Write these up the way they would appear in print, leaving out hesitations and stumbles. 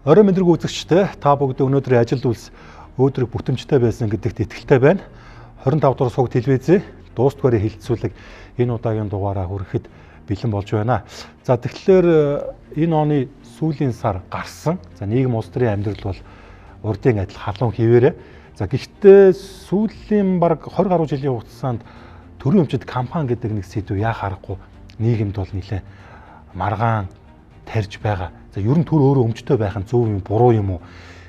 Орой мэдрэг үзэгчтэй та бүгд өнөөдрийн ажил үйлс өөдрөг бүтэмжтэй байсан гэдэгт итгэлтэй байна. 25 дугаар сувг телевизийн дуустдагарын хэлэлцүүлэг энэ удаагийн дугаараа хүрэхэд бэлэн болж байна. За тэгэхээр энэ оны сүүлийн сар гарсан. За нийгэм улс төрийн амьдрал бол урдын адил халуун хിവэрэ. За гэхдээ сүүлийн бараг 20 гаруй жилийн хугацаанд төрийн өмчит компани гэдэг нэг сэдв яах аргагүй нийгэмд бол нэлээд маргаан тарьж байгаа. За ер нь төр өөрөө өмчтэй байх нь зөв юм буруу юм уу?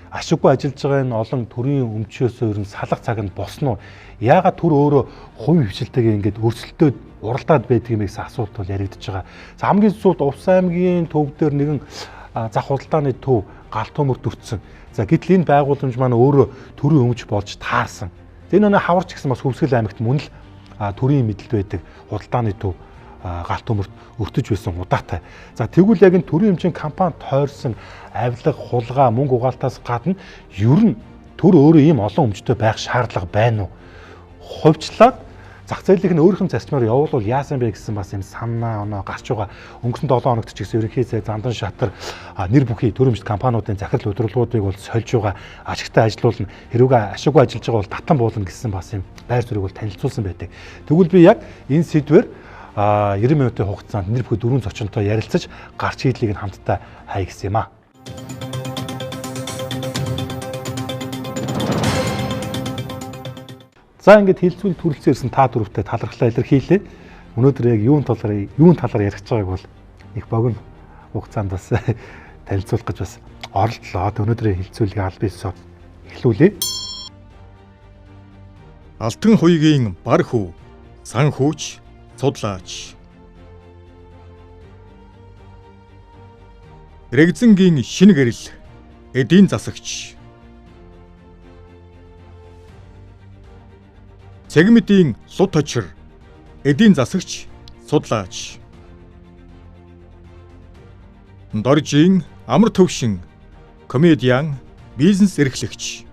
Ашиггүй ажиллаж байгаа энэ олон төрийн өмчөөсөө ер нь салах цаг нь босно уу? Яагаад төр өөрөө хувийн хвшилтэйгээ ингээд өрсөлдөөд уралдаад байдаг юм бэ гэсэн асуулт бол яригдж байгаа. За хамгийн сүүлд Увс аймгийн төв дээр нэгэн зах худалдааны төв галт төмөрт өртсөн. За гэтэл энэ байгууламж маань өөрөө төрийн өмч болж таарсан. Энэ оны хаварч гэсэн бас Хөвсгөл аймагт мөн л төрийн мэдлэлд байдаг худалдааны төв галт төмөрт өртөж байсан удаатай. За тэгвэл яг энэ төрийн өмчийн компани тойрсон авилга, хулгай, мөнгө угаалтаас гадна ер нь төр өөрөө ийм олон өмчтэй байх шаардлага байна уу? Хувьчлаад зах зээлийнх нь өөрийнх нь зарчмаар явуулвал яасан бэ гэсэн бас юм санаа оноо гарч байгаа. Өнгөрсөн 7 хоногт ч гэсэн ерөнхий сайд Зандан Шатар нэр бүхий төрийн өмчт компаниудын захирал удирдлагуудыг бол сольж байгаа, ашигтай ажилуулна, хэрвээ ашиггүй ажиллаж байгаа бол татан буулна гэсэн бас юм байр суурийг бол танилцуулсан байдаг. Тэгвэл би яг энэ сэдвээр 90 минутын хугацаанд нэр бүхий дөрвөн зочинтой ярилцаж гарч хийдлийг нь хамтдаа хай гэсэн юм аа. За ингээд хэлцүүл төрөлцөн ирсэн та дөрөвтэй талархлаа илэрхийлээ. Өнөөдөр яг юун талаар ярих гэж байгааг бол их богино хугацаанд бас танилцуулах гэж бас оролдлоо. Өнөөдрийн хэлцүүлгийг аль биесээр эхлүүлье. Алтан хуйгийн бар хүү, санхүүч, судлаач. Рэгзэнгийн шинэ гэрэл, эдийн засагч. Цэгмэдийн лут очир, эдийн засагч, судлаач. Доржийн амар төвшин, комедиан, бизнес эрхлэгч.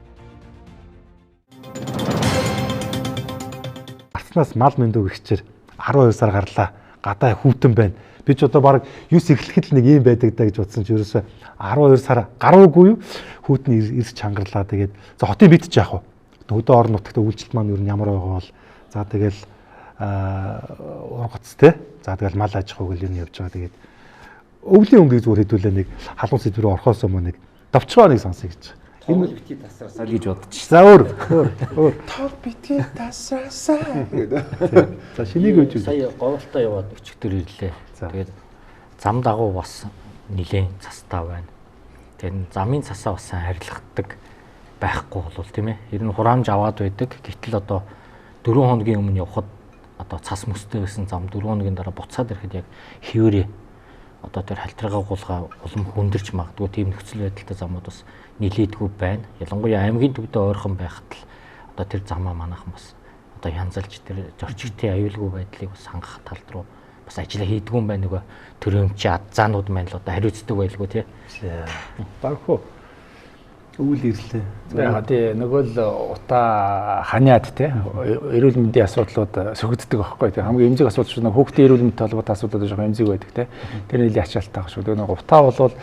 Арцнаас мал мэндүү гихчээр 12 сар гарлаа. Гадаа хүүтэн байна. Би ч одоо баг 9 эхлэхэд л нэг юм байдаг даа гэж бодсон чи ерөөсөө 12 сар гаруугүй юу? Хүүтэн ирж чангарлаа. Тэгээд за хотын бит ч яах вэ? Хөдөө орон нутагт үйлчлэлт маань ер нь ямар байгаа бол за тэгэл ургац те. За тэгэл мал аж ахуй гэл ер нь явж байгаа. Тэгээд өвлийн өнгийг зүгээр хэдүүлээ нэг халуун сэдв рүү орохоос өмнө нэг давчгаа нэг сонсъё гэж. Энэ битгий тасраасаа гэж бодчих. За өөр. Тор битгий тасраасаа гэдэг. За шинийг үжиг. Сая говьлтоо яваад өчигдөр ирлээ. Тэгээд зам дагуу бас нилээн цастаа байна. Тэгээд замын цасаа бас арилгадаг байхгүй болвол тийм ээ. Ер нь хураамж аваад байдаг. Гэтэл одоо 4 хоногийн өмнө явхад одоо цас мөстэй байсан зам 4 хоногийн дараа буцаад ирэхэд яг хэвээрээ одоо тэр халтрага гулгаа улам хүндэрч магадгүй тийм нөхцөл байдалтай замууд бас нилээдгүй байна. Ялангуяа аймгийн төвдөө ойрхон байхад л одоо тэр замаа манайхан бас одоо янзалж тэр зорчигчдын аюулгүй байдлыг бас хангах тал руу бас ажиллаа хийдгүү юм байна. Нөгөө төрийн өмчийн азаанууд маань л одоо хариуцдаг байлгүй тий. Багхуу өвөл ирлээ. Яг тий нөгөө л утаа ханиад тий эрүүл мэндийн асуудлууд сөхөгддөг байхгүй тий. Хамгийн эмзэг асуудал шүү дээ. Хүүхдийн эрүүл мэндтэй холбоотой асуудлууд жоохон эмзэг байдаг тий. Тэр нэлийн ачаалттай шүү. Тэгээ нөгөө утаа болвол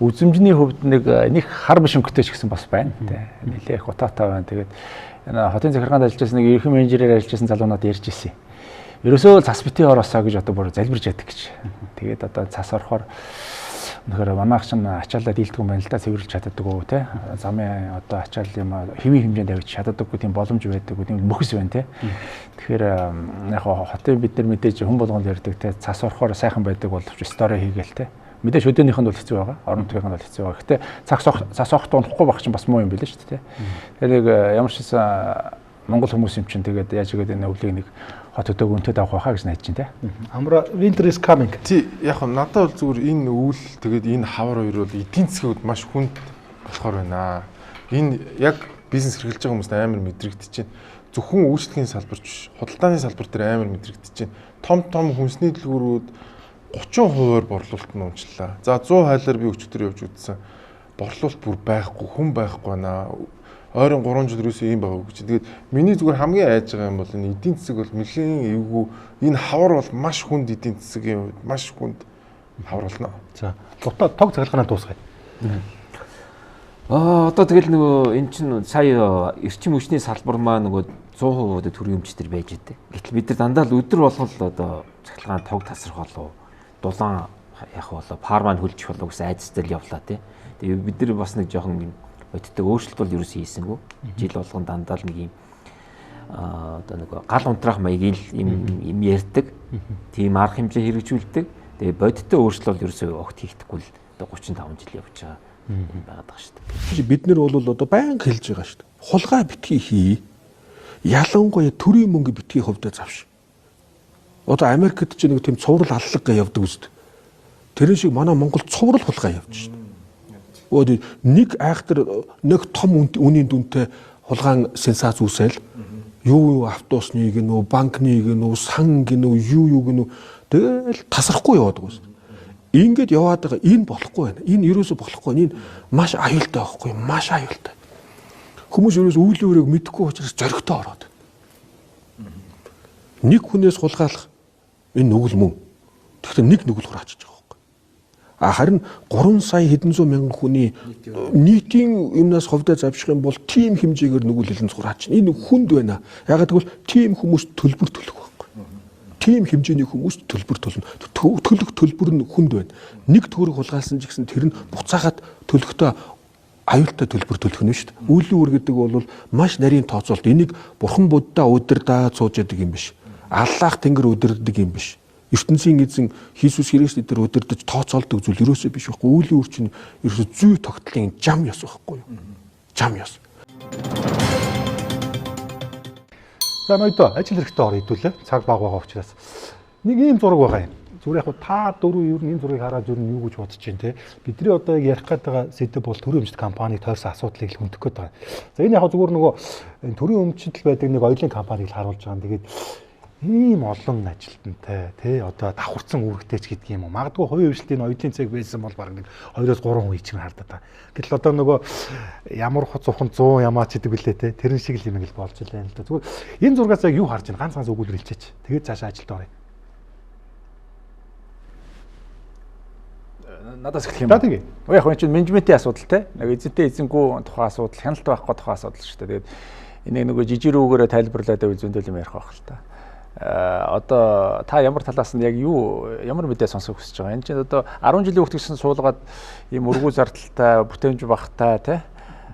үзэмжний хувьд нэг хар биш өнгөтэй ч гэсэн бас байна тий. Нэлээ их утаатай байна. Тэгээд энэ хотын захиргаанд ажиллаж байсан нэг ерөнхий менежерээр ажиллаж байсан залуу надад ярьж ирсэн. Ерөөсөө цас битгий ороосоо гэж одоо бүр залбирч яадаг гэж. Тэгээд одоо цас орохоор үнэхээр манайх чинь ачаалаа дийлдэг юм байна л да, цэвэрлж чаддаггүй тий. Замын одоо ачаал юм хэвийн хэмжээнд авч чаддаггүй тийм боломж байдаггүй тийм мөхс байна тий. Тэгэхээр яг хотын бид нар мэдээж хүн болгонд ярьдаг тий. Цас орохоор сайхан байдаг боловч стори хийгээл тий. Мэдээж хөдөөнийх нь бол хэцүү байгаа, орон нутгийнх нь бол хэцүү байгаа. Гэтэ цас огт унахгүй байх чинь бас муу юм билээ шүү дээ тий. Тэгэхээр нэг ямар ч гэсэн Монгол хүмүүс юм чинь тэгээд яаж игээд энэ өвлийг нэг хот өдөг өнтөд авах байхаа гэж найдаж байна тий. Амра winter is coming. Тий яг нь надад бол зүгээр энэ өвөл тэгээд энэ хавар хоёр бол эдийн засгийн хувьд маш хүнд болохоор байна. Энэ яг бизнес эрхэлж байгаа хүмүүст амар мэдрэгдэж байна. Зөвхөн үйлчлэгийн салбарч биш, худалдааны салбар дээр амар мэдрэгдэж байна. Том том хүнсний дэлгүүрүүд 30%-аар борлуулалт нь унчлаа. За 100 хайлаар би өчигдөр явж үзсэн. Борлуулалт бүр байхгүй, хүн байхгүй байна. Ойрын 3 жил юусэн юм байгаа гэж. Тэгээд миний зүгээр хамгийн айж байгаа юм бол энэ эдийн засаг бол нэлээд эвгүй. Энэ хавар бол маш хүнд эдийн засгийн хувьд маш хүнд хавар болно. За, лутаа тог цаглахнаа дуусгая. Одоо тэгэл нөгөө эн чинь сая эрчим хүчний салбар маань нөгөө 100% одоо төрийн өмч төр байж идэг. Гэтэл бид нар дандаа л өдөр болгон л одоо цахилгаан тог тасрах болов, дулаан явах болов, пар маань хөлжих болов гэсэн айдастай л явлаа тий. Тэгээ бид нар бас нэг жоохон бодиттой өөрчлөлт бол ерөөсөө хийсэнгүй. Жил болгон дандаа л нэг юм одоо нөгөө гал унтраах маягийн юм юм ярьдаг. Тийм арга хэмжээ хэрэгжүүлдэг. Тэгээ бодиттой өөрчлөлт бол ерөөсөө огт хийхдэггүй л одоо 35 жил явж байгаа юм байгаад байгаа шүү дээ. Бид нар бол одоо байнга хэлж байгаа шүү дээ. Хулгай битгий хий. Ялангуяа төрийн мөнгө битгий хувьдаа завш. Одоо Америкт ч нэг тийм цуврал аллаг гэ явдаг үст. Тэрэн шиг манай Монгол цуврал хулгай явж шүү дээ. Өөд нэг айхтар нэг том үнийн дүнтэй хулгаан сенсац үүсэл юу автобусны гэнүү, банкны гэнүү, сан гэнүү, юу гэнүү тэгэл тасрахгүй яваад байгаа үст. Ингээд яваад байгаа энэ болохгүй байна. Энэ ерөөсө болохгүй. Энэ маш аюултай байхгүй, маш аюултай. Хүмүүс ерөөс үйл өрөөг мэдэхгүй учраас зоригтой ороод. Нэг хүнээс хулгайлах энэ нүгэл мөн. Тэгэхээр нэг нүгэл хураачиж байгаа байхгүй. А харин 3 сая хэдэн зуун мянган хүний нийтийн юмнаас ховдоо завших юм бол тийм хэмжээгээр нүгэл хилэн хураачна. Энэ хүнд байна. Ягаад гэвэл тийм хүмүүс төлбөр төлөх байхгүй. Тийм хэмжээний хүмүүс төлбөр төлнө. Төлөх төлбөр нь хүнд байна. Нэг төгрөг хулгайлсан ч гэсэн тэр нь буцаагаад төлөхдөө аюултай төлбөр төлөх нь шүү дээ. Үлийн үр гэдэг бол маш нарийн тооцоолт. Энийг бурхан будда удирдаад сууж яадаг юм биш. Аллах тэнгэр удирддаг юм биш. ертөнцийн эзэн Иесус Христ эдгээр удирдах тооцоолдог зүйл ерөөсөө биш байхгүй. Үлийн үр чинь ерөөсөө зүй тогтлын жам ёс байхгүй юу? Жам ёс. За ноёдоо ажил хэрэгтэй ор хэдүүлээ. Цаг баг байгаа учраас. Нэг ийм зураг байгаа юм. Зүгээр яг та дөрөв ер нь энэ зургийг хараад ер нь юу гэж бодож байна те. Бидний одоо яг ярих гээд байгаа сэдэв бол төрийн өмчт компаниг тойрсон асуудлыг л хөндөх гээд байгаа. За энэ яг зүгээр нөгөө төрийн өмчт л байдаг нэг оюлын компаниг л харуулж байгаа юм. Тэгээд ийм олон ажилтнтай тий одоо давхарцсан үүрэгтэй ч гэдэг юм уу. Магадгүй хувийн хвшлтийн оюлын цэг байсан бол баг нэг 2-3 хүн ичмэр хардаад байгаа. Гэтэл одоо нөгөө ямар зухан 100 ямаа ч гэдэг билээ те. Тэрэн шиг л юм ингээл болж илээ л да. Зүгээр энэ зургаас яг юу харж байна? Ганц ганц өгүүлбэр хэлчихээч. Тэгээд цаашаа ажилд оръё. Надаас эхлэх юм. За тэгээ. Яг энэ чинь менежментийн асуудал те. Нэг эзэнтэй эзэнгүй тухайн асуудал, хяналт байхгүй тухайн асуудал шүү дээ. Тэгээд энийг нөгөө жижигрүүгээрээ тайлбарлаад байвал зөндөл юм ярих байх л та. Одоо та ямар талаас нь яг юу ямар мэдээ сонсох хүсэж байгаа. Энэ чинь одоо 10 жилийн хүүхд гэсэн суулгаад ийм өргүү зардалтай, бүтээмж багтай те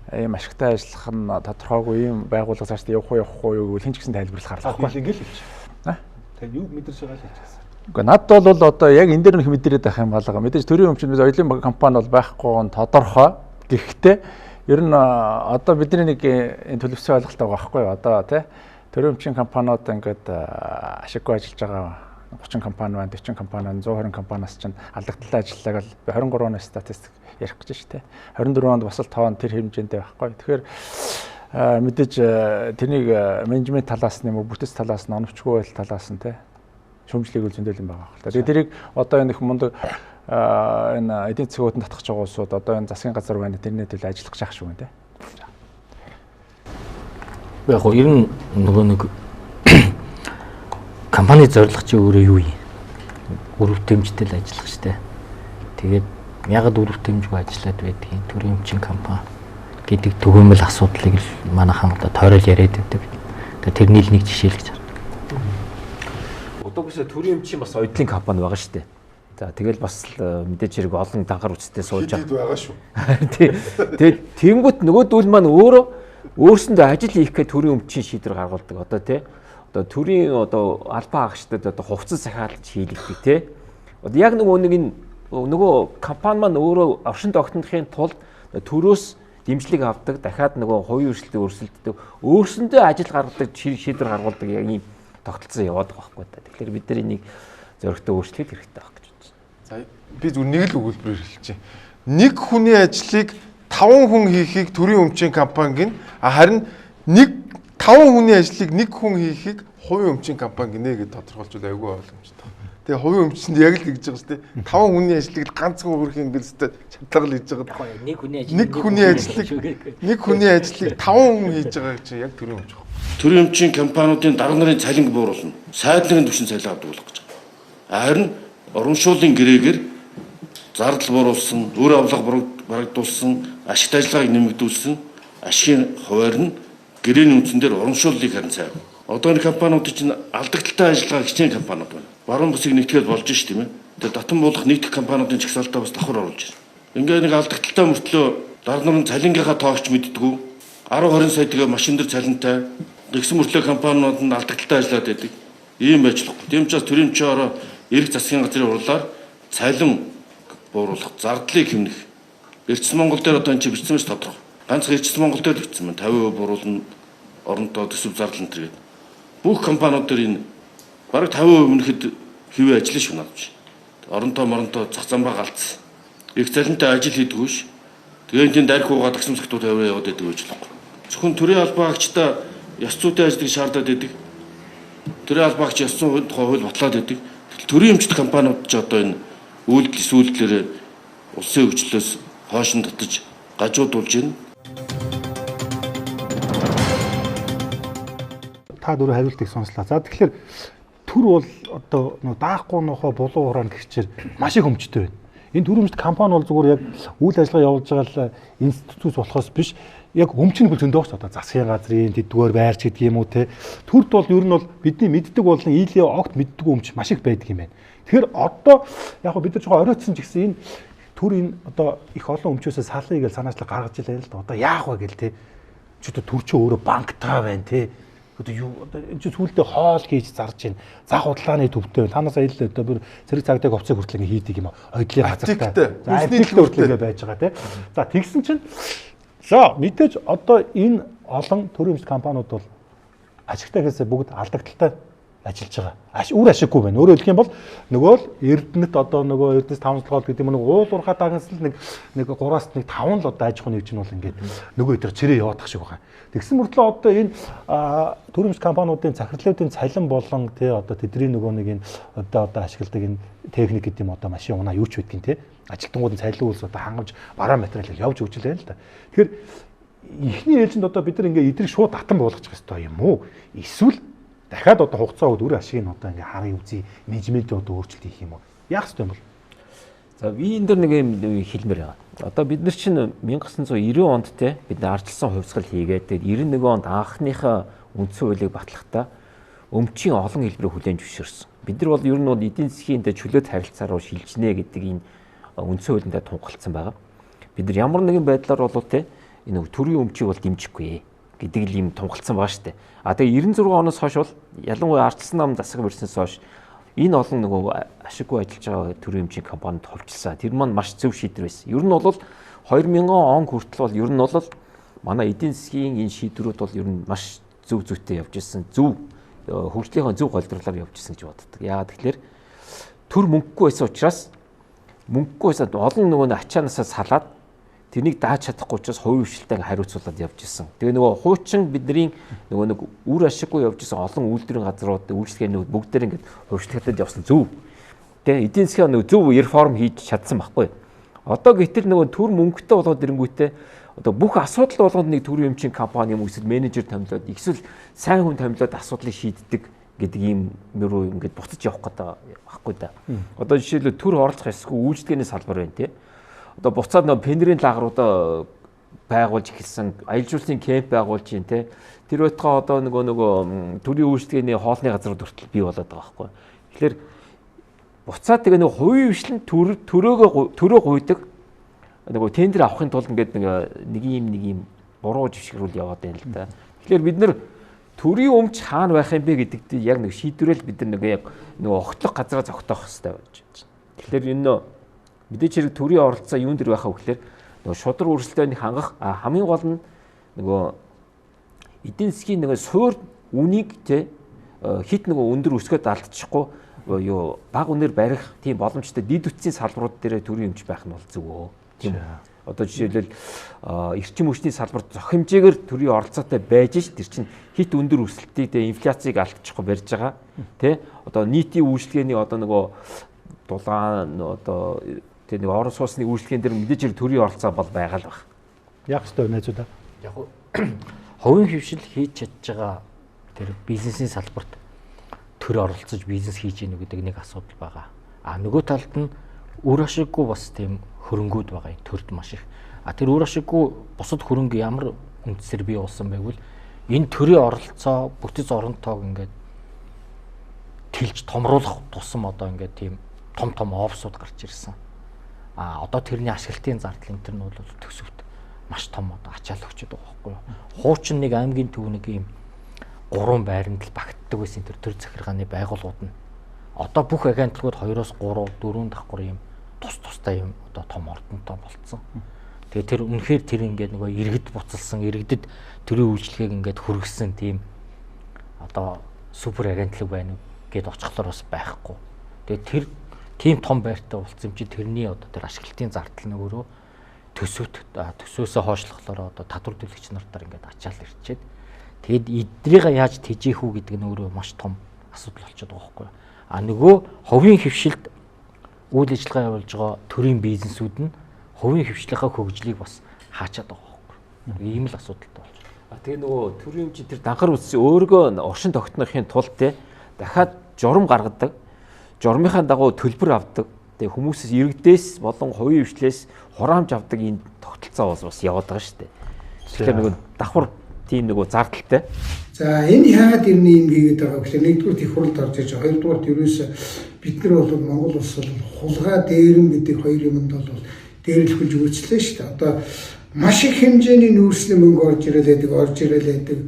ийм ашигтай ажиллах нь тодорхойгүй ийм байгууллага цаашдаа явах уу явахгүй юу гэвэл хэн ч гэсэн тайлбарлах хардлахгүй. Ингээл хэлчих. Та юу мэдэрч байгаа л хэлчихсэн. Үгүй надад бол одоо яг энэ дээр нэг мэдэрээд байх юм балгаа. Мэдээж төрийн өмчөнд бид оюлын компани бол байхгүй нь тодорхой. Гэхдээ ер нь одоо бидний нэг энэ төлөвсөн ойлголт байгаа байхгүй юу? Одоо те төрийн өмчийн компаниуд ингээд ашиггүй ажиллаж байгаа 30 компани байна, 40 компани байна, 120 компаниас чинь алдагдaltaй ажиллааг л 23 оны статистик ярих гэж шүү дээ. 24 онд бас л тоон тэр хэмжээндээ байхгүй. Тэгэхээр мэдээж тэрнийг менежмент талаас нь юм уу, бүтэц талаас нь, оновчгүй байдал талаас нь те шүүмжлэг үл зөндөл юм байгаа хэл та. Тэгээд тэрийг одоо энэ их мундаг энэ эдийн засгийн хөтөнд татгах байгаа улсууд одоо энэ засгийн газар байна тэрний төлөө ажиллах гэж ах шүү гэнэ те. Яг гоо ер нь нөгөө нэг компани зорилго чи өөрөө юу юм? Үр бүтээмжтэй л ажиллах штэ. Тэгээд ягаад үр бүтээмжгүй ажиллаад байдгийг төрийн өмчийн компани гэдэг түгээмэл асуудлыг л манайхан одоо тойрол яриад байдаг. Тэгээд тэрний л нэг жишээ л гэж байна. Одоогоос төрийн өмчийн бас оюутлын компани байгаа штэ. За тэгэл бас мэдээж хэрэг олон данхар үстэй сууж байгаа шүү. Тий. Тэгээд тэнгуут нөгөө дүүл маань өөрөө өөрсөндөө ажил хийх гээд төрийн өмчийн шийдвэр гаргуулдаг. Одоо тий. Одоо төрийн одоо албан хаагчдад одоо хувцас захиалж хийлэгдэг тий. Одоо яг нөгөө нэг энэ нөгөө компани маань өөрөө оршин тогтнохын тулд төрөөс дэмжлэг авдаг, дахиад нөгөө хувийн хвшлийг өрсөлддөг, өөрсөндөө ажил гаргадаг, шийдвэр гаргуулдаг яг ийм тогтолцоо яваад байгаа байхгүй та. Тэгэхээр бид нар энийг зоригтой өөрчлөх хэрэгтэй байх гэж бодож байна. За би зүгээр нэг л өгүүлбэрээр хэлчихье. Нэг хүний ажлыг 5 хүн хийхийг төрийн өмчийн компани гин, харин нэг 5 хүний ажлыг нэг хүн хийхийг хувийн өмчийн компани гинэ гэж тодорхойлж айгүй ойлгомжтой. Тэгээ хувийн өмчөнд яг л тэгж байгаа шүү дээ. 5 хүний ажлыг л ганцхан өөрөх ингээл өстэй чадлага л хийж байгаа. Нэг хүний ажлыг 5 хүн хийж байгаа гэж яг төрийн өмч. Төрийн өмчийн компаниудын дарга нарын цалинг бууруулна. Сайд нарын түвшин цалин авдаг болох гэж байгаа. Харин урамшууллын гэрээгээр зардал бууруулсан, үр авлага барагдуулсан, ашигт ажиллагааг нэмэгдүүлсэн, ашигын хуваар нь гэрээний үндсэн дээр урамшууллыг харин сайв. Одоо энэ компаниуд чинь алдагдaltaй ажиллагаа хичээн компаниуд байна. Баруун бүсийг нэгтгэл болж ш тийм ээ. Тэгээ татан буулгах нийтх компаниудын жагсаалтаа бас давхар оруулж байна. Ингээ нэг алдагдaltaй мөртлөө дараа нар нь цалингийнхаа тоогч мэддэггүй. 10 20 сая тэгээ машин дээр цалинтай тэгсэн мөртлөө компаниуд нь алдагдaltaй ажиллаад байдаг. Ийм байж болохгүй. Тийм учраас төрийн өмчийн ороо эрх засгийн газрын хурлаар цалин бууруулах, зардлыг хэмнэх. Эрдэс Монгол дээр одоо энэ чи бичсэн байж тодорхой. Ганц Эрдэс Монгол дээр л бичсэн байна. 50% бууруулна, оронтоо төсөв зардал энэ төр гэдэг. Бүх компаниуд дээр энэ бараг 50% өмнөхөд хэвээ ажиллана шүү надад. Оронтоо моронтоо зах замбаа галцсан. Их цалинтай ажил хийдэггүй ш. Тэгээ энэ тийм дарих уугаа таксим сахтуу тавиа яваад байдаг байж болохгүй. Зөвхөн төрийн албаа агчдаа ёс зүйтэй ажилладаг шаардаад байдаг. Төрийн албаа агч ёс зүйн тухай хууль батлаад байдаг. Төрийн өмчт компаниуд ч одоо энэ үйлдэл сүүлдлээрээ улсын хөгжлөөс хойш нь татаж гажуудулж байна. Та дөрөв хариултыг сонслоо. За тэгэхээр төр бол одоо нөө даахгүй нөхөө булуу хураан гихчээр маш их өмчтэй байна. Энэ төр өмчт компани бол зүгээр яг үйл ажиллагаа явуулж байгаа л институт болохоос биш яг өмч нь хөл зөндөө ш одоо засгийн газрын тэдгээр байрч гэдэг юм уу те. Төрд бол ер нь бол бидний мэддэг болон ийлээ огт мэддэг өмч маш их байдаг юм байна. Тэгэхээр одоо яг бид нар жоохон оройтсон ч гэсэн энэ төр энэ одоо их олон өмчөөсөө салъя гэж санаачлал гаргаж илээ л да. Одоо яах вэ гэл те. Чи одоо төр чи өөрөө банктай байна те. Одоо юу одоо энэ чи сүүлдээ хоол хийж зарж байна. Зах худалдааны төвтэй байна. Танаас аялал одоо бүр цэрэг цагдаа говцыг хүртэл ингэ хийдэг юм а. Ойдлын газартай. За аптектэй хүртэл ингэ байж байгаа те. За тэгсэн чинь за мэдээж одоо энэ олон төрийн өмчт компаниуд бол ашигтай гэхээсээ бүгд алдагдaltaй ажиллаж байгаа. Үр ашиггүй байна. Өөрөөр хэлэх юм бол нөгөө л Эрдэнэт одоо нөгөө Эрдэнэс 5 толгоол гэдэг юм нэг уул уурхай дагнасал нэг 3-аас нэг 5 л одоо аж ахуйн нэг чинь бол ингээд нөгөө өдөр чирээ яваадах шиг байгаа. Тэгсэн мөртлөө одоо энэ төрийн өмчт компаниудын захирлуудын цалин болон тий одоо тэдний нөгөө нэг энэ одоо ашигладаг энэ техник гэдэг юм одоо машин унаа юу ч байдгийн тий ажилтнууд нь цалин үйлс одоо хангамж бараа материал явж өгч л байна л да. Тэгэхээр эхний ээлжинд одоо бид нар ингээд эдрийг шууд татан буулгачих ёстой юм уу? Эсвэл дахиад одоо хугацаа өгд үр ашиг нь одоо ингээ харъя үзье, менежментийн одоо өөрчлөлт хийх юм уу? Яах ёстой юм бол? За би энэ дэр нэг юм хэлмээр байгаа. Одоо бид нар чинь 1990 онд те бид нар ардчилсан хувьсгал хийгээд тэгээд 91 онд анхныхаа үндсэн хуулийг батлахдаа өмчийн олон хэлбэрийг хүлээн зөвшөөрсөн. Бид нар бол ер нь бол эдийн засгийн чөлөөт харилцаа руу шилжинэ гэдэг энэ үндсэн хуулиндаа тунхагласан байгаа. Бид нар ямар нэгэн байдлаар бол те энэ төрийн өмчийг бол дэмжихгүй гэдэг л юм тунхагласан байгаа шүү дээ. А тэгээ 96 оноос хойш бол ялангуяа ардчилсан нам засаг барьснаас хойш энэ олон нөгөө ашиггүй ажиллаж байгаа төрийн өмчийн компанид хувьчилсан. Тэр маань маш зөв шийдвэр байсан. Ер нь бол 2000 он хүртэл бол ер нь бол манай эдийн засгийн энэ шийдвэрүүд бол ер нь маш зөв зүйтэй явж ирсэн. Зөв хөгжлийнхөө зөв голдрлоор явж ирсэн гэж боддог. Яагаад тэгэхээр төр мөнгөгүй байсан учраас мөнгөгүй байсан олон нөгөө ачаанаасаа салаад тэрнийг дааж чадахгүй учраас хувийн хвшилтэйг хариуцуулаад явж исэн. Тэгээ нөгөө хуучин бидний нөгөө нэг үр ашиггүй явж исэн олон үйлдвэрийн газрууд үйлчлэгээнүүд бүгдээр ингээд хувьчлагдаад явсан зөв. Тэгээ эдийн засгийн нөгөө зөв реформ хийж чадсан байхгүй. Одоо гэтэл нөгөө төр мөнгөтэй болоод ирэнгүүтээ одоо бүх асуудал болгонд нэг төрийн өмчийн компани юм эсвэл менежер томилоод эсвэл сайн хүн томилоод асуудлыг шийддэг гэдэг ийм рүү ингээд буцаж явах гэдэг байхгүй да. Одоо жишээлбэл төр оролцох ёсгүй үйлчлэгээний салбар байна тий. Одоо буцаад нөгөө пендрийн лагруудаа байгуулж эхэлсэн, аялал жуулчлалын кемп байгуулж юм те. Тэр байтугай одоо нөгөө төрийн үйлчлэгээний хоолны газрууд хүртэл бий болоод байгаа байхгүй. Тэгэхээр буцаад тэгээ нөгөө хувийн хвшлэн төрөө гуйдаг нөгөө тендер авахын тулд ингээд нэг юм буруу жишгэрүүл яваад байна л да. Тэгэхээр бид нар төрийн өмч хаана байх юм бэ гэдэгт яг нэг шийдвэрэл бид нар нэг яг нөгөө огтлох газараа зогтоох хэрэгтэй байж байна. Тэгэхээр энэ мэдээч хэрэг төрийн оролцоо юун дээр байхаа гэхээр нөгөө шудраг өрсөлдөөнийг хангах хамгийн гол нь нөгөө эдийн засгийн нөгөө суур үнийг те хит нөгөө өндөр өсгөөд алдчихгүй юу бага үнээр барих тийм боломжтой дид үтсийн салбарууд дээр төрийн өмч байх нь бол зөв өө. Тийм үү. Одоо жишээлбэл эрчим хүчний салбарт зох хэмжээгээр төрийн оролцоотой байж ш тэр чинь хит өндөр өсөлтийг те инфляцийг алдчихгүй барьж байгаа. Тэ одоо нийтийн үйлчлэгээний одоо нөгөө дулаан одоо тэ нэг орон сууцны үйлчлэгээн дээр мэдээж хэрэг төрийн оролцоо бол байгаа л баг. Яг ёстой найзуудаа. Яг хувийн хвшил хийж чадж байгаа тэр бизнесийн салбарт төр оролцож бизнес хийж гинэ гэдэг нэг асуудал байгаа. А нөгөө талд нь Үр ашиггүй бас тийм хөрөнгүүд байгаа юм төрд маш их. А тэр үр ашиггүй бусад хөрөнгө ямар үндсээр бий болсон байвал энэ төрийн оролцоо бүтэц оронтойг ингээд тэлж томруулах тусам одоо ингээд тийм том том офсууд гарч ирсэн. А одоо тэрний ашиглалтын зардал энэ төр нь бол төсөвт маш том одоо ачаал өгчөд байгаа байхгүй юу. Хуучин нэг аймгийн төв нэг ийм 3 байранд л багтдаг байсан тэр төр захиргааны байгууллагууд нь одоо бүх агентлагууд 2-оос 3, 4 давхар ийм тус тустай юм одоо том ордонтой болцсон. Тэгээ тэр үнэхээр тэр ингээд нөгөө иргэд буцалсан, иргэдэд төрийн үйлчлэгийг ингээд хүргэсэн тийм одоо супер агентлаг байна гэд очихлоор бас байхгүй. Тэгээ тэр тийм том байртай болсон юм чи тэрний одоо тэр ашиглалтын зардал нь өөрөө төсөвт төсөөсөө хойшлохлоор одоо татвар төлөгч нартаар ингээд ачаал ирчээд тэгэд эдрийг яаж тэжээх үү гэдэг нь өөрөө маш том асуудал болчиход байгаа байхгүй юу. А нөгөө хувийн хвшилд үйл ажиллагаа явуулж байгаа төрийн бизнесүүд нь хувийн хвшлийнхаа хөгжлийг бас хаачаад байгаа байхгүй юу. Ийм л асуудалтай болж байна. А тэгээ нөгөө төрийн өмчийн тэр данхар үссэн өөргөө оршин тогтнохын тулд те дахиад журам гаргадаг. Журмынхаа дагуу төлбөр авдаг. Тэгээ хүмүүсээс иргэдээс болон хувийн хвшлээс хураамж авдаг энэ тогтолцоо бас яваад байгаа шүү дээ. Тэгэхээр нөгөө давхар тийм нөгөө зардалтай. За энэ яагаад ирнэ юм хийгээд байгаа гэхээр нэгдүгээр их хуралд орж иж байгаа. Хоёрдугаар ерөөсөө бид нар бол Монгол улс бол хулгай дээрэм гэдэг хоёр юмд бол дээрлэхүүлж үүслээ шүү дээ. Одоо маш их хэмжээний нүүрсний мөнгө орж ирэл байдаг.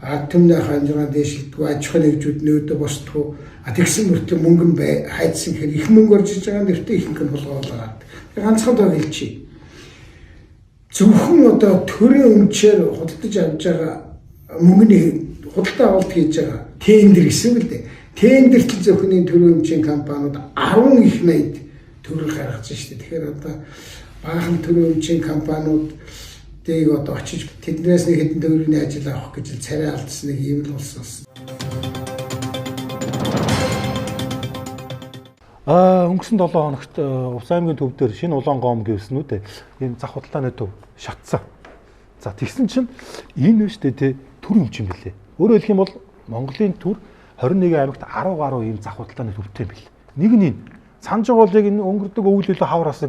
Ард түмний ханжиргаан дээшилдэггүй, аж ахуйн нэгжүүд нөөдөө босдгоо. А тэгсэн мөртлөө мөнгө нь хайдсан гэхээр их мөнгө орж иж байгаа нэртэй ихэнх нь хулгай болоод. Тэгээ ганцхан доо хэлчихье. Зөвхөн одоо төрийн өмчөөр худалдаж авч байгаа мөнгөний худалдаа авалт хийж байгаа тендер гэсэн үг л дээ. Тендерт л зөвхөн энэ төрийн өмчийн компаниуд 10 их 80 төгрөг гаргаж шүү дээ. Тэгэхээр одоо баахан төрийн өмчийн компаниуд дээг одоо очиж тэднээс нэг хэдэн төгрөгийн ажил авах гэж царай алдсан нэг юм л болсон. Өнгөрсөн 7 хоногт Увс аймгийн төв дээр шинэ улаан гом гэвсэн үү дээ. Энэ зах худалдааны төв шатсан. За тэгсэн чинь энэ биш дээ тий төр өмч юм билээ. Өөрөөр хэлэх юм бол Монголын төр 21 аймагт 10 гаруй ийм зах худалдааны төвтэй юм билээ. Нэг нь энэ санаж байгаа бол яг энэ өнгөрдөг өвөл илүү хавар бас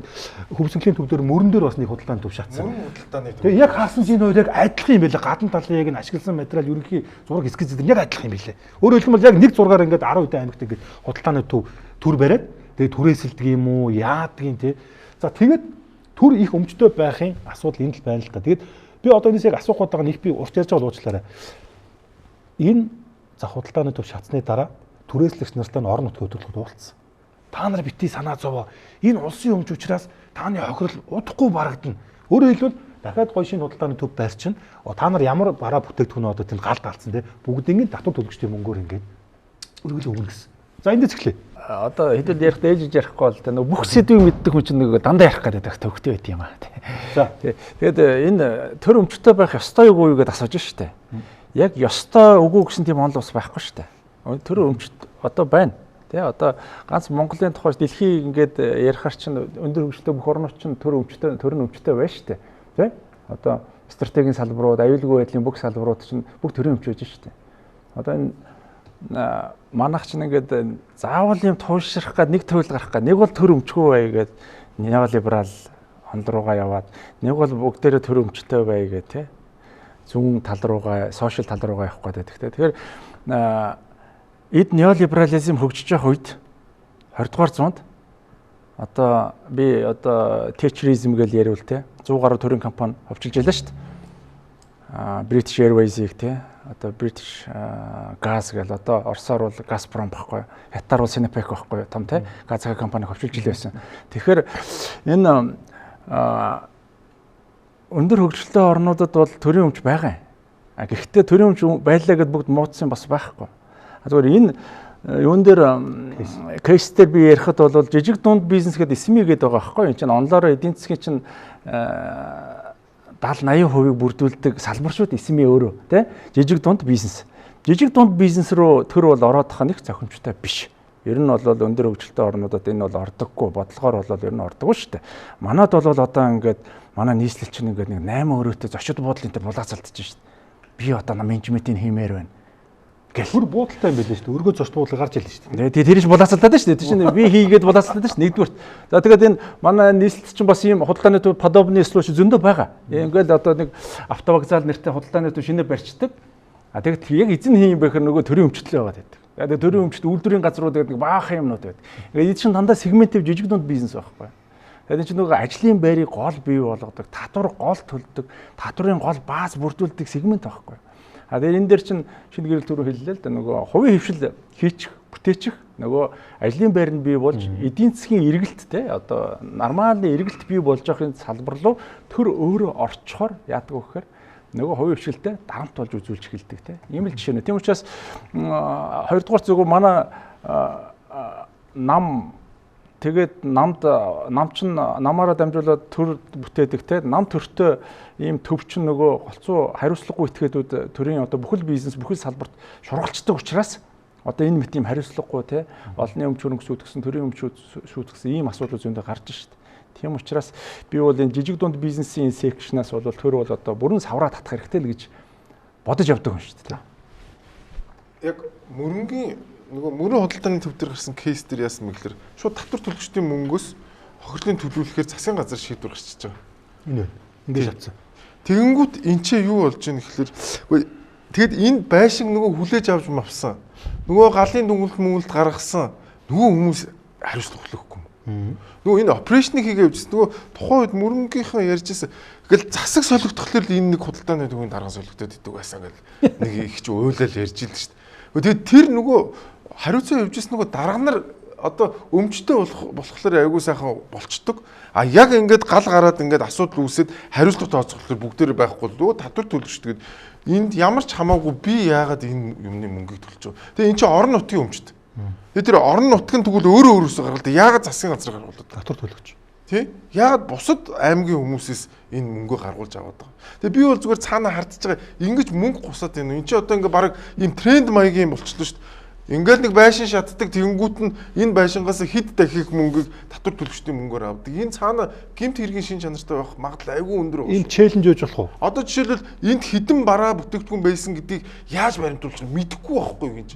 хөвсгөлийн төв дээр мөрөн дээр бас нэг худалдааны төв шатсан. Мөрөн худалдааны төв. Тэгээ яг хаасан чинь энэ хоёр яг адилхан юм билээ. Гадна талын яг энэ ашигласан материал ерөнхий зураг эскиз зэрэг яг адилхан юм билээ. Өөрөөр хэлэх юм бол яг нэг зургаар ингээд 10 хэдэн аймагт ингээд худалдааны төв төр бариад тэгээ түрээсэлдэг юм уу, яадаг юм те. За тэгээд төр их өмчтэй байхын асуудал энд л байна л да. Тэгээд би одоо энэс яг асуух гээд байгаа нь их би урт ярьж байгаа бол уучлаарай. Энэ зах худалдааны төв шатсны дараа түрээслэгч нартай нь орон нутгийн хөдөлгөөд уулзсан. Та нар битгий санаа зовоо. Энэ улсын өмч учраас тааны хохирол удахгүй барагдана. Өөрөөр хэлбэл дахиад гоё шинэ худалдааны төв барьчин. Та нар ямар бараа бүтээгдэхүүн одоо тэнд галд алдсан те. Бүгднийг татвар төлөгчдийн мөнгөөр ингээд өргөл өгнө гэсэн. За эндээс эхлэе. Одоо хэдэл ярих дээжж ярихгүй бол нөгөө бүх сэдвийг мэддэг хүн чинь нөгөө дандаа ярих гэдэг төвхтэй байт юм аа. За. Тэгээд энэ төр өмчтэй байх ёстой үгүй юу гэдээ асууж штэ. Яг ёстой үгүй гэсэн тийм онол бас байхгүй штэ. Төр өмчт одоо байна. Тэ одоо ганц Монголын тухай дэлхий ингээд ярихаар чинь өндөр хөгжилтэй бүх орнууд чинь төр өмчтэй төр нь өмчтэй байна штэ. Тэ? Одоо стратегийн салбарууд, аюулгүй байдлын бүх салбарууд чинь бүх төрийн өмч байж штэ. Одоо энэ манайх чинь ингээд заавал юм туйлшрах гад нэг туйл гарах гад нэг бол төр өмчгүй бай гээд неолиберал онол руугаа яваад нэг бол бүгдээрээ төр өмчтэй бай гээд тий зүүн тал руугаа сошиал тал руугаа явах гээд байдаг. Тэгэхээр эд неолиберализм хөгжиж явах үед 20 дугаар зуунд одоо би одоо Thatcherism гэж яриул тий 100 гаруй төрийн компани ховчилж ялаа шүү дээ. British Airways-ийг тий одоо British Gas гэл одоо Оросоор бол Газпром баггүй, Хятадаар бол Sinopec баггүй том тий газар компани хөвчилж ил байсан. Тэгэхээр энэ өндөр хөгжилтэй орнуудад бол төрийн өмч байгаа юм. А гэхдээ төрийн өмч байлаа гэд бүгд муудсан бас байхгүй. Зүгээр энэ юун дээр кейс дээр би ярихад бол жижиг дунд бизнес гэдэг SME гэдэг байгаа байхгүй. Энэ чинь онлоороо эдийн засгийн чинь 70 80%-ийг бүрдүүлдэг салбар шүүд SME өөрөө тий жижиг дунд бизнес. Жижиг дунд бизнес рүү төр бол ороод тах нэг зохимжтой биш. Ер нь бол өндөр хөгжилтэй орнуудад энэ бол ордоггүй, бодлогоор бол ер нь ордоггүй шүү дээ. Манад бол одоо ингээд манай нийслэл чинь ингээд нэг 8 өрөөтэй зочид буудлын тэр булаацалдаж шүү дээ. Би одоо менежментийг хиймээр байна. Гэл. Бүр буудалтай юм байлээ шүү дээ. Өргөө зочд буудлаа гарч ирлээ шүү дээ. Тэгээ тэр чинь булаацалдаад шүү дээ. Тэр чинь би хийгээд булаацалдаад шүү. Нэгдүгürt. За тэгээд энэ манай нийслэлт чинь бас ийм худалдааны төв подобны случай зөндөө байгаа. Ингээл одоо нэг автовокзал нэртэй худалдааны төв шинэ барьцдаг. А тэгээд яг эзэн хин юм бэ гэхээр нөгөө төрийн өмчлөл байгаад байдаг. Тэгээд төрийн өмчлөлт үйлдвэрийн газрууд гэдэг нэг баахан юмнууд байдаг. Ингээд энэ чинь дандаа сегментив жижиг дунд бизнес байхгүй. Тэгээд энэ чинь нөгөө ажлын байрыг гол бий болгодог, татвар гол төлдөг, татварын гол бааз бүрдүүлдэг сегмент байхгүй. А тэгээд энэ дээр чинь шинэ гэрэл түрүү хэллээ л да, нөгөө хувийн хвшил хийчих, бүтээчих, нөгөө ажлын байр нь бий болж эдийн засгийн эргэлт те одоо нормалны эргэлт бий болж байхын салбар руу төр өөрөө орчхоор яадаг вэ гэхээр нөгөө хувийн хвшилтэй дарамт болж үзүүлж эхэлдэг те. Ийм л жишээ нэ. Тийм учраас хоёрдугаар зүгөө манай нам тэгээд намд нам чинь намаараа дамжуулаад төр бүтээдэг те. Нам төртөө ийм төв чинь нөгөө голцоо хариуцлагагүй этгээдүүд төрийн одоо бүхэл бизнес бүхэл салбарт шургалцдаг учраас одоо энэ мэт ийм хариуцлагагүй те олонний өмч хөрөнгө сүйтгэсэн, төрийн өмч сүйтгэсэн ийм асуудал зөндөө гарч шít. Тийм учраас би бол энэ жижиг дунд бизнесийн секшнаас бол төр бол одоо бүрэн савраа татах хэрэгтэй л гэж бодож явдаг юм шүү дээ. Яг мөрөнгийн нөгөө мөрөн худалдааны төв дээр гарсан кейс дээр яасан бэ гэхээр шууд татвар төлөгчдийн мөнгөөс хохирлын төлөвлөхээр засгийн газар шийдвэр гарчиж байгаа. Энэ ингэж авцсан. Тэгэнгүүт эн чинь юу болж ийн гэхээр үгүй тэгэд энэ байшин нөгөө хүлээж авч мавсан. Нөгөө галын дүнгэлт мөнгөлт гаргасан нөгөө хүмүүс хариуцлага хүлээхгүй юм. Нөгөө энэ операшныг хийгээ явжсэн. Нөгөө тухайн үед мөрөнгийнхөө ярьжсэн. Тэгэл засаг солигдохлоор л энэ нэг худалдааны төвийн дарга солигдоод идэг байсан гэл нэг их чи уйлал ярьж ил шүү дээ. Тэгээд тэр нөгөө хариуцсан явжсэн нөгөө дарга нар одоо өмчтэй болохоор айгүй сайхан болчдөг. А яг ингээд гал гараад ингээд асуудал үүсээд хариуцлага тооцоолохлоор бүгдээрээ байхгүй л нөгөө татвар төлөгчдөг. Энд ямар ч хамаагүй би яагаад энэ юмны мөнгийг төлж байгаа. Тэгээ эн чинь орон нутгийн өмчт. Тэгээ тэр орон нутг нь тэгвэл өөрөө өөрөөсөө гаргалдаг. Яагаад засгийн газар гаргуулдаг? Татвар төлөгч. Тий? Яагаад бусад аймгийн хүмүүсээс энэ мөнгөө гаргуулж аваад байгаа. Тэгээ би бол зүгээр цаана хардж байгаа. Ингэж мөнгө гусаад байна. Энд чи одоо ингээ баг ийм тренд маягийн юм болчихлоо шүү дээ. Ингээл нэг байшин шатдаг, тэгэнгүүт нь энэ байшингаас хэд дахих мөнгийг татвар төлөгчдийн мөнгөөр авдаг. Энэ цаана гэмт хэргийн шин чанартай байх магадлал айгүй өндөр байна. Энэ челленж байж болох уу? Одоо жишээлбэл энд хідэн бараа бүтээгдэхүүн байсан гэдгийг яаж баримтуулж мэдэхгүй байхгүй юу гэж.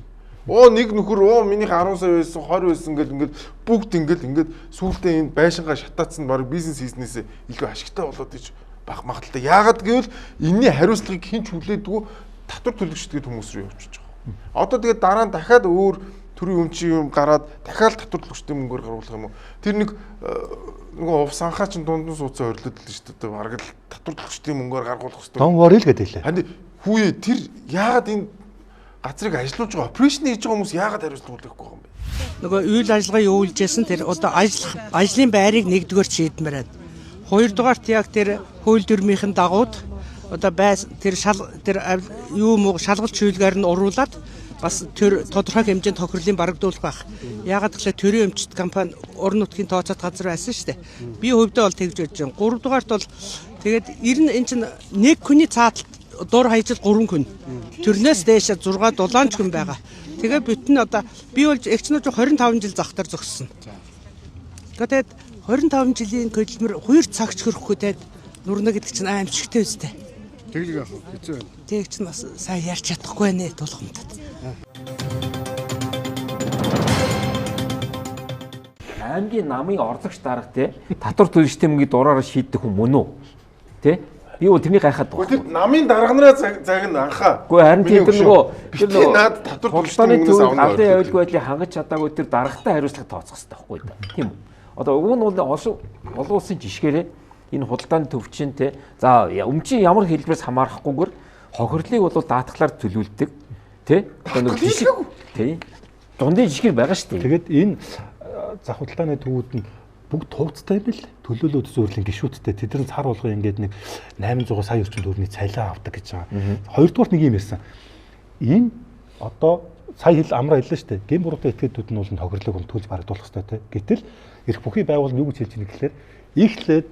Оо нэг нөхөр оо минийх 10 сая байсан 20 байсан гэл ингээл бүгд ингээл ингээд сүүлдээ энэ байшингаа шатаацсан баг бизнес хийснээсээ илүү ашигтай болоод иж байх магадлалтай. Яагаад гэвэл энэний хариуцлагыг хэн ч хүлээдэггүй татвар төлөгчдөг хүмүүс рүү явчихж байгаа. Одоо тэгээд дараа нь дахиад өөр төрийн өмчийн юм гараад дахиад татвар төлөгчдийн мөнгөөр гаргуулах юм уу? Тэр нэг нөгөө ув санхаа чинь дунд нь сууцсан орилоод л шүү дээ. Бараг л татвар төлөгчдийн мөнгөөр гаргуулах хэрэгтэй. Don't worry л гэдэг лээ. Харин хүүе тэр яагаад энэ газрыг ажиллуулж байгаа операшн хийж байгаа хүмүүс яагаад хариуцлага хүлээхгүй байгаа юм бэ? Нөгөө үйл ажиллагаа явуулж ясан тэр одоо ажлын байрыг нэгдүгээр шийдмээр байна. Хоёрдугаарт яг тэр хууль дүрмийнхэн дагууд одоо тэр тэр юу муу шалгалт шүүлгээр нь уруулаад бас тэр тодорхой хэмжээнд тохирлын барагдуулах байх. Яагаад гэвэл төрийн өмчт компани орон нутгийн тооцоод газар байсан шүү дээ. Би хувьдаа бол тэгж бодож байна. Гуравдугаарт бол тэгээд ер нь эн чинь нэг хүний цааталт дур хайжил 3 күн. Тэрнээс дээш 6 7 ч күн байгаа. Тэгээ бүтэн одоо би бол эгчнүүд 25 жил завтар зогссон. Тэгээд 25 жилийн хөдөлмөр 2 цагч хөрөхгүй тэгээд нурна гэдэг чинь аимшигтэй үстэй. Тэглэг яах вэ? Хэцүү байна. Тэг чинь бас сайн ярьж чадахгүй нэ тулгамдад. Аймгийн намын орлогч дарга те татвар төлөгчдийн мөнгийг дураараа шийддэг хүн мөн үү? Тэ? Би бол тэрнийг гайхаад байгаа. Тэр намын дарга нараа цаг нь анхаа. Гэхдээ харин тэр нөгөө тэр нөгөө наад татвар төлөгчдийн мөнгнөөс авна. Албан аюулгүй байдлыг хангаж чадаагүй тэр даргатай хариуцлага тооцох хэрэгтэй байхгүй да. Тийм үү? Одоо уг нь бол олон улсын жишгээрээ энэ худалдааны төвчин те за өмчийн ямар хэлбэрээс хамаарахгүйгээр хохирлыг бол даатгалаар төлөвлөдөг те одоо нэг жишг те дундын жишгээр байгаа шүү дээ. Тэгээд энэ зах худалдааны төвүүд нь бүгд тууцтай юм бэл төлөөлөл зөвлөлийн гишүүдтэй тэд нар цар болгон ингээд нэг 800 сая орчим төгрөгийн цалин авдаг гэж байгаа. Хоёрдугаарт нэг юм ярьсан. Энэ одоо сая хэл амраа хэллээ шүү дээ. Гэм буруутай этгээдүүд нь бол тохирлог юм төлж барагдуулах хэрэгтэй те. Гэтэл эрх бүхий байгууллага юу гэж хэлж байгаа гэхээр эхлээд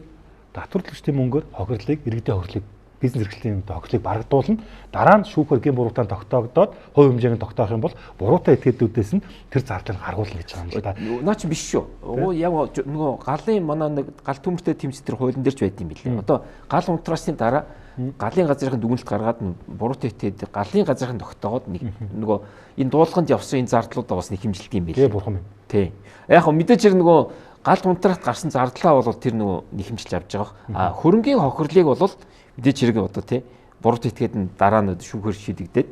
татвар төлөгчдийн мөнгөөр хохирлыг, иргэдийн хохирлыг, бизнес эрхлэлийн хохирлыг барагдуулна. Дараа нь шүүхээр гэм буруутай тогтоогдоод хувь хэмжээний тогтоох юм бол буруутай этгээдүүдээс нь тэр зардлыг гаргуулна гэж байгаа юм л да. Наа чи биш шүү. Яг нөгөө галын манай нэг гал төмөртэй тэмцэл төр хуулийн дээр ч байд юм билээ. Одоо гал унтраасны дараа Галын газрын дүгнэлт гаргаад буруутай этгээд галын газрын тогтоогоод нэг нөгөө энэ дуулганд явсан энэ зардлуудаа бас нэг хэмжилт юм байлээ. Тий, бурхан минь. Тий. Яг хөө мэдээж хэрэг нөгөө гал унтраат гарсан зардлаа бол тэр нөгөө нэг хэмжилт авч байгаа. А хөрөнгийн хохирлыг бол мэдээж хэрэг одоо тий буруутай этгээд нь дараа нь шүүхээр шийдэгдээд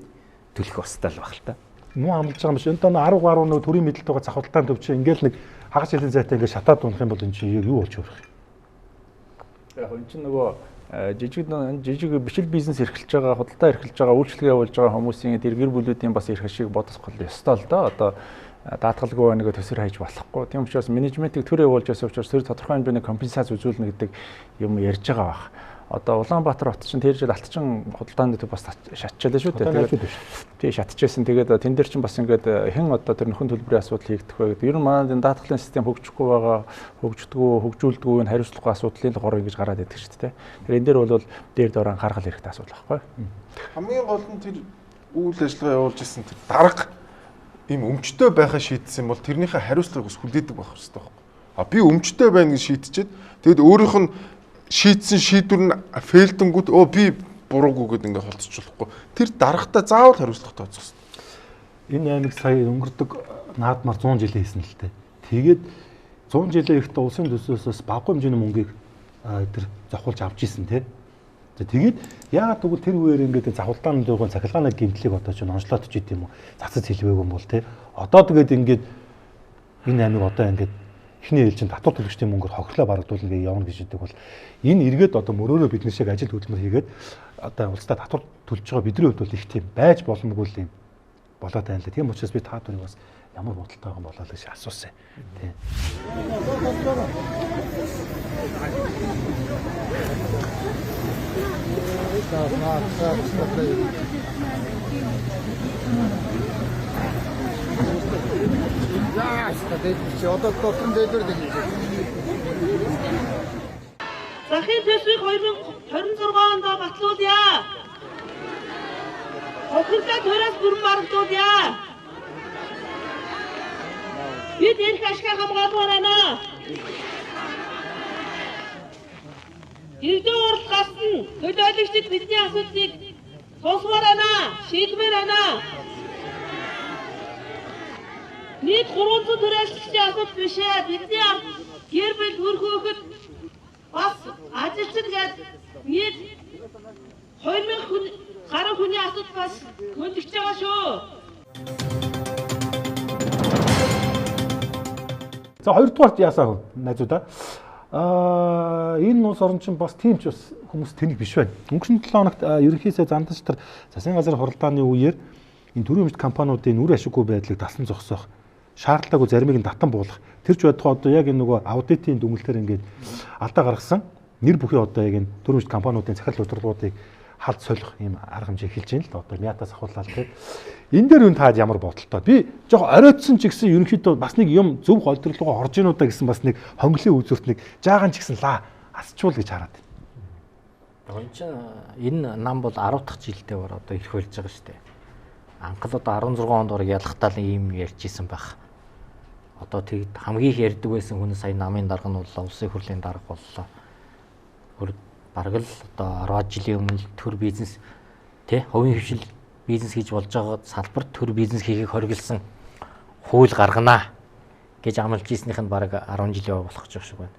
төлөх ёстой л баг л та. Муу амлаж байгаа юм биш. Энэ доо 10 гаруй нөгөө төрийн мэдлэлт байгаа зах худалдааны төв чинь ингээл нэг хагас жилийн зайтай ингээд шатаад унах юм бол энэ чинь юу болж өгөх юм? Яг энэ чинь нөгөө жижиг бичил бизнес эрхэлж байгаа, худалдаа эрхэлж байгаа, үйлчлэгээ явуулж байгаа хүмүүсийн тэр гэр бүлүүдийн бас эрх ашиг бодох ёстой л доо. Одоо даатгалгүй нөгөө төсөр хайж болохгүй. Тийм учраас менежментийг төр явуулж байсан учраас тэр тодорхой хэмжээний компенсац үзүүлнэ гэдэг юм ярьж байгаа бах. Одоо Улаанбаатар хот чинь тэр жил алтчин худалдааны төв бас шатчихлаа шүү дээ. Тэгээд тий шатчихсэн. Тэгээд тэн дээр чинь бас ингээд хэн одоо тэр нөхөн төлбөрийн асуудал хийгдэх вэ гэдэг. Ер нь манай энэ даатгалын систем хөгжихгүй байгаа, хөгждгүү, хөгжүүлдэггүй энэ хариуцлагагүй асуудлын л гор ингэж гараад идэг шүү дээ. Тэр энэ дээр бол дээр доор анхаарал хэрэгтэй асуудал байхгүй. Хамгийн гол нь тэр үйл ажиллагаа явуулж исэн тэр дарга ийм өмчтэй байхаа шийдсэн бол тэрнийхээ хариуцлагыг бас хүлээдэг байх хэрэгтэй байхгүй. А би өмчтэй байна гэж шийдчихэд тэгэд өөрийнх нь шийдсэн шийдвэр нь фейлдэнгүүт өө би буруугүй гэдээ ингээ холцож болохгүй. Тэр дарагтаа заавал хариуцлага тооцох хэрэгтэй. Энэ аймаг сая өнгөрдөг наадмаар 100 жилийн хийсэн л дээ. Тэгээд 100 жилийн ихтэй улсын төсөөсөөс багагүй хэмжээний мөнгийг тэр зохиулж авч исэн тий. За тэгээд яагаад гэвэл тэр үеэр ингээд захуулдааны дууган цахилгааны гэмтлийг одоо чинь онцлоод ч идэм үү цацаж хэлвээг юм бол тий. Одоо тэгээд ингээд энэ аймаг одоо ингээд эхний ээлжинд татвар төлөгчдийн мөнгөөр хохирлоо барагдуулна гэж явна гэж хэлдэг бол энэ эргээд одоо мөрөөрөө бид нар шиг ажил хөдөлмөр хийгээд одоо улсдаа татвар төлж байгаа бидний хувьд бол их тийм байж боломгүй юм болоод байна л. Тийм учраас би та бүхнийг бас ямар бодолтой байгаа юм болоо гэж асуусан. Тийм. Одоо дотор нь дээлэр дэгэж. Захын төсвийг 2026 онд батлуулъя. Хохирлоо туриас бүрэн барагдуулъя. Бид эрх ашгаа хамгаалмаар байна. Иргэдийн урал гарсан төлөөлөгчид бидний асуудлыг сонсомоор байна, шийдмээр байна. Нийт 300 төр ажилчдын асуудал биш ээ. Бидний гэр бүл үр хүүхэд бас ажилчид гээд нийт 2000 хүн гаруй хүний асуудал бас хөндөгч байгаа шүү. За хоёрдугаарт яасаа найзуудаа энэ улс орн чинь бас тийм ч бас хүмүүс тэнэг биш байна. Өнгөрсөн 7 хоногт ерөнхий сайд Зандан шатар засгийн газрын хуралдааны үеэр энэ төрийн өмчт компаниудын үр ашиггүй байдлыг дасан зогсоох шаардлагагүй заримыг нь татан буулгах. Тэр ч байтугай одоо яг энэ нөгөө аудитын дүнэлтээр ингээд алдаа гаргасан нэр бүхий одоо яг энэ төрийн өмчт компаниудын захирал удирдлагуудыг халд солих ийм арга хэмжээ эхэлж байна л да. Одоо мятаас ахуулаад тийм. Энэ дээр үн таад ямар бодолтой. Би жоох оройтсон ч гэсэн ерөнхийдөө бас нэг юм зөв голдрол руу орж ийн удаа гэсэн бас нэг хонглын үзүүрт нэг жаахан ч гэсэн лаа асчуул гэж хараад байна. Энэ чинь энэ нам бол 10 дахь жилдээ бар одоо ирэх болж байгаа шүү дээ. Анхал одоо 16 онд орог ялахтаа л ийм ярьж исэн байх. Одоо тэгэд хамгийн их ярьдаг байсан хүн сая намын дарга нь боллоо, улсын хурлын дарга боллоо. Бараг л одоо 10 жилийн өмнө төр бизнес тий хувийн хвшил бизнес хийж болж байгаа салбарт төр бизнес хийхийг хориглосон хууль гарганаа гэж амлаж ийснийх нь бараг 10 жилийн болох гэж шиг байна.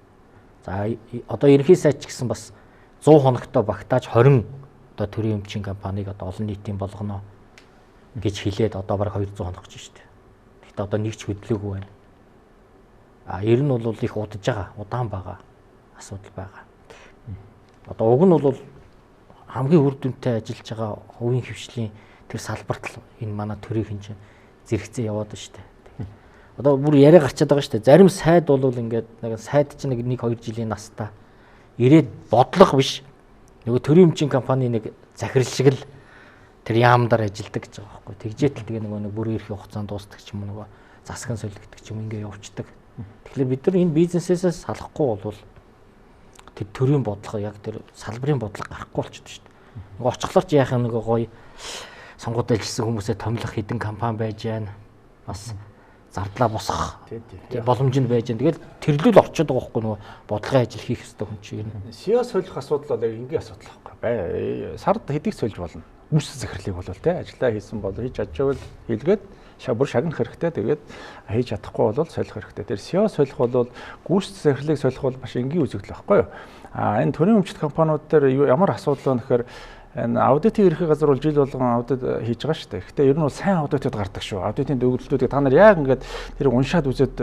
За одоо ерөнхий сайд ч гэсэн бас 100 хоногтой багтааж 20 одоо төрийн өмчийн компанийг одоо олон нийтийн болгоно гэж хэлээд одоо бараг 200 хоног гэж шүү дээ. Гэхдээ одоо нэг ч хөдлөөгүй байна. А ер нь бол их удаж байгаа, удаан байгаа асуудал байгаа. Одоо уг нь бол хамгийн үр дүнтэй ажиллаж байгаа хувийн хвшлийн тэр салбарт л энэ манай төрийн чинь зэрэгцээ яваад байна шүү дээ. Одоо бүр яриа гарчаад байгаа шүү дээ. Зарим сайд бол ингээд нэг сайд чинь нэг 1-2 жилийн настай ирээд бодлого биш. Нөгөө төрийн өмчийн компани нэг захирал шиг л тэр яамдаар ажилдаг гэж байгаа байхгүй. Тэгжээтэл тэгээ нөгөө нэг бүрэн эрхийн хугацаанд дуустдаг ч юм уу нөгөө засаг нь солигддог ч юм ингээ явцдаг. Тэгэхээр бид нар энэ бизнесээсээ салахгүй бол тэр төрийн бодлого яг тэр салбарын бодлого гарахгүй болчихдог шүү дээ. Нөгөө очихлоор ч яах юм нөгөө гоё сонгууд ажилласан хүмүүсээ томилох хэдэн компани байж байна. Бас зардлаа босгох боломж нь байж байна. Тэгэл тэрлүүл орчод байгаа байхгүй нөгөө бодлогын ажил хийх ёстой хүн чинь. СИО солих асуудал бол яг энгийн асуудал байхгүй. Сард хэдийг сольж болно. Үүсэл захирлыг бол те ажиллаа хийсэн бол хийж чаджгүй хийлгээд бүр шагнах хэрэгтэй. Тэгээд хийж чадахгүй бол солих хэрэгтэй. Тэр СИО солих бол гүйцэтгэх захирлыг солих бол маш энгийн үзэгдэл байхгүй юу? А энэ төрийн өмчт компаниуд дээр ямар асуудал вэ гэхээр энэ аудитын ерхий газар бол жил болгон аудит хийж байгаа шүү дээ. Гэхдээ ер нь бол сайн аудитууд гардаг шүү. Аудитын дүгнэлтүүдийг та нар яг ингээд тэрийг уншаад үзээд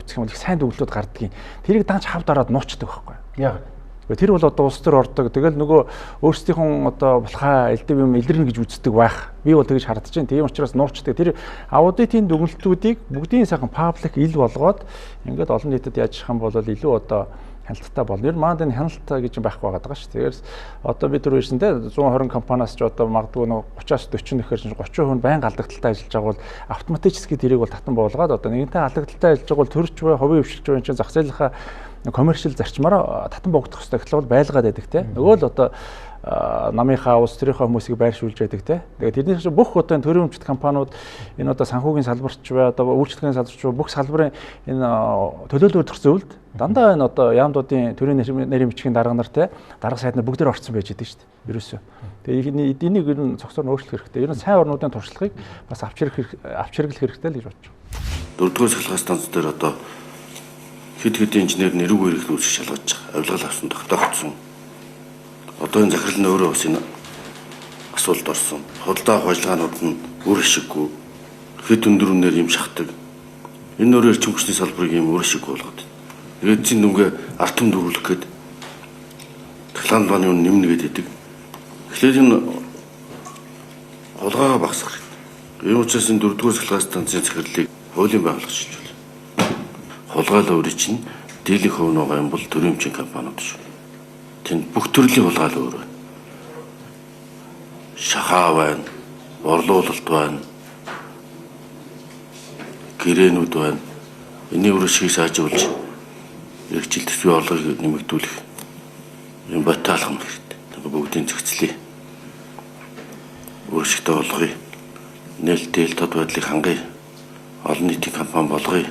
үзэх юм бол их сайн дүгнэлтүүд гардаг юм. Тэрийг данч хавд ороод нуучдаг байхгүй юу? Яг. Тэр бол одоо улс төр ордог. Тэгэл нөгөө өөрсдийнхөө одоо булхаа элдв юм илэрнэ гэж үздэг байх. Би бол тэгж хардж байна. Тийм учраас нуучдаг. Тэр аудитын дүгнэлтүүдийг бүгдийн сайхан паблик ил болгоод ингээд олон нийтэд яаж их юм бол илүү одоо хяналттай болно. Ер нь манад энэ хяналт гэж юм байхгүй байгаа шүү. Тэгэхээр одоо бид түр ирсэн те 120 компаниас ч одоо магадгүй нэг 30-аас 40 нэхэр чинь 30% нь байнга алдагдaltaй ажиллаж байгаа бол автоматически тэрийг бол татан буулгаад одоо нэгэнтээ алдагдaltaй ажиллаж байгаа бол төрч бай, хувийн хвшилж бай чинь зах зээлийнхаа коммершл зарчмаар татан богдох хэрэгтэй гэхэл бол байлгаад байдаг те. Нөгөө л одоо намынхаа улс төрийнхөө хүмүүсийг байршуулж байдаг те. Тэгээд тэрнийх чинь бүх одоо энэ төрийн өмчт компаниуд энэ одоо санхүүгийн салбарч бай, одоо үйлчлэгийн салбарч бай, бүх салбарын энэ төлөөлөл өртөх зөвлөлд дандаа энэ одоо яамдуудын төрийн нэрийн бичгийн дарга нар те, дарга сайд нар бүгд тэр орцсон байж байдаг шүү дээ. Ерөөсөө. Тэгээд энийг ер нь цогцоор нь өөрчлөх хэрэгтэй. Ер нь сайн орнуудын туршлагыг бас авч хэрэглэх хэрэгтэй л гэж бодож байна. Дөрөвдүгээр шалгах станц дээр одоо хэд хэдэн инженер нэрүүг эрх үүсгэж шалгаж байгаа. Авилгал авсан, тогтоогдсон. Одоо энэ захирал нь өөрөө бас энэ асуулт орсон. Худалдаа авах ажиллагаанууд нь үр ашиггүй. Хэд өндөр үнээр юм шахдаг. Энэ өөрөө эрчим хүчний салбарыг юм үр ашиггүй болгоод. Тэгээд чинь дүнгээ ард түмэнд өрүүлэх гээд цахилгаан дулааны үн нэмнэ гэдэг. Тэгэхээр энэ хулгайгаа багасгах хэрэгтэй. Ийм учраас энэ дөрөвдүгээр цахилгаан станцын захирлыг хуулийн байгууллага шилжүүл. Хулгайлаа өөрийн чинь дийлэнх хувь нь байгаа юм бол төрийн өмчийн компаниуд шүү. Тэнд бүх төрлийн хулгайл өөр байна. Шахаа байна, борлуулалт байна, гэрээнүүд байна. Энийн үр ашгийг сайжруулж эрхжил төсвийн орлогыг нэмэгдүүлэх юм баталгах юм хэрэгтэй. Бүгдийн зохицлыг үр ашигтай болгоё. Нээлттэй тод байдлыг хангая. Олон нийтийн компани болгоё.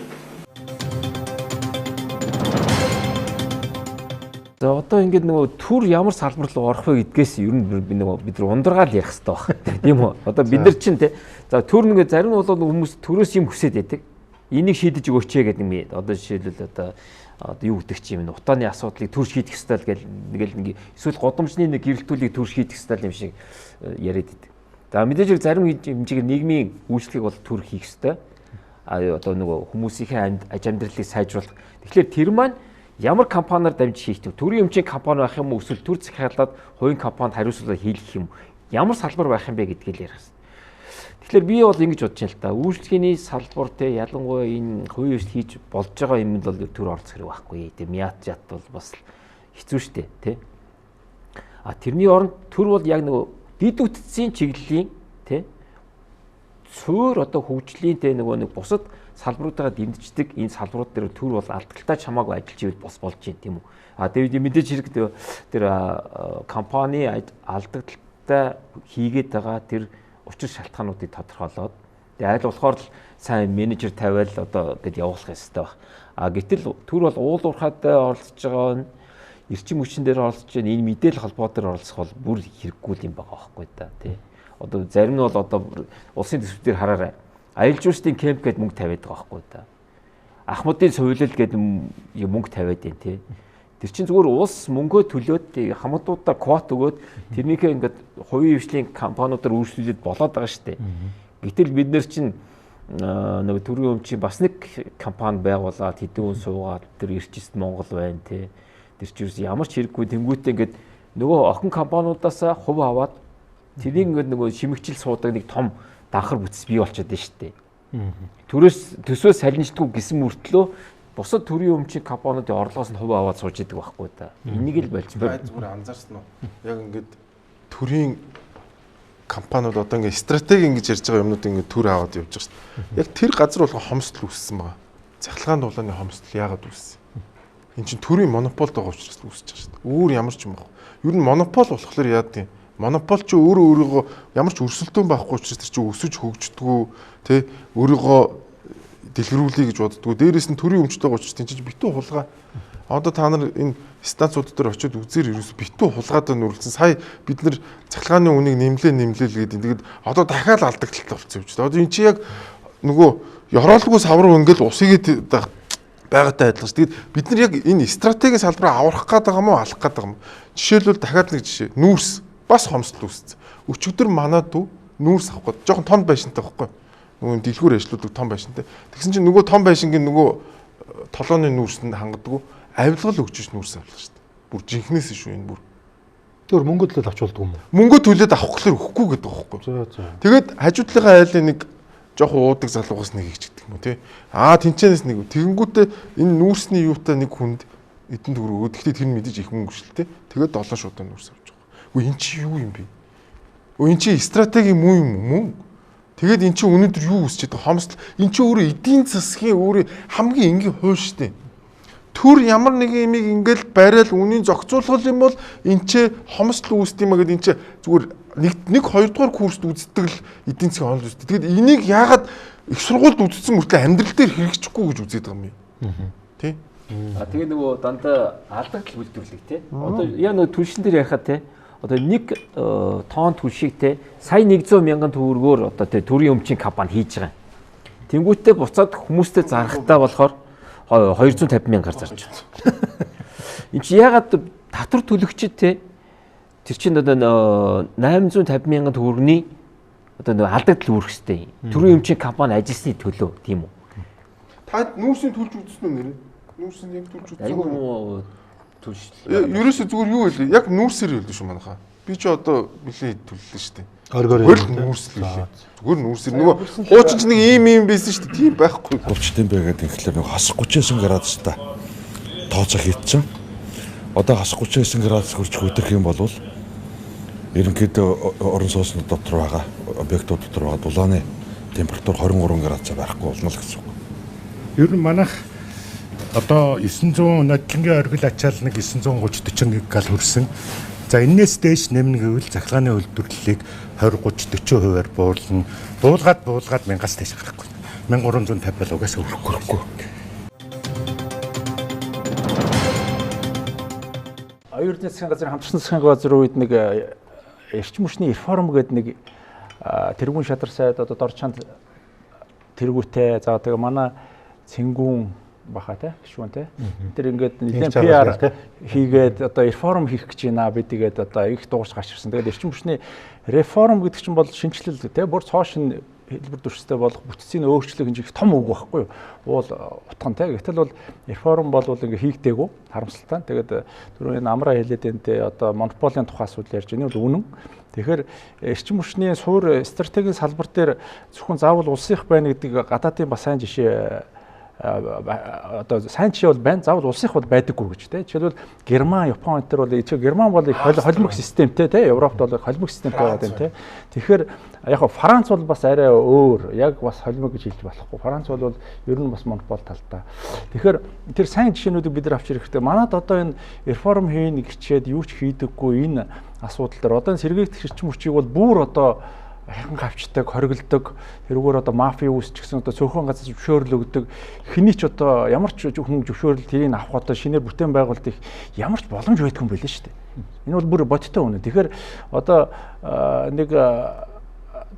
За одоо ингээд нөгөө төр ямар салбар руу орох вэ гэдгээс ер нь би нөгөө бид нар ундргаал ярих хэрэгтэй байх. Тийм үү? Одоо бид нар чинь те за төр нэг зарим нь бол хүмүүс төрөөс юм хүсээд байдаг. Энийг шийдэж өгөөч гэдэг юм. Одоо жишээлбэл одоо юу гэдэг чинь юм утааны асуудлыг төр шийдэх ёстой л гэл нэгэл нэг эсвэл годомжны нэг гэрэлтүүлийг төр шийдэх ёстой юм шиг яриад байдаг. За мэдээж хэрэг зарим хэмжээгээр нийгмийн үйлчлэгийг бол төр хийх ёстой. А одоо нөгөө хүмүүсийнхээ аж амьдралыг сайжруулах. Тэгэхээр тэр маань ямар компаниар дамжиж хийх вэ? Төрийн өмчийн компани байх юм уу? Эсвэл төр захиалаад хувийн компанид хариуцлага хийлгэх юм уу? Ямар салбар байх юм бэ гэдгийг л ярих хэрэгтэй. Тэгэхээр би бол ингэж бодож байна л та. Үйлчлэгээний салбар те ялангуяа энэ хувийн хвшил хийж болж байгаа юмд бол төр оролцох хэрэг байхгүй. Тэ мят жат бол бас хэцүү шттэ те. А тэрний оронд төр бол яг нөгөө дид үтцийн чиглэлийн те цуур одоо хөгжлийн те нөгөө нэг бусад салбаруудаа дэмждэг энэ салбарууд дээр төр бол алдагдaltaй чамаагүй ажиллаж ивэл бос болж байна тийм үү. А тэгээд мэдээж хэрэг тэр компани алдагдaltaй хийгээд байгаа тэр учир шалтгаануудыг тодорхойлоод тэгээд аль болохоор л сайн менежер тавиал одоо гэд явуулах ёстой байх. А гэтэл төр бол уул уурхайд оролцож байгаа нь эрчим хүчин дээр оролцож байгаа энэ мэдээлэл холбоо дээр оролцох бол бүр хэрэггүй юм байгаа байхгүй да тий. Одоо зарим нь бол одоо улсын төсөв дээр хараарай. Аялал жуулчдын кемп гээд мөнгө тавиад байгаа байхгүй да. Ахмадын цувилал гээд мөнгө тавиад байна тий. Тэр чинь зүгээр улс мөнгөө төлөөд хамтуудаа квот өгөөд тэрнийхээ ингээд хувийн хвшлийн компаниудаар үйлчлүүлээд болоод байгаа шүү дээ. Гэтэл бид нэр чинь нөгөө төрийн өмчийн бас нэг компани байгуулад хэдэн хүн суугаад тэр эрчист Монгол байна тий. Тэр чинь ерөөс ямар ч хэрэггүй тэнгуүтээ ингээд нөгөө охин компаниудаас хувь аваад тэрийг ингээд нөгөө шимэгчил суудаг нэг том данхар бүтц бий болчиход байна шүү дээ. Төрөөс төсөө салнждаггүй гэсэн мөртлөө бусад төрийн өмчийн компаниудын орлогоос нь хувь аваад сууж идэг байхгүй да. Энийг л болцсон. Зүгээр анзаарсан уу? Яг ингээд төрийн компаниуд одоо ингээд стратеги ингэж ярьж байгаа юмнууд ингээд төр аваад явж байгаа шүү дээ. Яг тэр газар болгон хомсдол үүссэн байгаа. Цахилгаан дулааны хомсдол яагаад үүссэн? Энд чинь төрийн монополд байгаа учраас үүсэж байгаа шүү дээ. Өөр ямар ч юм баг. Ер нь монопол болохоор яадаг юм? Монопол чи өөрөө өөрийгөө ямар ч өрсөлдөөн байхгүй учраас тэр чи өсөж хөгждөггүй, тэ өөрийгөө дэлгэрүүлэе гэж боддгоо. Дээрээс нь төрийн өмчтэй байгаа учраас тийм ч битүү хулгай. Одоо та нар энэ станцууд дээр очиод үзээр ерөөс битүү хулгайдаа нүрэлсэн. Сая бид нар цахилгааны үнийг нэмлээ гэдэг. Тэгээд одоо дахиад алдагдaltaй болсон юм чи. Одоо эн чи яг нөгөө ёроолгүй савруу ингээл ус игээд байгаатай адилхан ш. Тэгээд бид нар яг энэ стратегийн салбараа аврах гээд байгаа юм уу, алах гээд байгаа юм уу? Жишээлбэл дахиад нэг жишээ. Нүүрс бас хомсдол үүссэн. Өчигдөр манай дүү нүүрс авах гээд жоохон том байшинтай байхгүй. Нөгөө дэлгүүр ажилладаг том байшинтай. Тэгсэн чинь нөгөө том байшингийн нөгөө толооны нүүрсэнд хангадаггүй авилгал өгч нүүрс авлаа шүү дээ. Бүр жинхнээс шүү энэ бүр. Тэр мөнгө төлөөд авч болдгоо юм уу? Мөнгө төлөөд авах гэхлээр өгөхгүй гэдэг байхгүй. За. Тэгээд хажуудлынхаа айлын нэг жоохон уудаг залуугаас нэг хийчихдэг юм уу тий. Аа тэнчэнээс нэг тэгэнгүүтээ энэ нүүрсний юутай нэг хүнд эдэн төгрөг өгөөд гэхдээ тэр нь мэдээж их мөнгө шүү дээ. Тэгээд 7 шуудаа нүүрс авч байгаа. Үгүй эн чи юу юм бэ? Өө эн чи стратеги муу юм уу? Мөн. Тэгээд эн чи өнөөдөр юу үсчихэд байгаа хомсдол эн чи өөрөө эдийн засгийн өөрөө хамгийн энгийн хууль шүү дээ. Төр ямар нэгэн юмыг ингээл барайл үнийн зохицуулах юм бол эн чи хомсдол үүсдэг юм а гэд эн чи зүгээр нэг хоёрдугаар курст үздэг л эдийн засгийн онол үздэг. Тэгээд энийг яагаад их сургуульд үзсэн мөртлөө амьдрал дээр хэрэгжихгүй гэж үзээд байгаа юм бэ? Тий. А тэгээ нөгөө дандаа алдагдал үйлдвэрлэх тий. Одоо яг нөгөө түлшин дээр ярихад тий. Одоо нэг тонн түлшийг тий сая 100 мянган төгрөгөөр одоо тий төрийн өмчийн компани хийж байгаа. Тэнгүүтээ буцаад хүмүүстэй зархтаа болохоор 250 мянгаар зарж байгаа. Энд чи яагаад татвар төлөгчд тий тэр чинь одоо 850 мянган төгрөгийн одоо нөгөө алдагдал үүрэх хэрэгтэй. Төрийн өмчийн компани ажилласны төлөө тийм үү? Та нүүрсийн төлж үзсэн үү нэрээ? Нүүрсийн яг төлж үзсэн. Айгүй муу төлж. Ерөөсөө зүгээр юу хэлээ? Яг нүүрсээр хэлдэг шүү манайхаа. Би чи одоо нэлээд төллөө шүү дээ. Оргоор нүүрс л хэлээ. Зүгээр нүүрсээр нөгөө хуучин ч нэг ийм байсан шүү дээ. Тийм байхгүй. Голчтын бэ гэдэг тэгэхээр нөгөө хасах 39 градустай тооцоо хийцэн. Одоо хасах 39 градус хүрч хөдөх юм бол ерөнхийдөө орон сууцны дотор байгаа объектууд дотор байгаа дулааны температур 23 градусаа барихгүй болно л гэсэн үг. Ер нь манайх одоо 900 нодлонгийн оргил ачаал нэг 930 40 гал хүрсэн. За энээс дээш нэмнэ гэвэл цахилгааны үйлдвэрлэлийг 20 30 40%-аар буурлна. Буулгаад 1000-аас дээш гарахгүй. 1350 бол угаасаа өрөхгүй. Оюун эрдэнэ засгийн газрын хамтарсан засгийн газар үед нэг эрчим хүчний реформ гэдэг нэг тэргүүн шадар сайд одоо дор чанд тэргүүтэй за тэгээ манай цэнгүүн баха тий гişүүн тий тэр ингээд нэлээд PR хийгээд одоо реформ хийх гэж байна бид тэгээд одоо их дуугарч гарч ирсэн. Тэгээд эрчим хүчний реформ гэдэг чинь бол шинэчлэл тий бүр цоо шинэ хэлбэр дүрстэй болох бүтцийн өөрчлөх энэ их том үг байхгүй юу? Уул утга нь тий. Гэтэл бол реформ бол ингээ хийгдээгүй харамсалтай. Тэгээд түрүү энэ амраа хэлээд энэ тий одоо монополийн тухай асуудал ярьж байна. Энэ бол үнэн. Тэгэхээр эрчим хүчний суур стратегийн салбар дээр зөвхөн заавал улсынх байна гэдэг гадаадын бас сайн жишээ одоо сайн жишээ бол байна. Заавал улсынх бол байдаггүй гэж тий. Жишээлбэл Герман, Япон энэ төр бол Герман бол их холимог системтэй тий. Европт бол холимог системтэй байгаа юм тий. Тэгэхээр яг нь Франц бол бас арай өөр. Яг бас холимог гэж хэлж болохгүй. Франц бол ер нь бас монопол талтай. Тэгэхээр тэр сайн жишээнүүдийг бид нар авч ирэх хэрэгтэй. Манад одоо энэ реформ хийнэ гэчээд юу ч хийдэггүй энэ асуудал дээр одоо энэ сэргээгдэх эрчим хүчийг бол бүр одоо хяхан хавчдаг, хориглодог, тэрүүгээр одоо мафи үүсчихсэн одоо цөөхөн газар зөвшөөрөл өгдөг. Хэний ч одоо ямар ч хүн зөвшөөрөл тэрийг авах одоо шинээр бүтээн байгуулалт их ямар ч боломж байдгүй юм байлээ шүү дээ. Энэ бол бүр бодиттой үнэ. Тэгэхээр одоо нэг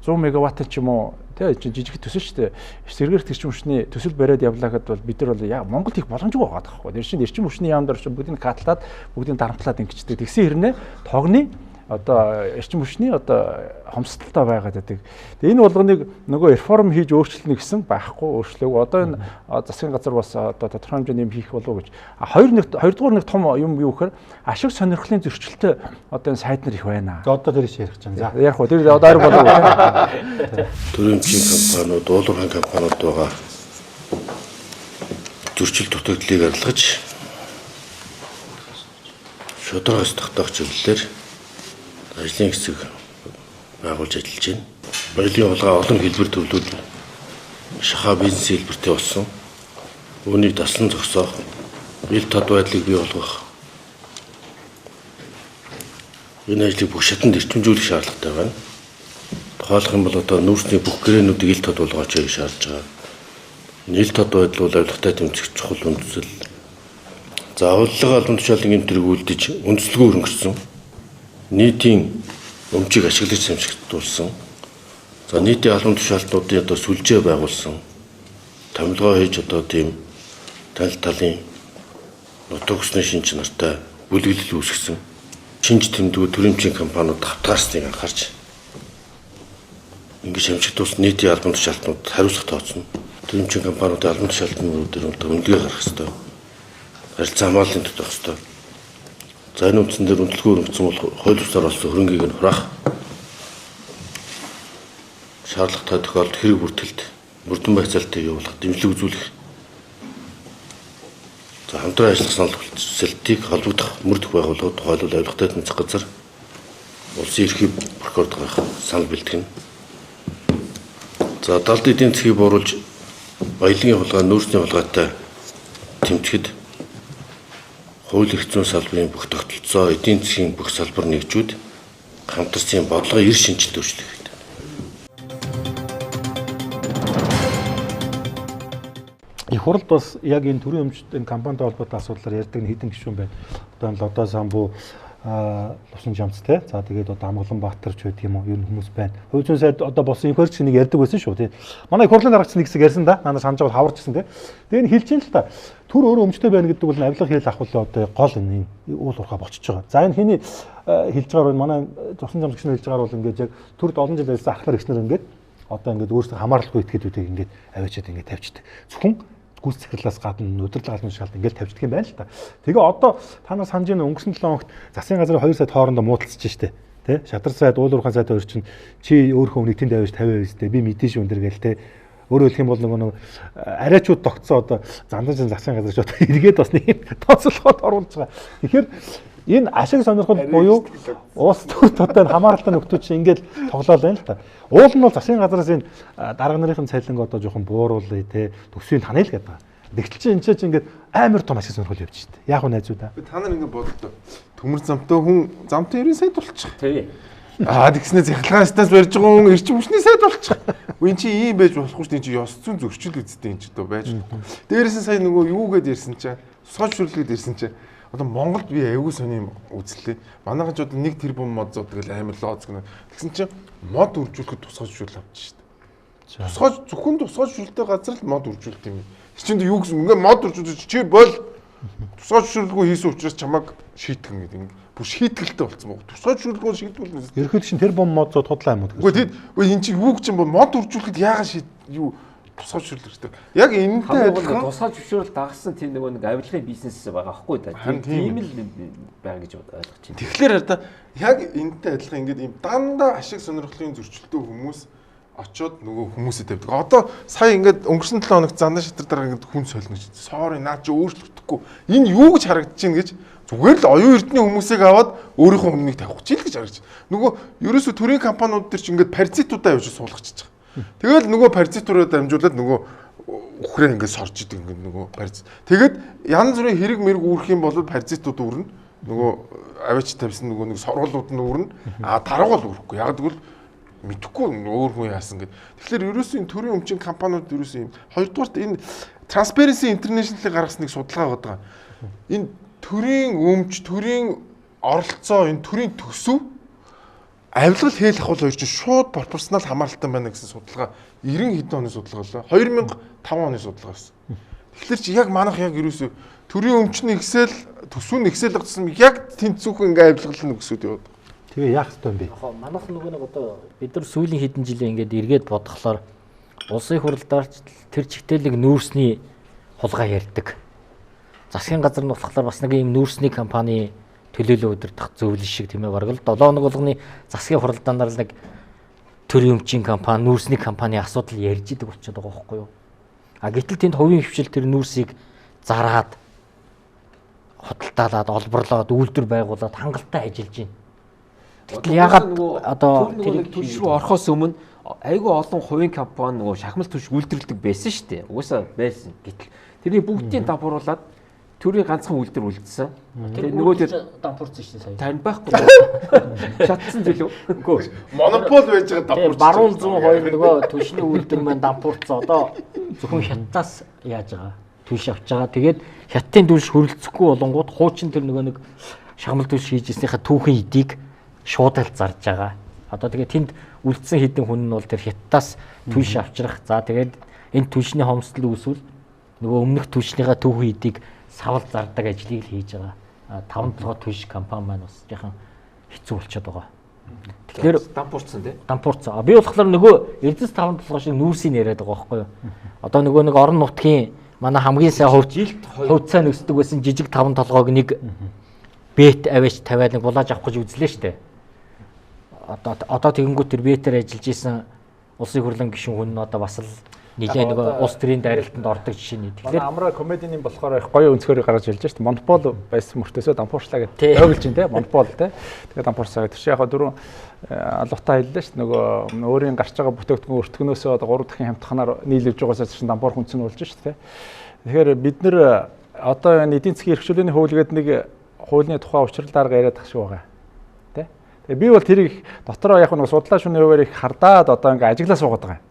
100 мегаватт ч юм уу тий жижиг төсөл шүү дээ. Сэргээрт эрчим хүчний төсөл бариад явлаа гэхэд бол бид нар бол яа Монголд их боломжгүй байгаа байхгүй. Тэр чинь эрчим хүчний яам дээр чинь бүгдийг катлаад бүгдийг дарамтлаад ингэчдэг. Тэгсэн хэрнээ тогны одоо эрчим хүчний одоо хомсдолтой байгаад байдаг. Тэгээ энэ болгоныг нөгөө реформ хийж өөрчлөнө гэсэн байхгүй өөрчлөөгүй. Одоо энэ засгийн газар бас одоо тодорхой хэмжээний юм хийх болов уу гэж. Хоёрдугаар нэг том юм юу гэхээр ашиг сонирхлын зөрчилтэй одоо энэ сайд нар их байна. За одоо тэр их ярих чинь. За ярих уу. Тэр одоо ойр болов уу. Төрийн өмчийн компаниуд, уулуурхайн компаниуд байгаа зөрчил дутагдлыг арилгаж шударгаас тогтоох чиглэлээр ажлын хэсэг байгуулж ажиллаж байна. Баялгийн хулгай олон хэлбэр төрлүүд шахаа бизнес хэлбэртэй болсон. Үүнийг дасан зогсоох, ил тод байдлыг бий болгох энэ ажлыг бүх шатанд эрчимжүүлэх шаардлагатай байна. Тухайлах юм бол одоо нүүрсний бүх гэрээнүүдийг ил тод болгооч гэж шаардж байгаа. Нийл тод байдал бол авилгатай тэмцэх чухал үндсэл. За авилга албан тушаалын гэмт хэрэг үлдэж үндслгүй хөрөнгөрсөн. Нийтийн өмчийг ашиглаж самшигдуулсан. За нийтийн албан тушаалтнуудын одоо сүлжээ байгуулсан. Томилгоо хийж одоо тийм танил талын нутаг усны шинж нартай бүлэглэл үүсгэсэн. Шинж тэмдгүүд төрөмчийн компаниуд хавтгаарсныг анхаарч ингэж хэмжигдүүлсэн нийтийн албан тушаалтнууд хариуцлага тооцно. Төрөмчийн компаниудын албан тушаалтнууд дээр үнэлгээ гаргах ёстой. Харилцан хамгааллын тодорхой ёстой. За энэ үндсэн дээр үнэлгээ өргөцсөн бол хууль ёсоор олсон хөрөнгийг нь хураах. Шаардлагатай тохиолдолд хэрэг бүртгэлд мөрдөн байцаалтыг явуулах, дэмжлэг үзүүлэх. За хамтран ажиллах санал хүсэлтийг холбогдох мөрдөх байгууллагууд тухайлбал авилгатай тэмцэх газар улсын ерхий прокурорд гаргах санал бэлтгэнэ. За далд эдийн засгийг бууруулж баялагын хулгай, нүүрсний хулгайтай тэмцэхэд хууль эрх зүйн салбарын бүх тогтолцоо, эдийн засгийн бүх салбар нэгжүүд хамтарсан бодлогын эрс шинжилэлт өөрчлөх хэрэгтэй. Их хуралд бас яг энэ төрийн өмчт энэ компанитай холбоотой асуудлаар ярьдаг нь хэдэн гишүүн байна. Одоо энэ Лодоо самбуу Лувсан жамц те. За тэгээд одоо Амгалан Баатарч байдаг юм уу? Ер нь хүмүүс байна. Хувь зүйн сайд одоо болсон инхорч нэг ярьдаг байсан шүү тий. Манай их хурлын дарагч нэг хэсэг ярьсан да. Нанаас санаж байгаа хаварч гисэн тий. Тэгээд энэ хэлж ин л та. Түр өөрөө өмчтэй байна гэдэг бол авилга хэл авах одоо гол энэ уул уурхай болчихж байгаа. За энэ хиний хэлж байгаа бол манай Лувсан жамц гишүүн хэлж байгаа бол ингээд яг төрд олон жил ажилласан ахлаар гишнэр ингээд одоо ингээд өөрсдөө хамааралгүй этгээдүүдийг ингээд аваачаад ингээд тавьчихдаг. Зөвхөн гүйц захирлаас гадна удирдлага албан тушаалд ингээл тавьчихдаг юм байна л та. Тэгээ одоо та нар санаж байна өнгөрсөн 7 хоногт засгийн газрын 2 сайд хоорондоо муудалцж штэ. Тэ? Шадар сайд, уул уурхайн сайд хоёр чинь чи өөрийнхөө үнийг тэнд аваач 50% өстэй би мэдэн шүү энэ дэр гээл тэ. Өөрөөр хэлэх юм бол нөгөө арайчууд тогтсон одоо зандан засгийн газар ч одоо эргээд бас нэг юм тооцоолгоод оруулж байгаа. Тэгэхээр энэ ашиг сонирхол буюу улс төрт одоо энэ хамааралтай нөхдүүд чинь ингээл тоглоал байна л та. Уул нь бол засгийн газараас энэ дарга нарын цайланг одоо жоохон бууруулъя те төсвийг танъя л гэдэг байгаа. Тэгтэл чинь энэ чинь ингээд амар том ашиг сонирхол явж штэ. Яг уу найзуудаа. Та нар ингээд бодлоо. Төмөр замтай хүн замтай ерэн сайд болчих. Тий. Аа тэгснэ цахилгаан станц барьж байгаа хүн эрчим хүчний сайд болчих. Үгүй эн чинь ийм байж болохгүй шүү дээ. Эн чинь ёс зүйн зөрчил үсттэй эн чинь одоо байж болохгүй. Дээрээс нь сая нөгөө юу гээд ярьсан чинь тусгай зөвшөөрлөд ярьсан чинь одоо Монголд би аягүй сони юм үзлээ. Манайхан ч одоо 1 тэрбум мод зоодог л амар лооц гэнэ. Тэгсэн чинь мод үржүүлэхэд тусгай зөвшөөрөл авчих шүү дээ. Тусгай зөвхөн тусгай зөвшөөрлөлтэй газар л мод үржүүлдэг юм. Чинь юу гэсэн ингээ мод үржүүлж чи бол тусгай зөвшөөрлгүй хийсэн учраас чамайг шийтгэн гэдэг ингээ бүр шийтгэлтэй болсон баг. Тусгай зөвшөөрлгүй шийдвэл ерөөхдөө чинь тэр бом мод зоод худлаа юм уу? Үгүй тэгэд үгүй эн чинь юу гэж юм бол мод үржүүлэхэд яагаад шийд юу тусгай зөвшөөрөл хэрэгтэй. Яг энэнтэй адилхан тусгай зөвшөөрөл дагсан тийм нөгөө нэг авилгын бизнес байгаа байхгүй да. Тийм л байгаа гэж ойлгож байна. Тэгэхээр та яг энэнтэй адилхан ингээд ийм дандаа ашиг сонирхлын зөрчилтэй хүмүүс очоод нөгөө хүмүүсээ тавьдаг. Одоо сая ингээд өнгөрсөн 7 хоногт зандан шатар дараа ингээд хүн солино гэж. Sorry наа чи өөрчлөгдөхгүй. Энэ юу гэж харагдаж байна гэж зүгээр л оюун эрдний хүмүүсийг аваад өөрийнхөө өмнөнийг тавих гэж л гэж харагдаж. Нөгөө ерөөсөө төрийн компаниуд төр чи ингээд паразитуудаа явж суулгачихж байгаа. Тэгэл нөгөө паразитуудаа дамжуулаад нөгөө үхрээ ингээд сорж идэг ингээд нөгөө паразит. Тэгээд янз бүрийн хэрэг мэрэг үүрэх юм бол паразитууд үүрнэ. Нөгөө аваач тавьсан нөгөө нэг соргуулууд нь үүрнэ. А дарга бол үүрэхгүй. Яг тэгвэл мэдхгүй өөр хүн яасан гэд. Тэгэхээр ерөөсөө энэ төрийн өмчийн компаниуд ерөөсөө юм. Хоёрдугаарт энэ Transparency International-ийн гаргасан нэг судалгаа байгаа. Энэ төрийн өмч, төрийн оролцоо, энэ төрийн төсөв авилгал хээл ахуул хоёр чинь шууд пропорционал хамааралтай байна гэсэн судалгаа 90 хэдэн оны судалгаа лээ. 2005 оны судалгаа байсан. Тэгэхээр чи яг манайх яг ерөөсөө төрийн өмчний Excel, төсвийн Excel гацсан яг тэнцүүхэн ингээ авилгал нь өсөд яваад. Тэгээ яах ёстой юм бэ? Яг манайх нөгөө нэг одоо бид нар сүүлийн хэдэн жилийн ингээд эргээд бодглохлоор улсын хурлаар тэр чигтээлэг нүүрсний хулгай ярьдаг. Засгийн газар нь болохоор бас нэг ийм нүүрсний компани төлөөлөө удирдах зөвлөл шиг тийм ээ бараг л 7 хоног болгоны засгийн хуралдаанаар л нэг төрийн өмчийн компани, нүүрсний компани асуудал ярьж идэг болчиход байгаа байхгүй юу? А гэтэл тэнд хувийн хвшил тэр нүүрсийг зараад худалдаалаад, олборлоод, үйлдвэр байгуулад хангалттай ажиллаж байна. Гэтэл ягаад одоо тэр түлш рүү орохоос өмнө айгүй олон хувийн компани нөгөө шахмал түлш үйлдвэрлэдэг байсан шүү дээ. Угаасаа байсан. Гэтэл тэрний бүгдийг давхруулаад Төрийн ганцхан үйлдвэр үлдсэн. Тэр нөгөө тэр дампуурсан шин сая. Тань байхгүй. Шатсан зүйл үү? Үгүй. Монопол байж байгаа дампуурсан. Баруун зүүн хоёр нөгөө түлшний үйлдвэр маань дампуурсан. Одоо зөвхөн хятадаас яаж байгаа? Түлш авч байгаа. Тэгээд хятадын түлш хөрөлцөхгүй болонгууд хуучин тэр нөгөө нэг шагмал түлш хийж ирснийхаа түүхэн эдийг шууд л зарж байгаа. Одоо тэгээд тэнд үлдсэн хэдэн хүн нь бол тэр хятадаас түлш авчрах. За тэгээд энэ түлшний хомсдол үүсвэл нөгөө өмнөх түлшнийхаа түүхэн эдийг савл зардаг ажлыг л хийж байгаа. 5 толгой түлш компани маань бас жаахан хэцүү болчиход байгаа. Тэгэхээр дампуурсан тий. Дампуурсан. Би болохоор нөгөө Эрдэс 5 толгой шиг нүүрсийг яриад байгаа байхгүй юу? Одоо нөгөө нэг орон нутгийн манай хамгийн сайн хувьцаа нөсдөг байсан жижиг 5 толгойг нэг бет аваач тавиад нэг булааж авах гэж үзлээ штэ. Одоо тэгэнгүүт тэр бетээр ажиллаж исэн улсын хурлын гишүүн хүн нь одоо бас л нэлээ нөгөө улс төрийн дайралтанд ордог жишээ нь. Тэгэхээр Амра комедийн болохоор их гоё өнцгөрийг гаргаж ирж шүү дээ. Монопол байсан мөртөөсөө дампуурчлаа гэдэг ойлголж байна те. Монопол те. Тэгээд дампуурсаа гэдэг. Тэр чинь яг дөрөв алуутаа хэллээ шүү дээ. Нөгөө өөрийн гарч байгаа бүтээгдэхүүн өртгөнөөсөө одоо 3 дахин хямдханаар нийлүүлж байгаасаа чинь дампуур хүнс нь болж шүү дээ. Тэгэхээр бид нэр одоо энэ эдийн засгийн эрх чөлөөний хууль гэдэг нэг хуулийн тухай учрал дарга яриад тах шиг байгаа. Тэ. Тэгээ би бол тэрийг дотроо яг нэг судлаа шүний хуваар их хардаад одоо ингээ ажиглаа суугаад байгаа юм.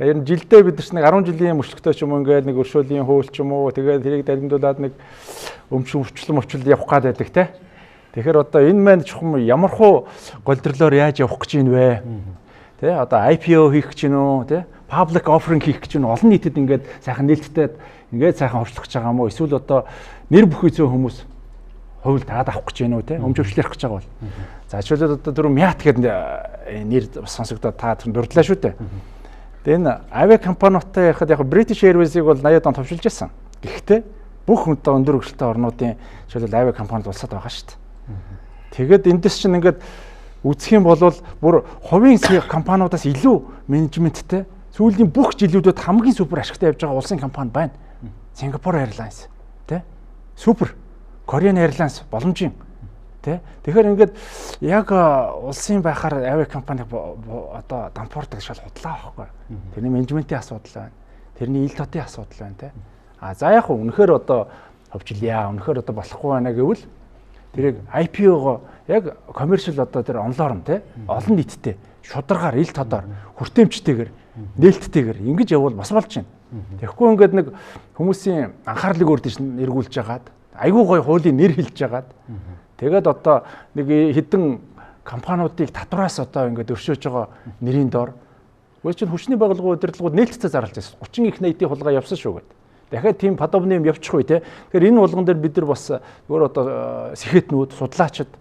Тэгээ ер нь жилдээ бид нар нэг 10 жилийн мөрчлөгтэй ч юм уу ингээл нэг өршөөлийн хууль ч юм уу тэгээд тэрийг даримдуулаад нэг өмчлөн мөвчлөл явах гад байдаг те. Тэгэхээр одоо энэ маань чухам ямархуу голдрлоор яаж явах гэж юм вэ? Тэ одоо IPO хийх гэж юм уу те? Public offering хийх гэж юм уу? Олон нийтэд ингээд сайхан нээлттэй ингээд сайхан хөршлөх гэж байгаа юм уу? Эсвэл одоо нэр бүхий зөө хүмүүс хууль таад авах гэж юм уу те? Өмч өвчлөх гэж байгаа бол. За жишээлбэл одоо түрүү мят гэдэг нэр бас сонсогдоод та тэр дурдлаа шүү дээ. Тэгээ энэ авиа компаниудтай ярихад яг British Airways-ыг бол 80-ад онд товшилж байсан. Гэхдээ бүх одоо өндөр хөгжилтэй орнуудын жишээлбэл авиа компаниуд улсад байгаа шүү дээ. Тэгээд эндээс чинь ингээд үзэх юм бол бүр хувийн компаниудаас илүү менежменттэй сүүлийн бүх жилүүдэд хамгийн супер ашигтай явж байгаа улсын компани байна. Singapore Airlines тэ? Супер. Korean Airlines боломжийн. Тэ? Тэгэхээр ингээд яг улсын байхаар авиа компани одоо дампуурдаг шал худлаа байхгүй. Тэрний менежментийн асуудал байна. Тэрний ил тотын асуудал байна тэ. А за яг үнэхээр одоо ховчлаа. Үнэхээр одоо болохгүй байна гэвэл тэрийг IPO-го яг commercial одоо тэр онлоор нь тэ олон нийттэй шударгаар ил тодоор хүртээмжтэйгээр нээлттэйгээр ингэж явбал бас болж байна. Тэгэхгүй ингээд нэг хүмүүсийн анхаарлыг өөр тийш эргүүлж хагаад айгүй гоё хуулийн нэр хэлж хагаад тэгээд одоо нэг хэдэн компаниудыг татвараас одоо ингээд өршөөж байгаа нэрийн дор үгүй чинь хүчний байгууллагын удирдлагууд нээлттэй зарлж байсан. 30 их 80-ийн хулгай явсан шүү гэдэг. Дахиад тийм подобны юм явчих үе те. Тэгэхээр энэ болгон дээр бид нар бас өөр одоо сэхэтнүүд, судлаачид,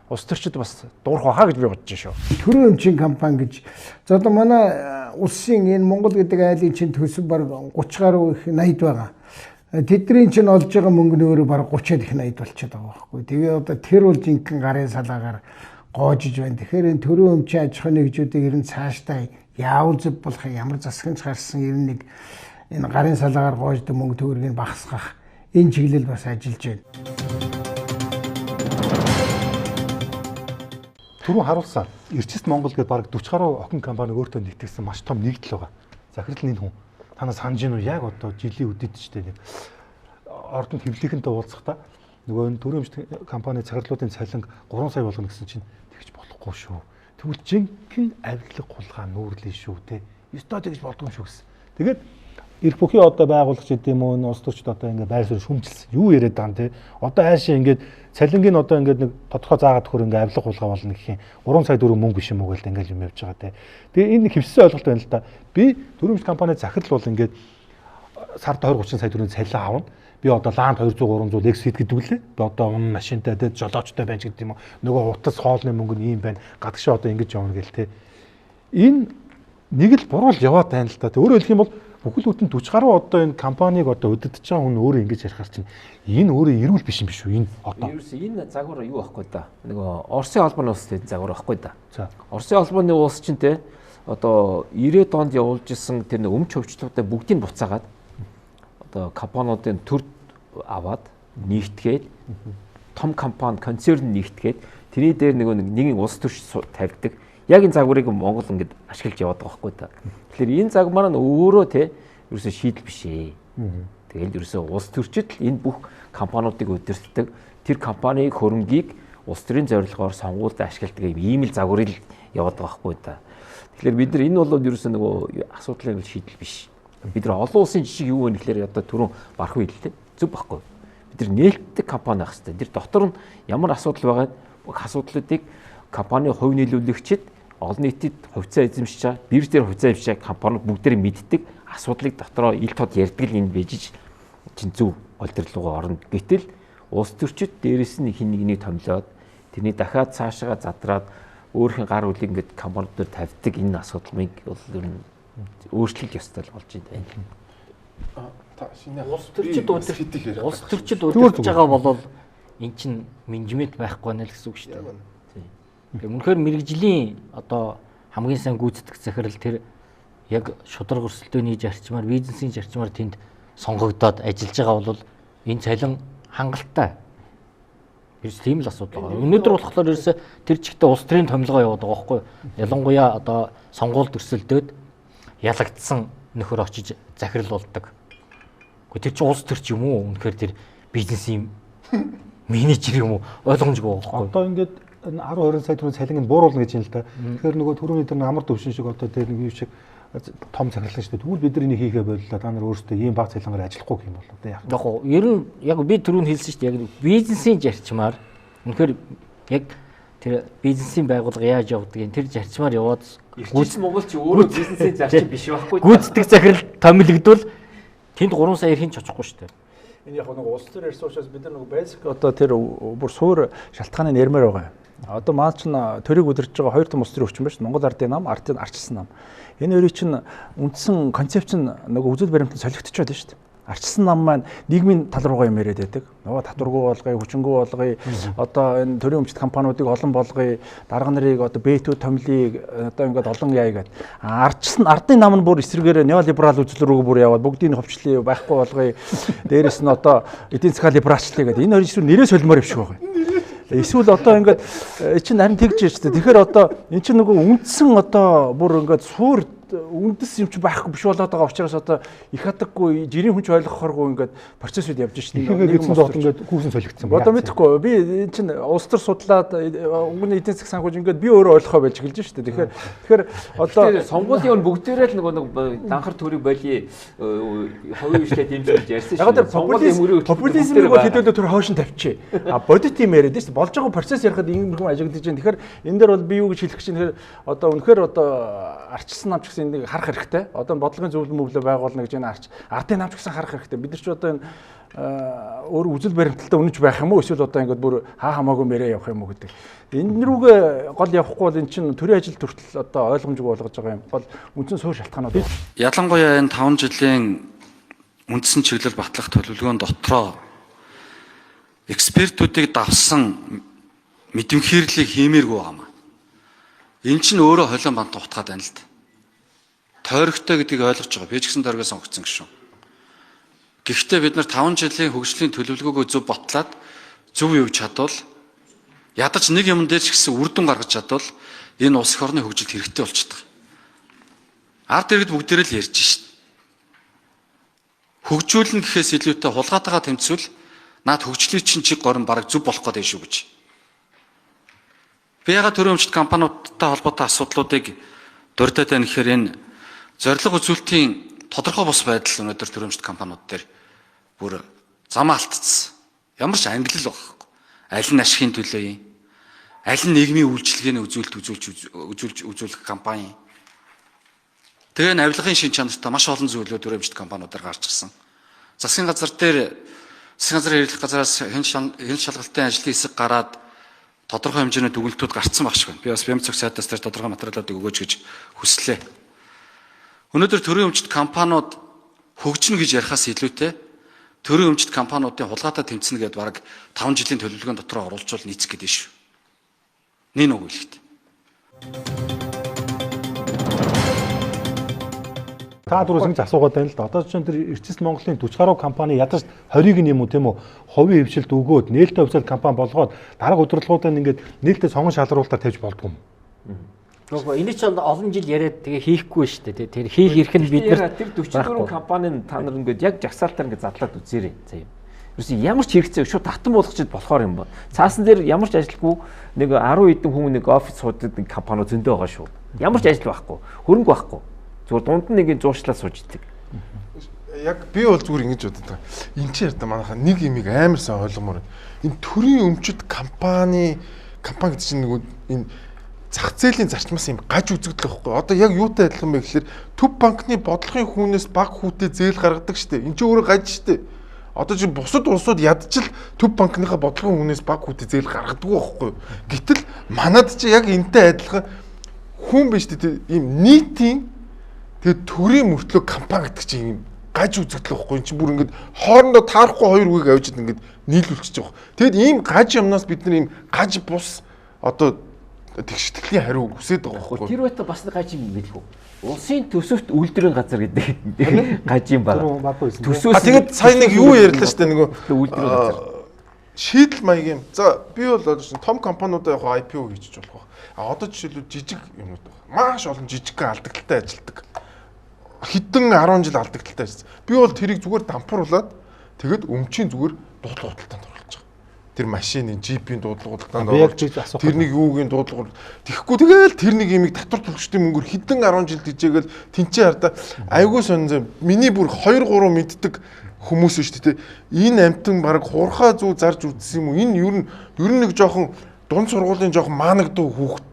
улс төрчид бас дуурах байхаа гэж би бодож шүү. Төрийн өмчийн компани гэж. За одоо манай улсын энэ Монгол гэдэг айлын чинь төсөв баг 30 гаруй их 80 байгаа. Тэдний чинь олж байгаа мөнгө нь өөрөө баг 30-ад их 80 болчиход байгаа байхгүй. Тэгээ одоо тэр бол жинхэнэ гарын салаагаар гоожиж байна. Тэгэхээр энэ төрийн өмчийн аж ахуйн нэгжүүдийг ер нь цаашдаа яавал зөв болох ямар засагч гарсан ер нь нэг энэ гарын салаагаар гоождог мөнгө төгрөгийг багасгах энэ чиглэл бас ажиллаж байна. Түрүүн харуулсан Эрчэст Монгол гэдэг бараг 40 гаруй охин компани өөртөө нэгтгэсэн маш том нэгдэл байгаа. Захирал нь энэ хүн. Та нар санаж гин үү яг одоо жилийн үдэд ч тийм ордонд хэвлэлийнхэнтэй уулзахдаа нөгөө энэ төрийн өмч компани захирлуудын цалинг 3 сая болгоно гэсэн чинь тэгж болохгүй шүү. Тэгвэл жинхэнэ авилга хулгай нүүрлээ шүү те. Ёстой тэгж болдгоо шүү гэсэн. Тэгээд эрх бүхий одоо байгуулагч гэдэг юм уу энэ улс төрчд одоо ингээд байр суурь шүмжилсэн. Юу яриад байгаа юм те. Одоо аашаа ингээд цалингийн одоо ингээд нэг тодорхой заагаад төхөр ингээд авилга хулгай болно гэх юм. 3 сая төгрөг мөнгө биш юм уу гэл ингээд юм явж байгаа те. Тэгээ энэ хэвссэн ойлголт байна л да. Би төрийн өмч компани захирал бол ингээд сард 20 30 сая төгрөгийн цалин авна. Би одоо ланд 200 300 Lexus гэдэг үлээ. Би одоо унан машинтай те жолоочтой байна ч гэдэг юм уу. Нөгөө утас хоолны мөнгө нь ийм байна. Гадагшаа одоо ингэж явна гэл те. Энэ нэг л буруу л яваад байна л да. Өөрөөр хэлэх юм бол бүхэл бүтэн 40 гаруй одоо энэ компанийг одоо удирдах байгаа хүн өөрөө ингэж ярихаар чинь энэ өөрөө эрүүл биш юм биш үү энэ одоо. Ерөөсөө энэ загвар юу байхгүй да. Нөгөө Оросын холбооны улс тийм загвар байхгүй да. За. Оросын холбооны улс чинь те одоо 90-ад онд явуулж исэн тэр нэг өмч хөвчлүүдээ бүгдийг буцаагаад одоо компаниудын төр аваад нэгтгээд том компани концерн нэгтгээд тэрний дээр нөгөө нэгэн улс төрч тавьдаг. Яг энэ загварыг Монгол ингээд ашиглаж яваад байгаа байхгүй та. Тэгэхээр энэ загвар маань өөрөө те ерөөсөө шийдэл биш ээ. Тэгэл ерөөсөө улс төрчид л энэ бүх компаниудыг удирддаг. Тэр компанийн хөрөнгийг улс төрийн зорилгоор сонгуульд ашигладаг ийм л загварыг яваад байгаа байхгүй да. Тэгэхээр бид нар энэ бол ерөөсөө нөгөө асуудлын шийдэл биш. Бид нар олон улсын жишг юу вэ гэхээр одоо түрүүн барах үйл лээ. Зөв байхгүй. Бид нар нээлттэй компани байх хэрэгтэй. Тэр дотор нь ямар асуудал байгааг бүх асуудлуудыг компани хувь нийлүүлэгчид олон нийтэд хувьцаа эзэмшиж байгаа, бирж дээр хувьцаа эзэмшиж байгаа компаниуд бүгдээр мэддэг асуудлыг дотроо ил тод ярьдаг л энэ бижиж чинь зөв гол руугаа орно. Гэтэл улс төрчид дээрэс нь хин нэгнийг томилоод тэрний дахиад цаашаа задраад өөрхийн гар үлийг ингээд компаниуд дээр тавьдаг энэ асуудал мыг бол ер нь өөрчлөх ёстой л болж байна. Та шинэ улс төрчид улс төрчид удирдах байгаа бол эн чинь менежмент байхгүй нэ л гэсэн үг шүү дээ. Тэгээ үнэхээр мэрэгжлийн одоо хамгийн сайн гүйцэтгэх захирал тэр яг шударга өрсөлдөөний зарчмаар, бизнесийн зарчмаар тэнд сонгогдоод ажиллаж байгаа бол энэ цалин хангалттай. Ерөөс тийм л асуудал байгаа. Өнөөдөр болохоор ерөөсө тэр чигтээ улс төрийн томилгоо яваад байгаа байхгүй юу? Ялангуяа одоо сонгуульд өрсөлдөөд ялагдсан нөхөр очиж захирал болдог. Гэхдээ тэр чинь улс төрч юм уу? Үнэхээр тэр бизнесийн менежер юм уу? Ойлгомжгүй байхгүй юу? Одоо ингээд 10 20 сая төгрөгийн цалин нь бууруулна гэж юм л да. Тэгэхээр нөгөө түрүүний тэр амар төвшин шиг одоо тэр нэг юм шиг том захирлаа шүү дээ. Тэгвэл бид нар энийг хийхээ боллоо. Та нар өөрсдөө ийм бага цалингаар ажиллахгүй гэх юм бол одоо яах вэ? Яг гоо ер нь яг би түрүүн хэлсэн шүү дээ. Яг бизнесийн зарчмаар үнэхээр яг тэр бизнесийн байгууллага яаж явдгийг тэр зарчмаар яваад гүйц Монголч өөрөө бизнесийн зарчим биш байхгүй. Гүйцэтгэх захирал томилогдвол тэнд 3 сая хин ч очихгүй шүү дээ. Энэ яг нэг улс төр ярьсан учраас бид нар нэг basic одоо тэр бүр суур шалтгааны нэрмээр байгаа юм. Одоо маа чинь төрийг удирдах байгаа хоёр том улс төрийн хүчин байна шүү. Монгол ардын нам, ардын арчилсан нам. Энэ хоёрын чинь үндсэн концепц нь нөгөө үзэл баримтанд солигдчиход байна шүү дээ. Арчилсан нам маань нийгмийн тал руугаа юм яриад байдаг. Нөгөө татваргүй болгоё, хүчингү болгоё, одоо энэ төрийн өмчт компаниудыг олон болгоё, дарга нарыг одоо бэтүү томилыг одоо ингээд олон яа гэдэг. Арчилсан ардын нам нь бүр эсрэгээрээ неолиберал үзэл рүү бүр яваад бүгдийг ховчлоо, байхгүй болгоё. Дээрэс нь одоо эдийн засгаа либералчлая гэдэг. Энэ хоёрын эсвэл нэрээ солимоор юм шиг байгаа юм. Эсвэл одоо ингээд чинь харин тэгж яаж тэ. Тэгэхээр одоо эн чинь нөгөө үндсэн одоо бүр ингээд суур үндэс юм чи байхгүй биш болоод байгаа учраас одоо их хадаггүй жирийн хүн ч ойлгохооргүй ингээд процессууд явж шин. Нийгэм зогт ингээд хүүсэн солигдсон. Одоо мэдэхгүй би эн чинь улс төр судлаад өнгөний эдийн засаг санхүүж ингээд би өөрөө ойлгохоо байж эхэлж шин. Тэгэхээр одоо сонгуулийн өмнө бүгдээрээ л нөгөө нэг данхар төрийг болий хувийн хвшлээ дэмжиж ярьсан шин. Яг тэр популизмыг бол хэдүүлээ төр хойш нь тавьчих. А бодит юм яриад шин. Болж байгаа процесс ярихад иймэрхүү ажиглаж байна. Тэгэхээр энэ дээр бол би юу гэж хэлэх гэж байна. Тэгэхээр одоо үнэхээр одоо арчилсан нам ч гэсэн энийг харах хэрэгтэй. Одоо бодлогын зөвлөл мөвлөө байгуулна гэж энэ ардын нам ч гэсэн харах хэрэгтэй. Бид нар ч одоо энэ өөр үзэл баримталтай үнэнч байх юм уу? Эсвэл одоо ингээд бүр хаа хамаагүй мэрэ явах юм уу гэдэг. Энэ рүүгээ гол явахгүй бол эн чинь төрийн ажил төртөл одоо ойлгомжгүй болгож байгаа юм. Гол үндсэн суурь шалтгаанууд. Ялангуяа энэ 5 жилийн үндсэн чиглэл батлах төлөвлөгөөн дотроо экспертүүдийг давсан мэдэмхийллийг хиймээргүй байгаа юм. Энэ чинь өөрөө холион бант утгаад байна л да. Тойрогтой гэдгийг ойлгож байгаа. Би ч гэсэн тойргоо сонгогдсон гişүн. Гэхдээ бид нар 5 жилийн хөгжлийн төлөвлөгөөгөө зөв батлаад зөв явж чадвал ядаж нэг юм дээр ч гэсэн үр дүн гаргаж чадвал энэ улс эх орны хөгжилд хэрэгтэй болчихдог. Ард иргэд бүгдээрээ л ярьж шít. Хөгжүүлнэ гэхээс илүүтэй хулгайтайгаа тэмцвэл наад хөгжлийн чинь чиг горн бараг зөв болох гэдэг шүү гэж. Би ягаад төрийн өмчт компаниудтай холбоотой асуудлуудыг дурдаад байна гэхээр энэ зорилго үзүүлэлтийн тодорхой бус байдал өнөөдөр төрийн өмчт компаниуд дээр бүр замаа алдсан. Ямар ч ангилал байхгүй. Аль нь ашигын төлөө юм? Аль нь нийгмийн үйлчилгээний үзүүлэлт үзүүлж үзүүлэх компани. Тэгээ авилгын шин чанартай маш олон зүйлүүд төрийн өмчт компаниудаар гарч ирсэн. Засгийн газар дээр засгийн газрын хэрэглэх газараас хэн шалгалтын ажлын хэсэг гараад тодорхой хэмжээний дүгнэлтүүд гарцсан байх шиг байна. Би бас БЯМЦ сайдаас тэр тодорхой материалуудыг өгөөч гэж хүслээ. Өнөөдөр төрийн өмчт компаниуд хөгжинэ гэж ярихаас илүүтэй төрийн өмчт компаниудын хулгайтай тэмцэнэ гэдээ бараг 5 жилийн төлөвлөгөөнд дотор оруулжвал нийцэх гэдэг шүү. Нэг үг хэлэхдээ. Та түрүүс ингэж асуугаад байна л да. Одоо чинь тэр Эрчис Монголын 40 гаруй компани ядаж 20-ыг нь юм уу тийм үү хувийн хвшилд өгөөд нээлттэй хувьцаат компани болгоод дарга удирдлагуудаа ингээд нээлттэй сонгон шалруултаар тавьж болдгоо юм. Гэхдээ энэ ч олон жил яриад тэгээ хийхгүй шүү дээ. Тэр хийх эрх нь бид нар тэр 44 компани нь та нар ингээд яг жагсаалтаар ингээд задлаад үзээрэй. За юм. Ерөөсөн ямар ч хэрэгцээ шууд татан болгочод болохоор юм ба. Цаасан дээр ямар ч ажилгүй нэг 10 хэдэн хүн нэг офис суудаг нэг компаниуд зөндөө байгаа шүү. Ямар ч ажил байхгүй, хөрөнгө байхгүй. Зүгээр дунд нь нэг зуушлаад сууж идэг. Яг би бол зүгээр ингэж боддог. Энд чи ярьда манайхаа нэг имийг амар сайн ойлгомоор байна. Энэ төрийн өмчт компани гэдэг чинь нэг энэ зах зээлийн зарчмаас юм гаж үзэгдэл байхгүй. Одоо яг юутай адилхан бэ гэхээр төв банкны бодлогын хүүнээс баг хүүтэй зээл гаргадаг штэ. Энд чи өөрөө гаж штэ. Одоо чи бусад улсууд ядчил төв банкныхаа бодлогын хүүнээс баг хүүтэй зээл гаргадаггүй байхгүй. Гэтэл манад чи яг энтэй адилхан хүн биш үү? Ийм нийтийн тэгээд төрийн мөртлөө компани гэдэг чинь ийм гаж үзэгдэл байхгүй. Энд чи бүр ингээд хоорондоо таарахгүй хоёр үгийг авчид ингээд нийлүүлчихэж байгаа. Тэгэд ийм гаж юмнаас бид нар ийм гаж бус одоо тэгштгэлийн хариу хүсээд байгаа байхгүй. Тэр байтал бас нэг гаж юм билгүй. Улсын төсөвт үйлдвэрийн газар гэдэг гаж юм байна. Төсөөс тэгээд сая нэг юу ярьлаа шүү дээ нөгөө үйлдвэрийн газар. Шийдэл маяг юм. За би бол одоо чинь том компаниудаа яг IPO хийчих болох байх. А одоо жишээлбэл жижиг юмнууд байна. Маш олон жижигхэн алдагдaltaй ажилтдаг. Хэдэн 10 жил алдагдaltaй ажилласан. Би бол тэрийг зүгээр дампууруулад тэгээд өмчийн зүгээр дуудлага худалдаанд оруулж байгаа. Тэр машины джипийн дуудлага худалдаанд оруулж тэр нэг юугийн дуудлага тэгэхгүй тэгэл тэр нэг имийг татвар төлөгчдийн мөнгөөр хэдэн 10 жил дижээгээл тэнцээ хардаа айгүй сонин зам. Миний бүр 2 3 мэддэг хүмүүс шүү дээ. Энэ амтан баг хурхаа зүү зарж үзсэн юм уу? Энэ ер нь нэг жоохон дунд сургуулийн жоохон маанагдуу хүүхэд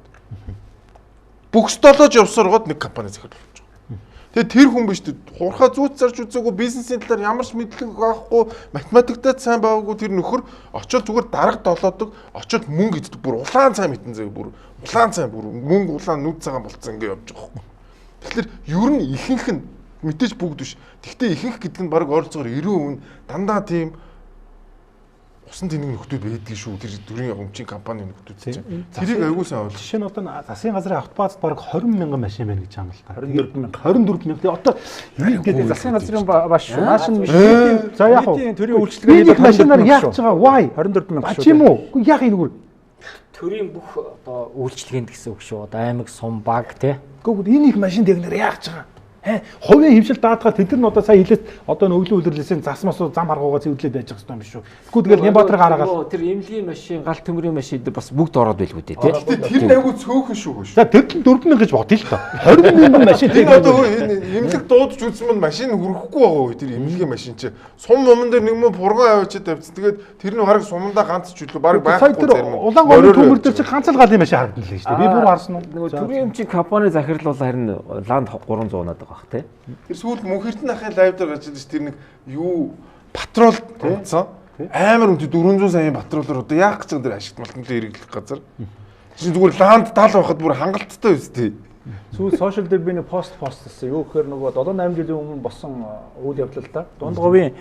бүх столож явсаар гоод нэг компани захирлуулж байгаа. Тэгээ тэр хүн биш үү? Хурхаа зүүц зарж үзээгүй, бизнесийн талаар ямар ч мэдлэг авахгүй, математиктаа сайн байгаагүй тэр нөхөр очиод зүгээр дарга долоодог, очиод мөнгө иддэг. Бүр улаан цай мэдэн заяа бүр улаан цай бүр мөнгө улаан нүд цагаан болцсон ингэ явж байгаа байхгүй. Тэгэхээр ер нь ихэнх нь мэдээж бүгд биш. Тэгтээ ихэнх гэдэг нь баг ойролцоогоор 90% нь дандаа тийм усан тэнэг нөхдүүд байдгийг шүү. Тэр төрийн өмчийн компани нөхдүүд чинь. Тэрийг аягүй сайн ойлгож. Жишээ нь одоо засгийн газрын автобазад бараг 20 мянган машин байна гэж юм л та. 24 мянга. 24 мянга. Тэгээ одоо ингээд засгийн газрын баш шүү. Нааш нь за яг уу төрийн үйлчлэгээний машинаар яах гэж байгаа? Why? 24 мянга шүү. Чи юм уу? Үгүй яах энэ үр? Төрийн бүх одоо үйлчлэгээнд гэсэн үг шүү. Одоо аймаг, сум, баг тий. Үгүй энэ их машин тэгнэр яах гэж байгаа? Хувийн хэмжил даатгаад тэд нар одоо сая хэлээд одоо өглөө үлрэрлээсээ зас мас зам харгуугаа цэвэрлээд байж байгаа юм биш үү. Тэгэхгүй тэгэл Нямбатар гараагаал. Тэр эмнэлгийн машин, гал төмрийн машин дээр бас бүгд ороод байлгүй дээ тий. Тэр нь айгүй цөөхөн шүү. За тэр л 4 мянга гэж бодъё л доо. 20 мянган машин тэр одоо энэ эмнэлэг дуудаж үзсэн мань машин хүрэхгүй байгаа үү тэр эмнэлгийн машин чи. Сум муман дээр нэг мөн пурган авчиад тавьчихсан. Тэгээд тэр нь бараг сумандаа ганц ч үлээ бараг байхгүй зарим. Улаан гомын төмөр дээр чи ганц л галын машин харагдана л шүү дээ. Би бүр харсан уу? Нөгөө төрийн эмчийн компани захирал бол харин ланд 300 унаад байгаа. Тэр сүүлд Мөнхөрдөн ахын лайв дээр гарч ирсэн тэр нэг юу патрол унтсан. Амар үнэтэй 400 саяын патролоор одоо яах гэж байгаа тэр ашигт малтан хэрэглэх газар. Чинь зүгээр ланд 70 байхад бүр хангалттай өстэй. Сүүл сошиал дээр би нэг пост постлсан. Юу гэхээр нөгөө 7 8 жилийн өмнө болсон үйл явдал л да. Дунд говийн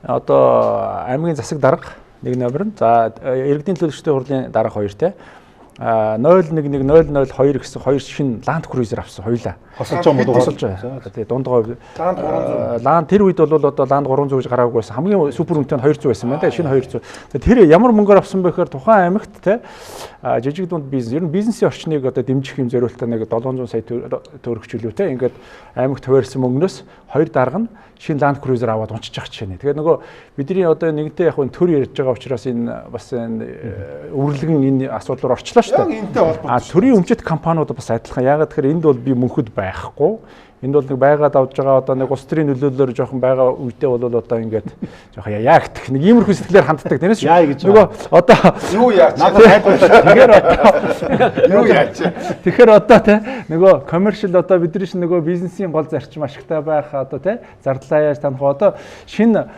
одоо аймгийн засаг дарга нэг номер нь. За иргэдийн төлөөлөгчдийн хурлын дарга хоёр те. 011 002 гэсэн хоёр шинэ Land Cruiser авсан хоёлаа. Хосолж байгаа юм уу? Хосолж байгаа. Тэгээ дунд говь Land 300. Land тэр үед бол одоо Land 300 гэж гараагүй байсан. Хамгийн супер үнэтэй нь 200 байсан байна те. Шинэ 200. Тэгээ тэр ямар мөнгөөр авсан бэ гэхээр тухайн аймагт те жижиг дунд бизнес, ер нь бизнесийн орчныг одоо дэмжих юм зориултаа нэг 700 сая төгрөгч үлээ те. Ингээд аймагт хуваарьсан мөнгнөөс хоёр дарга нь шинэ Land Cruiser аваад унчиж явах жишээ нэ. Тэгээ нөгөө бидний одоо нэгэнтээ яг энэ төр ярьж байгаа учраас энэ бас энэ өвөрлөгөн энэ асуудал руу орчлоо шүү дээ. Яг энэтэй холбоотой. А төрийн өмчит компаниуд бас адилхан. Яагаад тэгэхээр энд бол би мөнхөд байхгүй. Энд бол нэг байгаад авж байгаа одоо нэг улс төрийн нөлөөллөөр жоохон байгаа үедээ бол одоо ингээд жоохон яа гэх нэг иймэрхүү сэтгэлээр ханддаг. Тэрнээс нөгөө одоо юу яач. Тэгэхээр одоо юу яач. Тэгэхээр одоо те нөгөө commercial одоо бидний шин нөгөө бизнесийн гол зарчим ашигтай байх одоо те зардлаа яаж танах вэ? Одоо шинэ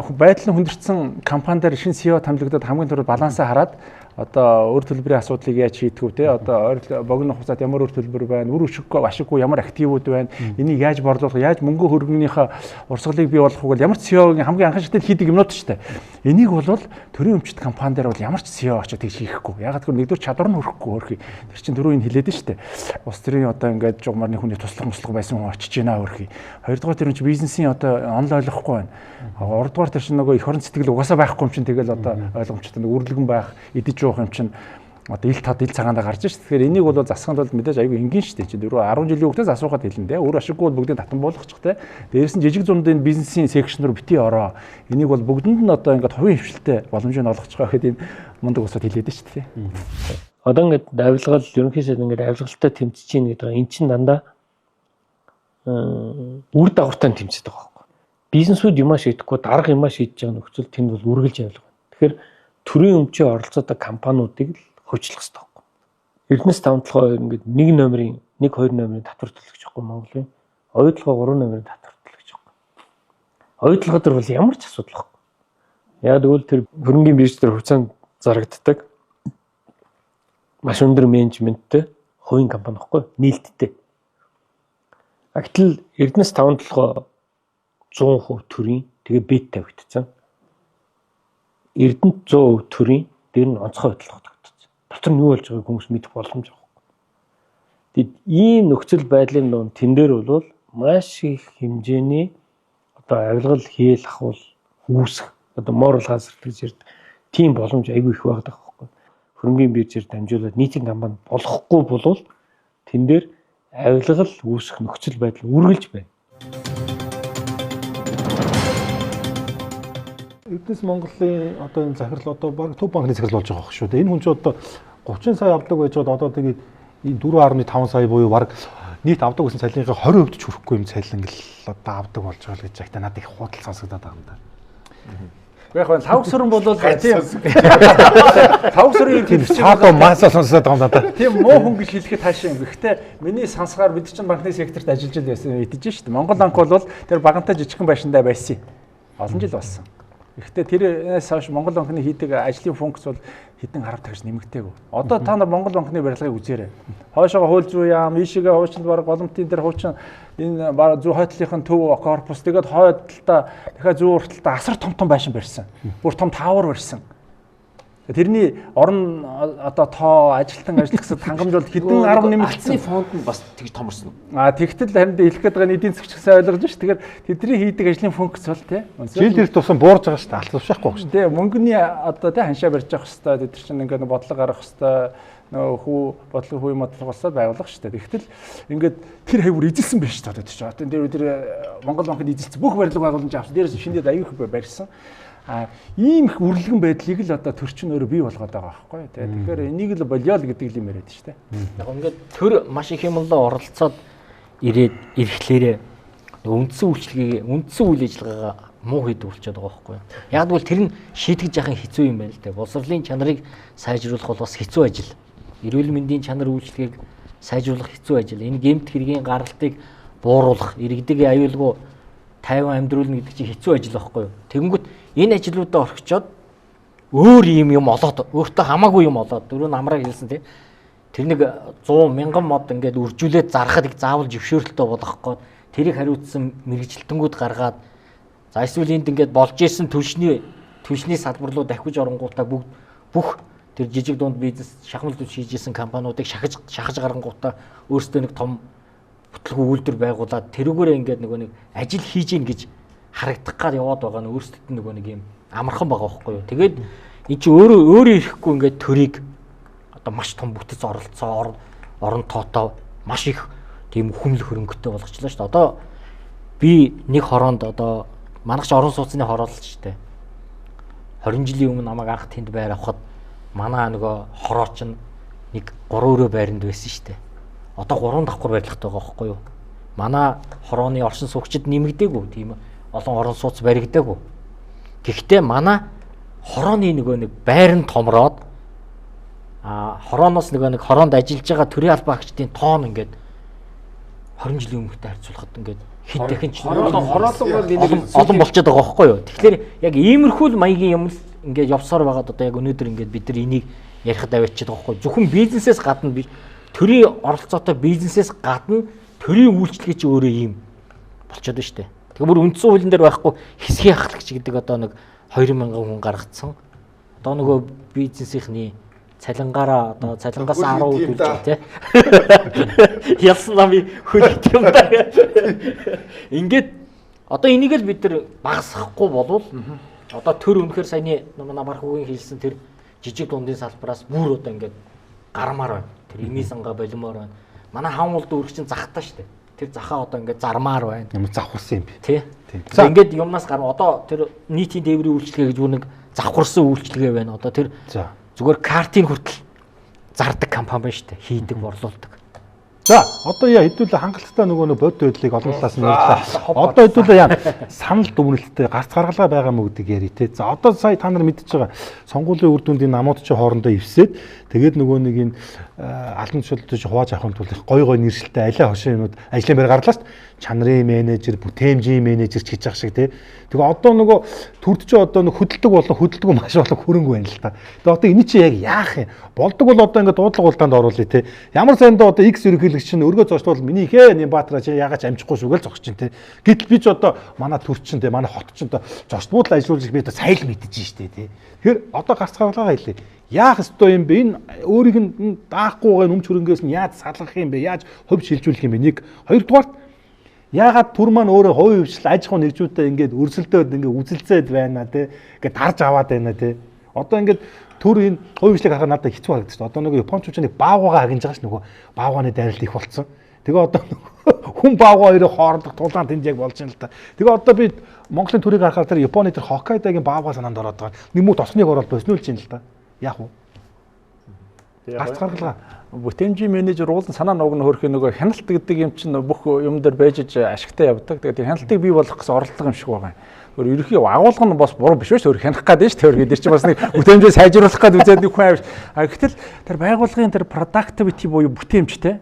байдал нь хүндэрсэн компани дээр шинэ CEO томилогдоод хамгийн түрүү балансаа хараад одоо өр төлбөрийн асуудлыг яаж шийдэх вэ те одоо богино хугацаанд ямар өр төлбөр байна, үр өшөггүй ашиггүй ямар активууд байна, энийг яаж борлуулах, яаж мөнгө хөрөнгөнийхөө урсгалыг бий болгох вэ гэл ямар ч CEO-гийн хамгийн анхны шатнд хийдэг юмнууд шүү дээ. Энийг бол төрийн өмчт компани дээр бол ямар ч CEO очиж тэгж хийхгүй. Ягаад гэвэл нэгдүгээр чадвар нь хүрэхгүй өөрхий. Тэр чинь түрүү энэ хэлээд шүү дээ. Улс төрийн одоо ингээд жугмарны хүний туслах муслах байсан хүн очиж гинэ өөрхий. Хоёрдугаар тэр чинь бизнесийн одоо онол ойлгохгүй байна. Гуравдугаар тэр чинь нөгөө эх орон сэтгэл угаасаа байхгүй юм чинь тэгэл одоо ойлгомжтой нэг үрлэгэн байх, идэж уух юм чинь Одоо ил тод ил цагаандаа гарч ш. Тэгэхээр энийг бол засахын тулд мэдээж айгүй энгийн шүү дээ. Чи 4 10 жилийн хүүхдээс асуухад хэлнэ те. Өөр ашиггүй бол бүгдийг татан буулгачих те. Дээрээс нь жижиг зундын бизнесийн секшн руу бити ороо. Энийг бол бүгдэнд нь одоо ингээд хувийн хвшилтэй боломжийг олгочих гэхэд энэ мундаг усад хэлээд шүү дээ. Одоо ингээд авилгал ерөнхий сайд ингээд авилгалтай тэмцэж гин гэдэг эн чинь дандаа үр дагавартай тэмцдэг байгаа байхгүй. Бизнесүүд юмаа шийдэхгүй дарга юмаа шийдэж байгаа нөхцөл тэнд бол үргэлж авилга байна. Тэгэхээр төрийн өмчийн оролцоотой компаниудыг л хөгжлөх хэрэгтэй байхгүй. Эрдэнэс тавталгаа ингээд 1 номерын 1 2 номерын татвар төлөх байхгүй Монголын. Оюутлогоо 3 номерын татвар төлөх байхгүй. Оюутлогоо дээр бол ямар ч асуудал байхгүй. Яг тэгвэл тэр хөрөнгийн бирж дээр хувьцаанд зарагддаг маш өндөр менежменттэй хувийн компани байхгүй нээлттэй. Гэтэл Эрдэнэс тавталгаа 100% төрийн тэгээ бет тавигдсан. Эрдэнэт 100% төрийн дээр нь онцгой бодлого тогтсон. Дотор нь юу болж байгааг хүмүүс мэдэх боломж байхгүй. Тэгэд ийм нөхцөл байдлын дунд тэн дээр бол маш их хэмжээний одоо авилгал хээл ахуул үүсэх одоо moral hazard гэж ярьдаг тийм боломж айгүй их байдаг байхгүй. Хөрөнгийн биржээр дамжуулаад нийтийн компани болохгүй болвол тэн дээр авилгал үүсэх нөхцөл байдал үргэлжлэж байна. Эрдэнэс Монголын одоо энэ захирал одоо баг Төв банкны захирал болж байгаа байх шүү дээ. Энэ хүн чинь одоо 30 сая авдаг байж байгаад одоо тэгээд энэ 4.5 сая буюу баг нийт авдаг гэсэн цалинхаа 20% ч хүрэхгүй юм цалин л одоо авдаг болж байгаа л гэж агта надад их худал сонсогдоод байгаа юм да. Яг нь лавг сүрэн бол тийм лавг сүрэн тийм саадо масаа сонсоод байгаа юм надад. Тийм муу хүн гэж хэлэхэд таашаа юм. Гэхдээ миний сонсохоор бид чинь банкны секторт ажиллаж байсан мэдэж шít. Монгол банк бол тэр багантай жижигхэн байшиндаа байсан. Олон жил болсон. Гэхдээ тэрнээс хойш Монгол банкны хийдэг ажлын функц бол хэдэн 10 тагш нэмэгдээгүй. Одоо та нар Монгол банкны барилгыг үзээрэй. Хойшоогоо хууль зүйн яам, ийшээгээ хуучин баг боломтын дээр хуучин энэ баг зүй хойтлынхын төв корпус тэгээд хойд талдаа дахиад зүүн урт талдаа асар том том байшин барьсан. Бүр том таавар барьсан. Тэрний орон одоо тоо ажилтан ажиллагсад хангамж бол хэдэн 10 нэмэгдсэн. Фонд нь бас тэгж томорсон уу? А тэгтэл харин хэлэх гээд байгаа нь эдийн засгч гэсэн ойлгож ш. Тэгэхээр тэдний хийдэг ажлын функц бол тий. Жил ирэх тусам буурж байгаа ш. Алт тушаахгүй ш. Тий, мөнгөний одоо тий ханшаа барьж явах хэвээр тэд нар чинь ингээд бодлого гаргах хэвээр нөгөө хүү бодлого хүү юм бодлого болсоод байгуулах ш. Тэгтэл ингээд тэр хавьр эзэлсэн биш ч одоо тэр чинь. Одоо тэр Монгол банкнд эзэлсэн бүх барилга байгууламж авсан. Дээрээс шинээр аюух барьсан. А ийм их үрлэгэн байдлыг л одоо төр чинь өөрөө бий болгоод байгаа байхгүй тий. Тэгэхээр энийг л болиол гэдэг юм яриад шүү дээ. Яг ингээд төр маш их юм л оролцоод ирээд ирэхлээрээ үндсэн үйлчлэгийг үндсэн үйл ажиллагаагаа муу хийдэг болчиход байгаа байхгүй. Яг тэгвэл тэр нь шийтгэж яхан хэцүү юм байна л дээ. Боловсролын чанарыг сайжруулах бол бас хэцүү ажил. Эрүүл мэндийн чанар үйлчлэгийг сайжруулах хэцүү ажил. Энэ гэмт хэргийн гаралтыг бууруулах, иргэдийн аюулгүй тайван амьдруулна гэдэг чинь хэцүү ажил байхгүй юу? Тэгэнгүүт энэ ажлуудаа орхичоод өөр юм юм олоод өөртөө хамаагүй юм олоод дөрөв намраг хэлсэн тийм тэр нэг 100 мянган мод ингээд үржүүлээд зархад их заавал зөвшөөрөлтөө болгох гээд тэрийг хариуцсан мэрэгжилтэнгүүд гаргаад за эсвэл энд ингээд болж исэн түлшний салбар руу дахиж оронгуудаа бүгд бүх тэр жижиг дунд бизнес шахмал дүн хийж исэн компаниудыг шахаж гарангуудаа өөрсдөө нэг том бүтлгүй үйлдвэр байгуулад тэрүүгээрээ ингээд нөгөө нэг ажил хийж гин гэж харагдах гад яваад байгаа нь өөрсдөд нь нөгөө нэг юм амархан байгаа байхгүй юу. Тэгээд эн чинь өөрөө өөрөө ирэхгүй ингээд төрийг одоо маш том бүтэц оролцоо орон тоотой маш их тийм хүмлэх хөрөнгөтэй болгочлаа шүү дээ. Одоо би нэг хороонд одоо манайх ч орон сууцны хороолол шүү дээ. 20 жилийн өмнө намайг анх тэнд байр авахад манай нөгөө хороо чинь нэг 3 өрөө байранд байсан шүү дээ. Одоо 3 давхар барилгатай байгаа байхгүй юу? Манай хорооны оршин суугчид нэмэгдээгүй, тийм олон орон сууц баригдаагүй. Гэхдээ манай хорооны нөгөө нэг байр нь томроод хорооноос нөгөө нэг хороонд ажиллаж байгаа төрийн албан агчдын тоон ингээд 20 жилийн өмнөхтэй харьцуулахад ингээд хэд дахин ч олон болчиход байгаа байхгүй юу? Тэгэхээр яг иймэрхүү л маягийн юм л ингээд явсаар байгаад одоо яг өнөөдөр ингээд бид нар энийг ярихад аваачаад байгаа байхгүй юу? Зөвхөн бизнесээс гадна биш, төрийн оролцоотой бизнесээс гадна төрийн үйлчлэгээ чи өөрөө ийм болчиход байна шүү дээ. Тэгэхээр бүр үндсэн хуулийн дээр байхгүй хэсгийн хахлагч гэдэг одоо нэг 2000 хүн гаргацсан. Одоо нөгөө бизнесийнхний цалингаараа одоо цалингаас 10% төлж байгаа тий. Ялсан намын хөл юм да. Ингээд одоо энийг л бид нар багасгахгүй болвол одоо төр үнэхээр саяны манай Мархугийн хэлсэн тэр жижиг дундын салбараас бүр одоо ингээд гармаар байна. Тэр эмийн сангаа болимоор байна. Манай хаан уулд өргөч чинь захтаа шүү дээ. Тэр захаа одоо ингээд зармаар байна. Ямар завхарсан юм бэ? Тий. Ингээд юмнаас гарна. Одоо тэр нийтийн тээврийн үйлчилгээ гэж бүр нэг завхарсан үйлчилгээ байна. Одоо тэр зүгээр картын хүртэл зардаг компани байна шүү дээ. Хийдэг, борлуулдаг. За одоо яа хэдүүлээ хангалттай нөгөө нэг бодит байдлыг олон талаас нь ярьлаа. Одоо хэдүүлээ яа санал дүгнэлттэй гарц гаргалгаа байгаа мө гэдэг яри те. За одоо сая та нар мэдчихэж байгаа сонгуулийн үр дүндийн намууд чи хоорондоо эвсээд тэгээд нөгөө нэг энэ албан тушаалд хувааж авахын тулд их гой гой нэршилтэй алиа хошин юмуд ажлын байр гарлаа шүү дээ. Чанарын менежер, бүтээмжийн менежер ч гэж ах шиг те. Тэгээ одоо нөгөө төрд чи одоо нэг хөдөлдөг болон хөдөлдөг маш олон хөрөнгө байна л та. Тэгээ одоо энэ чи яг яах юм? Болдог бол одоо ингээд дуудлага улдаанд оруулъя те. Ямар сайндаа одоо X ерөнхийлөгч чинь өргөө зогсвол миний ихээ Нямбатраа чи яагаад ч амжихгүй шүү гэл зогсож чинь те. Гэтэл би ч одоо манай төр чинь те, манай хот чинь одоо зочдмууд л ажиллуулж би одоо сая л мэдэж штэ те. Тэгэхээр одоо гарц гаргалгаа хэлье. Яах ёстой юм бэ? Энэ өөрийг нь даахгүйгээ нүмч хөрөнгөөс нь яаж салгах юм бэ? Яаж хувь шилжүүлэх юм бэ? Нэг. Хоёрдугаарт яагаад төр маань өөрөө хувийн хвшил аж ахуй нэгжүүдтэй ингээд өрсөлдөөд ингээд үзэлцээд байна те. Ингээд дарж аваад байна те. Одоо ингээд төр энэ хувийн хвшлийг харахад надад хэцүү харагдаж байна. Одоо нөгөө японочууд нэг баавгаагаа хагнаж байгаа ш нөгөө баавгааны дайралт их болцсон. Тэгээ одоо хүн баавгаа хоёрын хоорондох тулаан тэнд яг болж байна л да. Тэгээ одоо би Монголын төрийг харахаар тэр Японы тэр Хоккайдогийн баавгаа санаанд ороод байгаа. Нэг мүү тосныг ороод боснуулж байна л да. Яах вэ? Гарц гаргалгаа. Бүтээмжийн менежер уулын санаа нууг нь хөрөх нөгөө хяналт гэдэг юм чинь бүх юм дээр байж ашигтай явдаг. Тэгээд тэр хяналтыг бий болгох гэсэн оролдлого юм шиг байгаа юм. Өөр ерөнхий агуулга нь бас буруу биш шүү. Өөр хянах гээд шүү. Тэр гэдэг чинь бас нэг бүтээмжээ сайжруулах гээд үзээд нэг хүн авч. А гэтэл тэр байгууллагын тэр productivity буюу бүтээмжтэй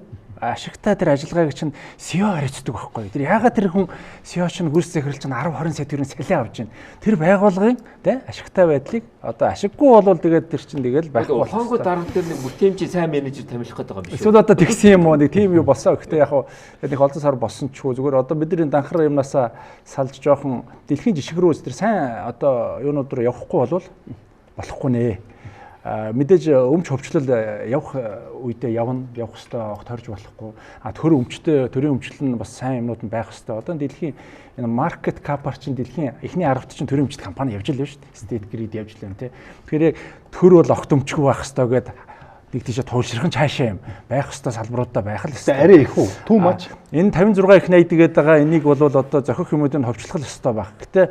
ашигтай тэр ажиллагааг чинь CEO хариуцдаг байхгүй. Тэр яагаад тэр хүн CEO чинь гүйц захирал чинь 10 20 сая төгрөгийн цалин авч байна. Тэр байгууллагын тэ ашигтай байдлыг одоо ашиггүй болвол тэгээд тэр чинь тэгэл байхгүй. Ухаангүй дарамт дээр нэг бүтээмжийн сайн менежер томилох гэдэг байгаа юм биш үү? Эсвэл одоо тэгсэн юм уу нэг тийм юу болсон. Гэхдээ яг нэг олон сар болсон ч үгүй зүгээр одоо бид нар энэ данхар юмнасаа салж жоохон дэлхийн жишг рүү тэр сайн одоо юунууд руу явахгүй болвол болохгүй нэ. Мэдээж өмч хөвчлөл явах үедээ явна, явах хэвээр огт хорж болохгүй. А төр өмчтэй, төрийн өмчлөл нь бас сайн юмнууд нь байх хэвээр. Одоо дэлхийн энэ market cap-ар чинь дэлхийн эхний 10-т чинь төрийн өмчлөлт компани явж л байна шүү дээ. State Grid явж л байна тий. Тэгэхээр яг төр бол огт өмчгүй байх хэвээр гээд нэг тийшээ туйлширхан цаашаа юм байх хэвээр салбаруудаа байх л хэвээр. Арай их үү? Too much. Энэ 56 их 80 тэгээд байгаа энийг бол одоо зохих юмудыг ховчлох л хэвээр байх. Гэтэ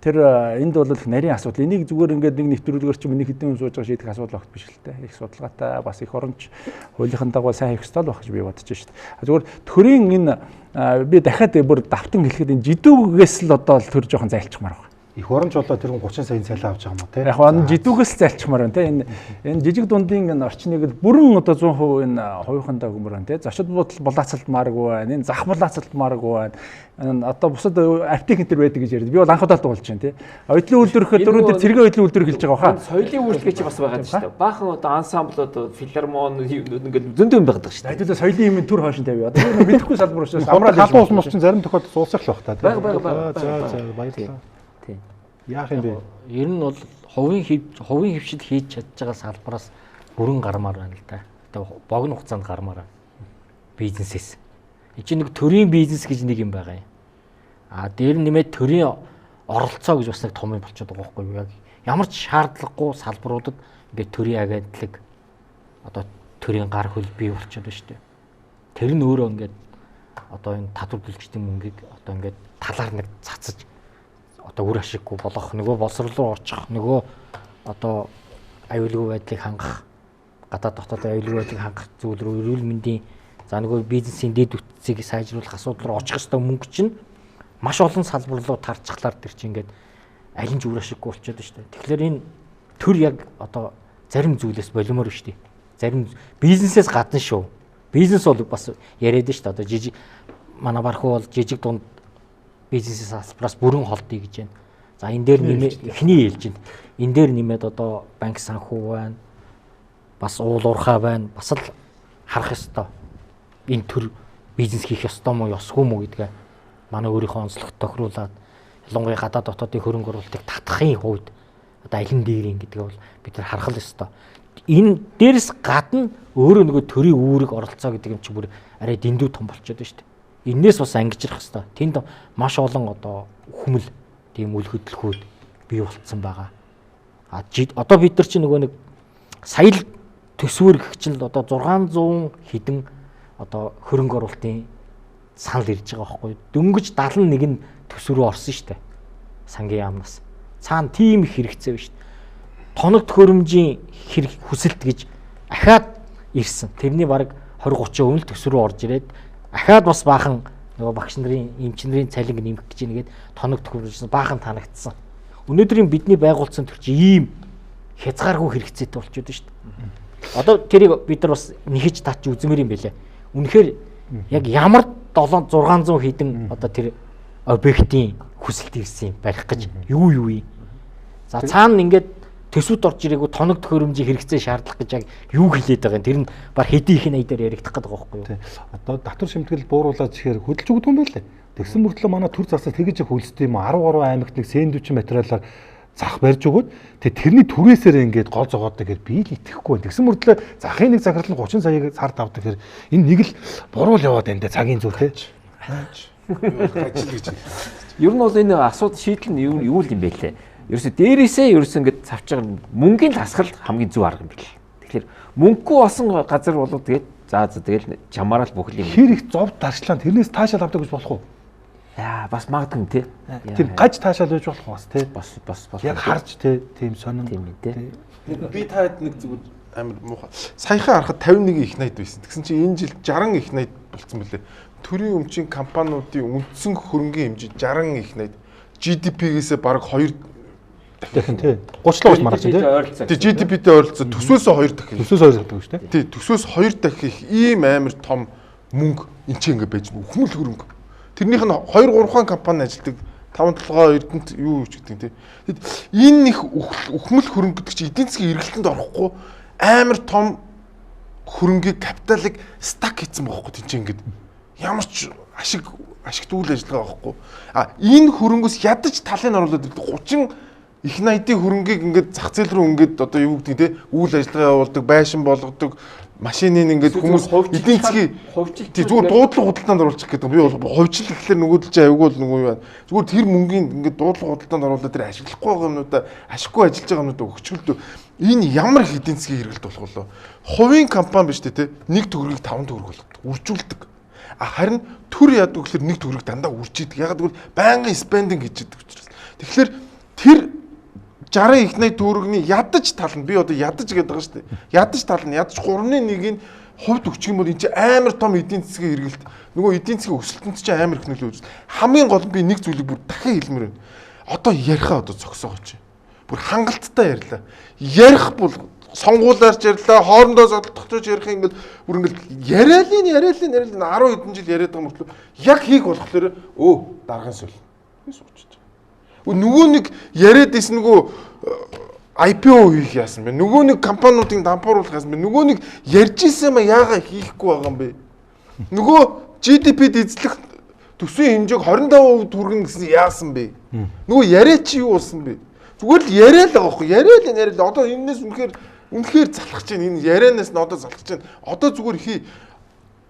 тэр энд бол их нарийн асуудал. Энийг зүгээр ингээд нэг нэвтрүүлгээр чи миний хэдэн хүн сууж байгаа шийдэх асуудал огт биш л дээ. Их судалгаатай бас их оронч хуулийнхын дагуу сайн хийх ёстой л байх гэж би бодож шít. Зүгээр төрийн энэ би дахиад бүр давтан хэлэхэд энэ жидүүгээс л одоо төр жоохон зайлчмаар байна. Их оронч болоо тэр хүн 30 саяын цалин авч байгаа юм уу те? Яг нь жидүүгээс л зайлчмаар байна те. Энэ жижиг дундын энэ орчныг л бүрэн одоо 100% энэ хувийнхандаа өгмөр байна те. Зочид буудал булаацалтмааргүй байна. Энэ зах булаацалтмааргүй байна. Энэ одоо бусад аптек энэ төр байдаг гэж яриад. Би бол анх удаа дуулж байна те. Оюутлын үйлдвэр гэхэд дөрөв тэр цэргийн оюутлын үйлдвэр хэлж байгаа баха. Соёлын үйлдвэр чи бас байгаа шүү дээ. Баахан одоо ансамбл одоо филармон юмнууд ингээд зөндөө юм байдаг шүү дээ. Хэдүүлээ соёлын юм төр хойшин тавь. Одоо би мэдэхгүй салбар учраас амраа халуун ус мус чинь зарим тохиолдолд уулсах л бах та. Баг. За баярлалаа. Тийм. Яах юм бэ? Ер нь бол хувийн хвшил хийж чадж байгаа салбараас бүрэн гармаар байна л да. Одоо богино хугацаанд гармаар байна. Бизнесээс. Энд чинь нэг төрийн бизнес гэж нэг юм байгаа юм. А дээр нэмээд төрийн оролцоо гэж бас нэг том юм болчиход байгаа байхгүй юу? Яг ямар ч шаардлагагүй салбаруудад ингээд төрийн агентлаг одоо төрийн гар хөл бий болчиход байна шүү дээ. Тэр нь өөрөө ингээд одоо энэ татвар төлөгчдийн мөнгийг одоо ингээд талаар нэг цацаж одоо үр ашиггүй болгох, нөгөө боловсрол руу очих, нөгөө одоо аюулгүй байдлыг хангах, гадаад дотоод аюулгүй байдлыг хангах зүйл рүү эрүүл мэндийн за нөгөө бизнесийн дэд бүтцийг сайжруулах асуудал руу очих ёстой мөнгө чинь маш олон салбар руу тарчхлаар тэр чинь ингээд аль нь ч үр ашиггүй болчиход байна шүү дээ. Тэгэхээр энэ төр яг одоо зарим зүйлээс болимоор шүү дээ. Зарим бизнесээс гадна шүү. Бизнес бол бас яриад шүү дээ. Одоо жижиг манай бархуу бол жижиг дунд бизнесээс салбараас бүрэн холдъё гэж байна. За энэ дээр нэмээд эхний ээлж байна. Энэ дээр нэмээд одоо банк санхүү байна. Бас уул уурхай байна. Бас л харах ёстой. Энэ төр бизнес хийх ёстой мó ёсгүй мó гэдгээ манай өөрийнхөө онцлогт тохируулаад ялангуяа гадаад дотоодын хөрөнгө оруулалтыг татахын хувьд одоо аль нь дээр юм гэдгээ бол бид нар харах л ёстой. Энэ дээрс гадна өөрөө нөгөө төрийн үүрэг оролцоо гэдэг юм чи бүр арай дэндүү том болчиход байна шүү дээ. Энээс бас ангижрах ёстой. Тэнд маш олон одоо хүмэл тийм үл хөдлөхүүд бий болцсон байгаа. А одоо бид нар чи нөгөө нэг сая л Төсвөр гэх чинь л одоо 600 хэдэн одоо хөрөнгө оруулалтын санал ирж байгаа байхгүй юу? Дөнгөж 71 нь төсөв рүү орсон шүү дээ. Сангийн яамнаас. Цаана тийм их хэрэгцээ биш. Тоног төхөөрөмжийн хэрэг хүсэлт гэж ахаад ирсэн. Тэрний бараг 20 30% нь төсөв рүү орж ирээд ахаад бас баахан нөгөө багш нарын эмч нарын цалинг нэмэх гэж нэгээд тоног төхөөрөмж баахан танагдсан. Өнөөдрийн бидний байгуулсан төр чи ийм хязгааргүй хэрэгцээтэй болчиход шүү дээ. Одоо тэрийг бид нар бас нэхэж татч үзмээр юм бэлээ. Үнэхээр яг ямар 7 600 хэдэн одоо тэр объектын хүсэлт ирсэн юм барих гэж юу юу юм. За цаана ингээд төсөвт орж ирээгүй тоног төхөөрөмжийн хэрэгцээ шаардлага гэж яг юу хэлээд байгаа юм. Тэр нь баг хэдий их най дээр яригдах гэдэг байгаа байхгүй юу? Одоо татвар шимтгэл бууруулаад ихээр хөдөлж өгдөг юм байлээ. Тэгсэн мөртлөө манай төр засаг тэгэж их хөлсдөг юм 13 аймагт нэг сэндвич материалаар зах барьж өгөөд тэгээ тэрний түрээсээр ингээд гол зогооддаг гэхээр би л итгэхгүй байна. Тэгсэн мөртлөө захын нэг захирал нь 30 саяыг сард авдаг гэхээр энэ нэг л буруу л яваад байна да цагийн зүг те. Ажил гэж. Ер нь бол энэ асуудал шийдэл нь юу л юм бэ лээ. Ерөөсө дээрээсээ ерөөсө ингээд цавч байгаа мөнгөний тасгал хамгийн зөв арга юм бэл. Тэгэхээр мөнгөгүй болсон газар болов тэгээд за тэгэл чамаараа л бүх юм. Хэр их зов дарчлаа тэрнээс таашаал авдаг гэж болох уу? Яа бас магадгүй тий. Тийм гаж таашаал байж болох бас тий. Бас бас бас. Яг харж тий тийм сонин. Тийм ээ тий. Би таад нэг зүгээр амар муухай. Саяхан харахад 51 их найд байсан. Тэгсэн чинь энэ жил 60 их найд болцсон мөлий. Төрийн өмчийн компаниудын үндсэн хөрөнгийн хэмжээ 60 их найд. GDP-гээс бараг 2 дахин тий. 30 л маргаж тий. Тий GDP-тэй ойролцоо төсвөөсөө 2 дахин. Төсвөөс 2 дахин шүү дээ. Тий төсвөөс 2 дахин их ийм амар том мөнгө энэ ч ингэ байж үхмэл хөрөнгө. Тэрнийх нь 2 3 компани ажилладаг 5 толгой Эрдэнэт юу ч гэдэг тий. Тэгэд энэ их үхмэл хөрөнгө гэдэг чинь эдийн засгийн эргэлтэнд орохгүй амар том хөрөнгийг капиталыг стак хийсэн байхгүй тийм ч ингэ. Ямар ч ашиг ашигт үйл ажиллагаа байхгүй. А энэ хөрөнгөөс ядаж талыг оруулаад 30 их 80-ийн хөрөнгийг ингээд зах зээл рүү ингээд одоо юу гэдэг те үйл ажиллагаа явуулдаг, байшин болгодог, машиныг ингээд хүмүүс эдийн засгийн тий зүгээр дуудлага худалдаанд оруулчих гэдэг. Би бол хувьчлал гэхлээр нөгөөдөл чинь аюул нөгөө юу байна. Зүгээр тэр мөнгийн ингээд дуудлага худалдаанд оруулаад тэр ашиглахгүй байгаа юмнуудаа ашиггүй ажиллаж байгаа юмнуудаа өгчгөлдөө. Энэ ямар их эдийн засгийн хэрэгэлт болох вэ? Хувийн компани биш те нэг төгрөгийг 5 төгрөг болгодог, үржүүлдэг. А харин төр яадаг гэхлээр нэг төгрөг дандаа үржийдэг. Яг гэвэл байнгын спендинг хийж идэг учраас. Тэгэхээр тэр 60 их 80 төгрөгний ядаж тал нь би одоо ядаж гэдэг байгаа шүү дээ. Ядаж тал нь ядаж 3.1-ийн хувьд өгчих юм бол энэ чинь амар том эдийн засгийн хэрэгэлт. Нөгөө эдийн засгийн өсөлтөнд чинь амар их нөлөө үзүүлж. Хамгийн гол нь би нэг зүйлийг бүр дахин хэлмээр байна. Одоо яриха одоо зогсоогооч. Бүр хангалттай ярьлаа. Ярих бол сонгуулаарч ярьлаа, хоорондоо зодтолдож ярих юм ингээл бүр ингээл яриалын яриалын яриалын 10 хэдэн жил яриад байгаа мөртлөө яг хийх болохоор өө даргын сул. Би суучиж. Нөгөө нэг яриад исэн нөгөө IPO хийх яасан бэ? Нөгөө нэг компаниудыг дампууруулах яасан бэ? Нөгөө нэг ярьж исэн юм яагаад хийхгүй байгаа юм бэ? Нөгөө GDP-д эзлэх төсвийн хэмжээг 25% хүргэнэ гэсэн яасан бэ? Нөгөө яриа чи юу болсон бэ? Зүгээр л яриа л байгаа байхгүй яриа л яриа л одоо энэнээс үнэхээр үнэхээр залхаж байна. Энэ ярианаас нь одоо залхаж байна. Одоо зүгээр хий.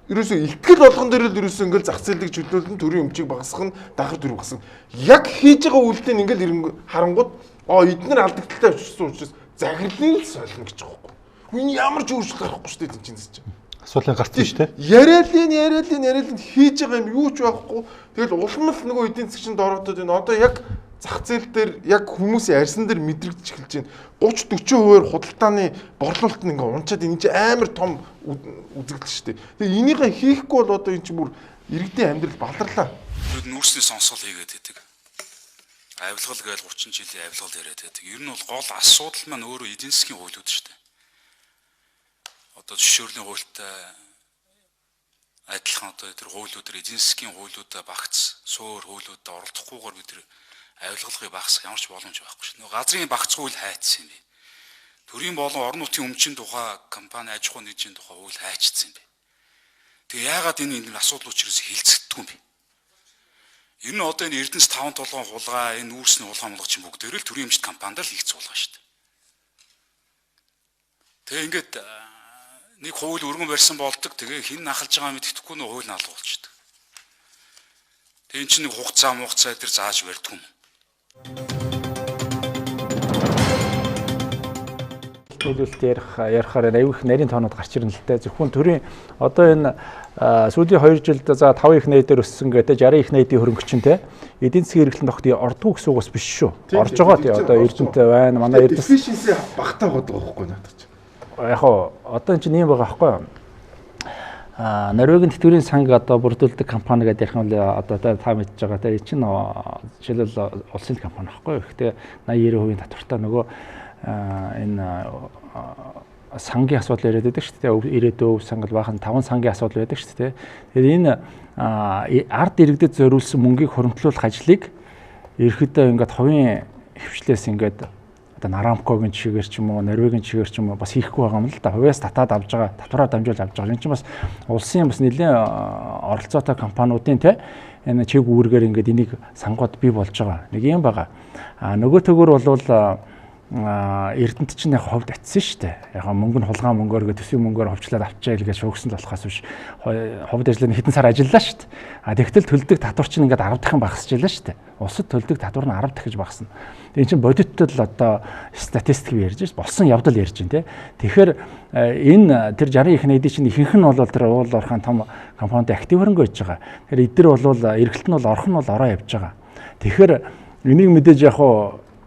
Ерөөсөө ихтгэл болгон дээр л ерөөсөө ингээл зах зээлийг чөлөөлнө, төрийн өмчийг багасгах нь, дахар төр багасгах. Яг хийж байгаа үйлдэл нь ингээл харангууд оо эднэр алдагдaltaй очсон учраас захирлын л солино гэж байгаа байхгүй. Энэ ямар ч өөрчлөлт гарахгүй шүү дээ энэ чинь. Асуудлын гарцсан шүү дээ. Яриалын яриалын яриалын хийж байгаа юм юу ч байхгүй. Тэгэл улам л нөгөө эдийн засгийн дороотод энэ одоо яг зах зээл дээр яг хүмүүсийн арьсан дээр мэдрэгдэж эхэлж байна. 30 40%-аар худалдааны борлуулалт нь ингээ унчаад энэ чинь амар том үзэгдэл шүү дээ. Тэгээ энийгээ хийхгүй бол одоо энэ чинь бүр иргэдийн амьдрал баларлаа. Нүүрсний сонсгол хийгээд байдаг. Авилгал гээл 30 жилийн авилгал яриад байдаг. Ер нь бол гол асуудал маань өөрөө эдийн засгийн хуулиуд шүү дээ. Одоо зөвшөөрлийн хуультай адилхан одоо тэр хуулиудаар эдийн засгийн хуулиудаа багц, суур хуулиудаа оролдохгүйгээр бид тэр авилгалыг багасгах ямар ч боломж байхгүй шүү. Нөгөө газрын багц хууль хайцсан юм бэ. Төрийн болон орон нутгийн өмчийн тухай, компани аж ахуйн нэгжийн тухай хууль хайчсан юм бэ. Тэгээ яагаад энэ асуудал учраас хилцэгддэг юм бэ? Ер нь одоо энэ Эрдэнэс 5 толгойн хулгай, энэ нүүрсний хулгай мулгай чинь бүгдээр л төрийн өмчт компанид л хийгдсэн хулгай шүү дээ. Тэгээ ингээд нэг хууль өргөн барьсан болдог. Тэгээ хэн ахалж байгаа мэддэхгүй нөө хууль нь алга болчихдог. Тэгээ эн чинь нэг хугацаа мугацаа дээр зааж барьдаг юм. Нийлүүлэлт ярихаар аюу их нарийн тоонууд гарч ирнэ л дээ. Зөвхөн төрийн одоо энэ сүүлийн 2 жилд за 5 их найдаар өссөн гэдэг 60 их найдын хөрөнгө чинь те эдийн засгийн хэрэглэн тогт ордгоо гэсэн үг бас биш шүү. Орж байгаа тий одоо Эрдэнэтэй байна. Манай Эрдэнэт efficiency багтаа байгаа байхгүй надад чинь. Яг хоо одоо энэ чинь юм байгаа байхгүй юу? Норвегийн тэтгэврийн санг одоо бүрдүүлдэг компани гэдэг ярих юм бол одоо та мэдж байгаа те чинь жишээлбэл улсын компани байхгүй юу. Гэхдээ 80 90% татвартай нөгөө энэ сангийн асуудал яриад байдаг шүү дээ. 90 өв сангал баахан 5 сангийн асуудал байдаг шүү дээ. Тэгэхээр энэ ард иргэдэд зориулсан мөнгийг хуримтлуулах ажлыг ерөөхдөө ингээд хувийн хвшлээс ингээд одоо Нарамкогийн жишээгээр ч юм уу, Норвегийн жишээгээр ч юм уу бас хийхгүй байгаа юм л да. Хувиас татаад авж байгаа, татвараар дамжуулж авж байгаа. Энэ чинь бас улсын бас нэлээд оролцоотой компаниудын те энэ чиг үүргээр ингээд энийг сангууд бий болж байгаа. Нэг юм байгаа. А нөгөө төгөр болвол Эрдэнэт чинь яг ховд атсан шүү дээ. Яг мөнгө нь хулгайн мөнгөөр гэ төсвийн мөнгөөр ховчлаад авчаа гэж шүүгсэн л болохоос биш. Ховд ажиллана хэдэн сар ажиллаа шүү дээ. А тэгтэл төлдөг татвар чинь ингээд 10 дахин багасч байлаа шүү дээ. Улсад төлдөг татвар нь 10 дахиж багасна. Энэ чинь бодиттой л одоо статистик ярьж байна. Болсон явдал ярьж байна те. Тэгэхээр энэ тэр 60 их найдын чинь ихэнх нь бол тэр уул уурхайн том компанид актив хөрөнгө хийж байгаа. Тэгэхээр эдгээр бол эргэлт нь бол орох нь бол ороо явж байгаа. Тэгэхээр энийг мэдээж яг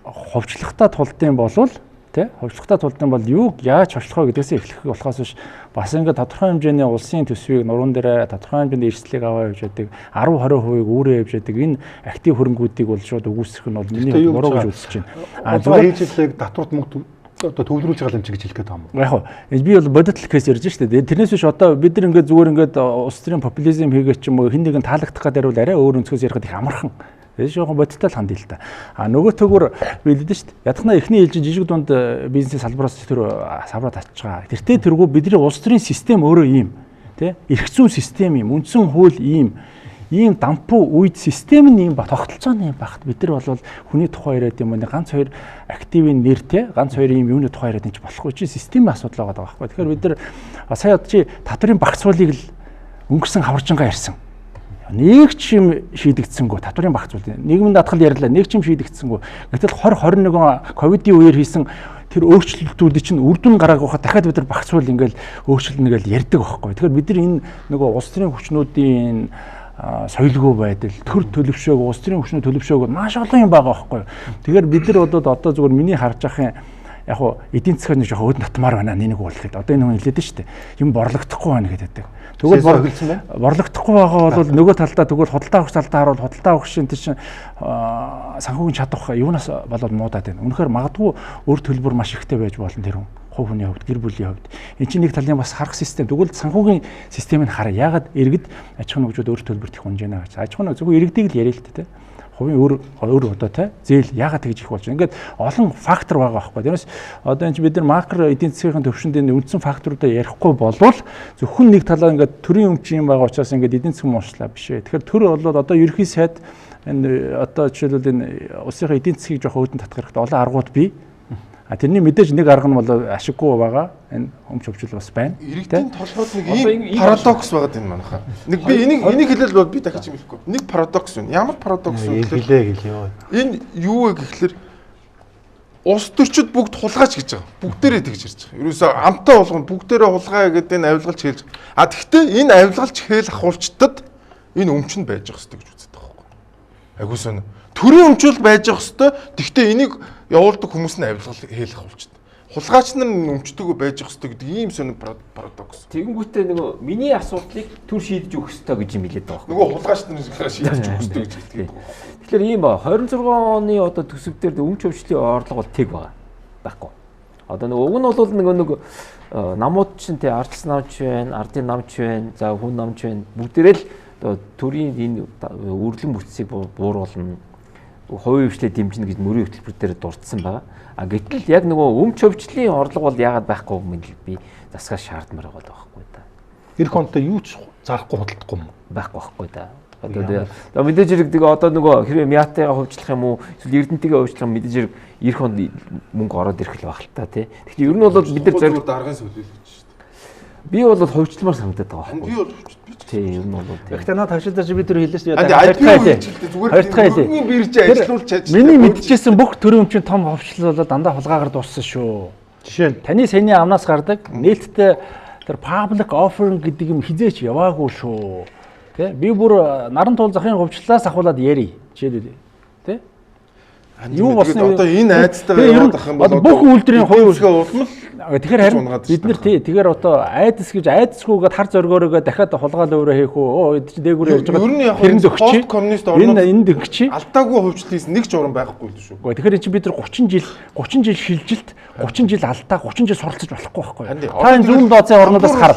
ховчлохтой тулдын болвол тий ховчлохтой тулдын бол юуг яаж ховчлох вэ гэдгээсээ эхлэх болохоос биш бас ингээд тодорхой хэмжээний улсын төсвийг нуруунд дээрээ тодорхой хэмжээний эрсдлийг аваа явж байдаг 10 20%-ийг үүрээ явж байдаг энэ актив хөрөнгүүдийг бол шууд үгүйсгэх нь бол миний хувьд буруу гэж үзэж байна. А зүгээр хийжлэг татварт мөнгө одоо төвлөрүүлж байгаа юм чи гэж хэлэх гээд байгаа юм уу? Яг нь би бол бодит кейс ярьж шүү дээ. Тэрнээс биш одоо бид нар ингээд зүгээр ингээд улс төрийн популизм хийгээд ч юм уу хэн нэгэн таалагдах гэдэг бол арай өөр өнцгөөс ярихад их амархан. Энэ жоохон бодиттой л хандъя л та. А нөгөө төгөр билдэн шүү дээ. Ядахнаа эхний ээлжин жижиг дунд бизнесийн салбараас тэр савраа татж байгаа. Тэртээ тэргүй бидний улс төрийн систем өөрөө ийм тий эрх зүйн систем ийм, үндсэн хууль ийм ийм дампуу үед систем нь ийм ба тогтолцоо нь ийм багт бид нар бол хүний тухай яриад юм уу ганц хоёр активын нэр те ганц хоёр ийм юуны тухай яриад юм чи болохгүй чи системийн асуудал байгаа байхгүй. Тэгэхээр бид нар сая одоо чи татварын багц хуулийг л өнгөрсөн хаваржангаа ярьсан. Нэг ч юм шийдэгдсэнгүү татварын багц хууль. Нийгмийн даатгал ярьлаа нэг ч юм шийдэгдсэнгүү. Гэтэл 20 21 ковидын үеэр хийсэн тэр өөрчлөлтүүдийн чинь үр дүн гараагүй хаа дахиад бид нар багц хууль ингээл өөрчлөлнө гэж ярьдаг байхгүй. Тэгэхээр бид нар энэ нөгөө улс төрийн хүчнүүдийн соёлгүй байдал, төр төлөвшөөг, улс төрийн хүчнүүд төлөвшөөг маш олон юм байгаа байхгүй. Тэгэхээр бид нар одоо зүгээр миний харж байхын яг хуу эдийн засгаар нэг жоохон өд натмаар байна нэг уулахад. Одоо энэ хүн хэлээд нь шүү дээ. Юм борлогдохгүй байна гэдэг. Тэгвэл борлогдохгүй байгаа бол нөгөө талдаа тэгвэл худалдаа авах талдаа харуул худалдаа авах шин тэр чин санхүүгийн чадвах юунаас болоод муудаад байна. Үнэхээр магадгүй өр төлбөр маш ихтэй байж болно тэр хүн. Хувь хүний хувьд, гэр бүлийн хувьд. Энд чинь нэг талын бас харах систем. Тэгвэл санхүүгийн системийг хараа. Яагаад иргэд аж ахуйн нэгжүүд өр төлбөрт их унж байна гэж. Аж ахуйн зөвхөн иргэдийг л яриа л тэ. Хувийн өөр одоо те зээл яагаад тэгж их болж байна. Ингээд олон фактор байгаа байхгүй. Тэрнээс одоо энэ чинь бид нар макро эдийн засгийн төвшөнд энэ үндсэн факторуудаа ярихгүй болвол зөвхөн нэг талаа ингээд төрийн өмч юм байгаа учраас ингээд эдийн засаг муучлаа биш ээ. Тэгэхээр төр болоод одоо ерөнхий сайд энэ одоо жишээлбэл энэ улсынхаа эдийн засгийг жоох өөдөн татах хэрэгтэй олон аргууд бий. А тэрний мэдээж нэг арга нь бол ашиггүй байгаа. Энэ өмч хөвчл бас байна. Иргэдийн толгойд нэг ийм парадокс байгаад байна манайхаа. Нэг би энийг хэлэл бол би дахиж юм хэлэхгүй. Нэг парадокс байна. Ямар парадокс вэ гэхлээр хэлээ гэлээ. Энэ юу вэ гэхлээр улс төрчид бүгд хулгайч гэж байгаа. Бүгдээрээ тэгж ярьж байгаа. Ерөөсөө амтаа болгоно бүгдээрээ хулгай гэдэг энэ авилгалч хэлж. А тэгвэл энэ авилгалч хээл ахуулчдад энэ өмч нь байж явах хэрэгтэй гэж үздэг байгаа байхгүй. Айгуу сонио. Төрийн өмчөл байж явах хэрэгтэй. Тэгвэл энийг явуулдаг хүмүүс нь авилгал хээл ахуулчихдээ. Хулгайч нар өмчтэйгөө байж явах хэрэгтэй гэдэг ийм сонир парадокс. Тэгэнгүүтээ нөгөө миний асуудлыг төр шийдэж өгөх хэрэгтэй гэж юм хэлээд байгаа байхгүй. Нөгөө хулгайч нар шийдэж өгөх хэрэгтэй гэж хэлдэг. Тэгэхээр ийм 26 оны одоо төсөв дээр өмч хөвчлийн орлого бол тэг байгаа. Байхгүй. Одоо нөгөө уг нь бол нөгөө нэг намууд чинь тий ардчилсан намч байна, ардын намч байна, за хүн намч байна. Бүгдээрээ л одоо төрийн энэ үрлэн бүтцийг бууруулна. Хувийн хвшлээ дэмжинэ гэж мөрийн хөтөлбөр дээр дурдсан байгаа. А гэтэл яг нөгөө өмч хөвчлийн орлого бол яагаад байхгүй юм би засгаа шаардмаар байгаа байхгүй да. Ирэх онтой юу ч зарахгүй худалдахгүй юм байхгүй байхгүй да. Одоо мэдээж хэрэг тэгээ одоо нөгөө хэрвээ Миатайгаа хувьчлах юм уу эсвэл Эрдэнэттэйгээ хувьчлах юм мэдээж хэрэг ирэх онд мөнгө ороод ирэх л байх л та тий. Тэгэхээр ер нь бол бид нар зориг даргын солиол гэж шүү дээ. Би бол хувьчламар санагдаад байгаа байхгүй. Би бол хувьч. Тий, ер нь бол тий. Гэхдээ наад хавшилдаж би тэр хэллээ шүү дээ. Хоёр дахь хэлээ. Зүгээр бирж ажилуулж чадчих. Миний мэдчихсэн бүх төрийн өмчийн том ховчлол бол дандаа хулгайгаар дууссан шүү. Жишээ нь таны саяны амнаас гардаг нээлттэй тэр public offering гэдэг юм хизээч яваагүй шүү. Тэ? Би бүр наран туул захын хувьчлалаас ахуулаад ярий. Жишээлбэл тэ? Юу болсон одоо энэ айдастайгаа яваад ах юм бол бүх үйлдвэрийн хувь улам л тэгэхээр харин бид нар тий тэгэхээр одоо айдас гэж айдасгүйгээд хар зоргоороо дахиад хулгаал өөрөө хийх үү оо чи дээгүүр явж байгаа тэрэн зөгчий коммунист орнууд энэ дөнгөчий алдаагүй хувьчлал хийсэн нэг ч уран байхгүй л шүү. Үгүй тэгэхээр чи бид нар 30 жил шилжилт 30 жил алдаа 30 жил суралцаж болохгүй байхгүй. Та энэ зүүн дооцын орнуудаас хар.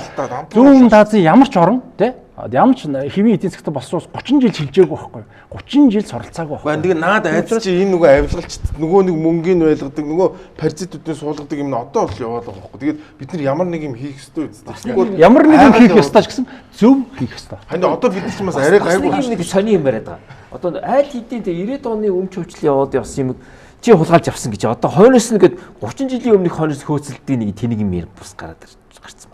Зүүн даазын ямар ч орн тий ямар ч хэвийн эдийн засгт болсон 30 жил шилжээгүй байхгүй. 30 жил суралцаагүй байхгүй. Тэгээ наад айдас чи энэ нөгөө авилгалчд нөгөө нэг мөнгөний байлгадаг нөгөө паразитуудын суулгадаг юм нь одоо бол яваад байгаа байхгүй. Тэгээд бид нар ямар нэг юм хийх ёстой үстэй. Ямар нэг юм хийх ёстой ч гэсэн зөв хийх ёстой. Харин одоо бид нар ч бас арай гайгүй нэг сони юм яриад байгаа. Одоо айл хэдийн 90-ад оны өмч хөвчлөл яваад явсан юм чи хулгайлж авсан гэж. Одоо хойноос нь гээд 30 жилийн өмнөх хойноос хөөцөлдгийг нэг тэнэг юм бус гараад гарцсан.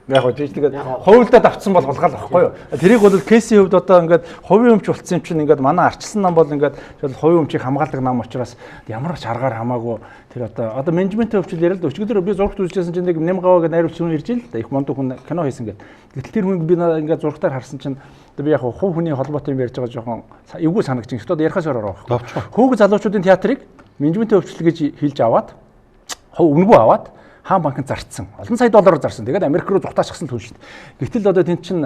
Яг гоо тэгээд хувилдаад авцсан бол хулгаал байхгүй юу. Тэрийг бол кейсийн хувьд одоо ингээд хувийн өмч болцсон юм чинь ингээд манай арчилсан нам бол ингээд хувийн өмчийг хамгаалдаг нам учраас ямар ч аргаар хамаагүй тэр одоо менежментийн хөвчл яриад өчигдөр би зурагт үзчихсэн чинь нэг Нямгаваа гэдэг найруулагч хүн ирж ил да их мундаг хүн кино хийсэн гэдэг. Гэтэл тэр хүн би ингээд зурагтаар харсан чинь одоо би яг хувь хүний холбоотой юм ярьж байгаа жоохон эвгүй санагч. Гэхдээ одоо ярихаас өөр ороо байхгүй. Хөг залуучуудын театрыг менежментийн хөвчл гэж хэлж аваад хувь үнэгүй аваад хаан банкнд зарцсан. Олон сая доллараар зарсан. Тэгээд Америк руу зугатаачсан л хүн шүү дээ. Гэтэл одоо тэнд чинь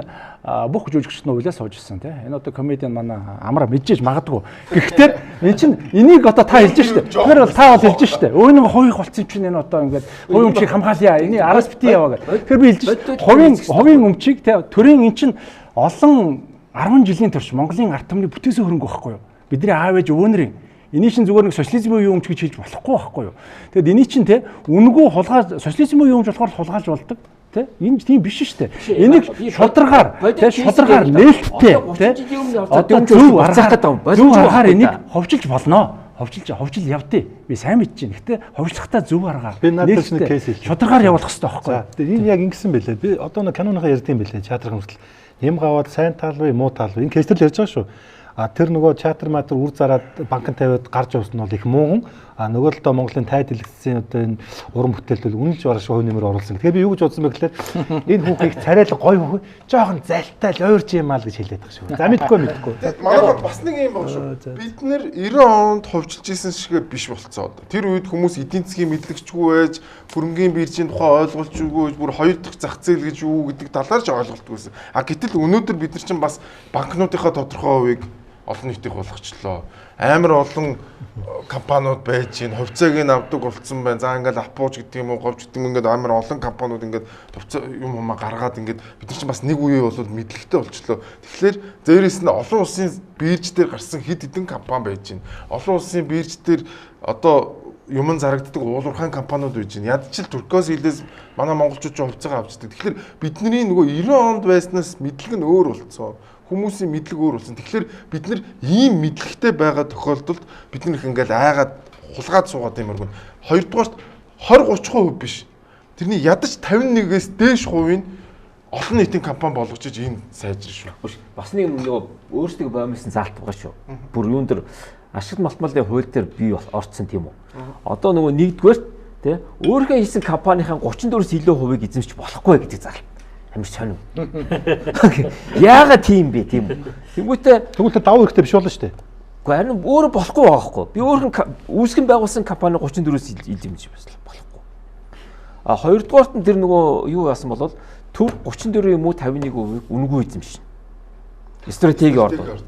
бүх жүжигчд нь уйлаа сууж ирсэн тий. Энэ одоо комедиан манай амраа мэдчихэж магадгүй. Гэхдээ энэ чинь энийг одоо та хэлж штэ. Тэгэхээр бол та бол хэлж штэ. Өө нэг хувийн болцсон юм чинь энэ одоо ингээд хувийн өмчийг хамгаалъя. Энийг араас бити яваа гэх. Тэгэхээр би хэлж штэ. Хувийн өмчийг тий төрийн эн чинь олон 10 жилийн турш Монголын ард түмний бүтээсэн хөрөнгө байхгүй юу? Бидний аав ээж өвөөнөрийн эний чинь зүгээр нэг социализмын үеийн өмч гэж хэлж болохгүй байхгүй юу. Тэгэд эний чинь те үнэгүй хулгай социализмын үеийн өмч болохоор хулгайлж болдог те. Энэ тийм биш шүү дээ. Энийг шударгаар те шударгаар нээлттэй те одоо зөв аргаар энийг ховжилж болно. Ховжил явдээ. Би сайн мэдэж байна. Гэтэ ховжлохдоо зөв аргаар. Би надад нэг кейс хэлчих. Шударгаар явуулах хэрэгтэй байхгүй юу. За энэ яг ингэсэн байлээ. Би одоо нэг киноныхаа ярьдсан байлээ. Театрын хүртэл Нямгаваад сайн талвэ муу талвэ. Энэ кейс төр ярьж байгаа шүү. А тэр нөгөө чатар матар үр зараад банкнд тавиад гарч явсан нь бол их муу хүн. А нөгөө л доо Монголын тайд дэлгэцсэн одоо энэ уран бүтээлд бол үнэлж бараг хувь нэмэр оруулсан. Тэгэхээр би юу гэж бодсон бэ гэхээр энэ хүүхийг их царайлаг гоё хүүхэн жоохон залтай л ойрч юм аа л гэж хэлээд байгаа шүү. За мэдгүй. Манай бас нэг юм баг шүү. Бид нэр 90 онд хувьчилж исэн шигээ биш болцсон одоо. Тэр үед хүмүүс эдийн засгийн мэдлэгчгүй байж, хөрөнгийн биржийн тухай ойлголцгүй байж, бүр хоёр дахь зах зээл гэж юу гэдэг талаар ч ойлголтгүйсэн. А гэтэл өнөөдөр бид нар чинь бас банкнуудынхаа тодорхой хувийг олон нийтийг болгочлоо. Амар олон компаниуд байж гин хувьцааг нь авдаг болцсон байна. За ингээл Апууч гэдэг юм уу, Говч гэдэг юм ингээд амар олон компаниуд ингээд хувьцаа юм хумаа гаргаад ингээд бид нар чинь бас нэг үе бол мэдлэгтэй болчлоо. Тэгэхээр дээрээс нь олон улсын бирж дээр гарсан хэд хэдэн компани байж гин. Олон улсын бирж дээр одоо юмн зарагддаг уулуурхайн компаниуд байж гин. Ядчил Туркоос хилээс манай монголчууд ч хувьцаагаа авчдаг. Тэгэхээр бидний нөгөө 90 онд байснаас мэдлэг нь өөр болцсон. Хүмүүсийн мэдлэг өөр болсон. Тэгэхээр бид нар ийм мэдлэгтэй байгаа тохиолдолд бид нар их ингээл айгаад хулгаад суугаад юм аргун. Хоёрдугаарт 20 30% биш. Тэрний ядаж 51-ээс дээш хувийг олон нийтийн компани болгож иж энэ сайжир шүү. Бас нэг нөгөө өөрсдөө боомсон заалт байгаа шүү. Бүр юун дээр ашиг малтмалын хууль дээр бий орцсон тийм үү. Одоо нөгөө нэгдүгээр тий өөрийнхөө хийсэн компанийнхаа 34-өөс илүү хувийг эзэмшиж болохгүй гэдэг заалт. Амар сонин. Яагаад тийм бэ тийм үү? Тэнгүүтээ тэгвэл давуу хэрэгтэй биш болно шүү дээ. Гэхдээ харин өөрөө болохгүй байгаа байхгүй. Би өөрхөн үүсгэн байгуулсан компани 34-өөс илүү юм шиг болохгүй. А хоёрдугаарт нь тэр нөгөө юу яасан бол төв 34 юм уу 51% үнэгүй эзэмшин. Стратеги ордоо.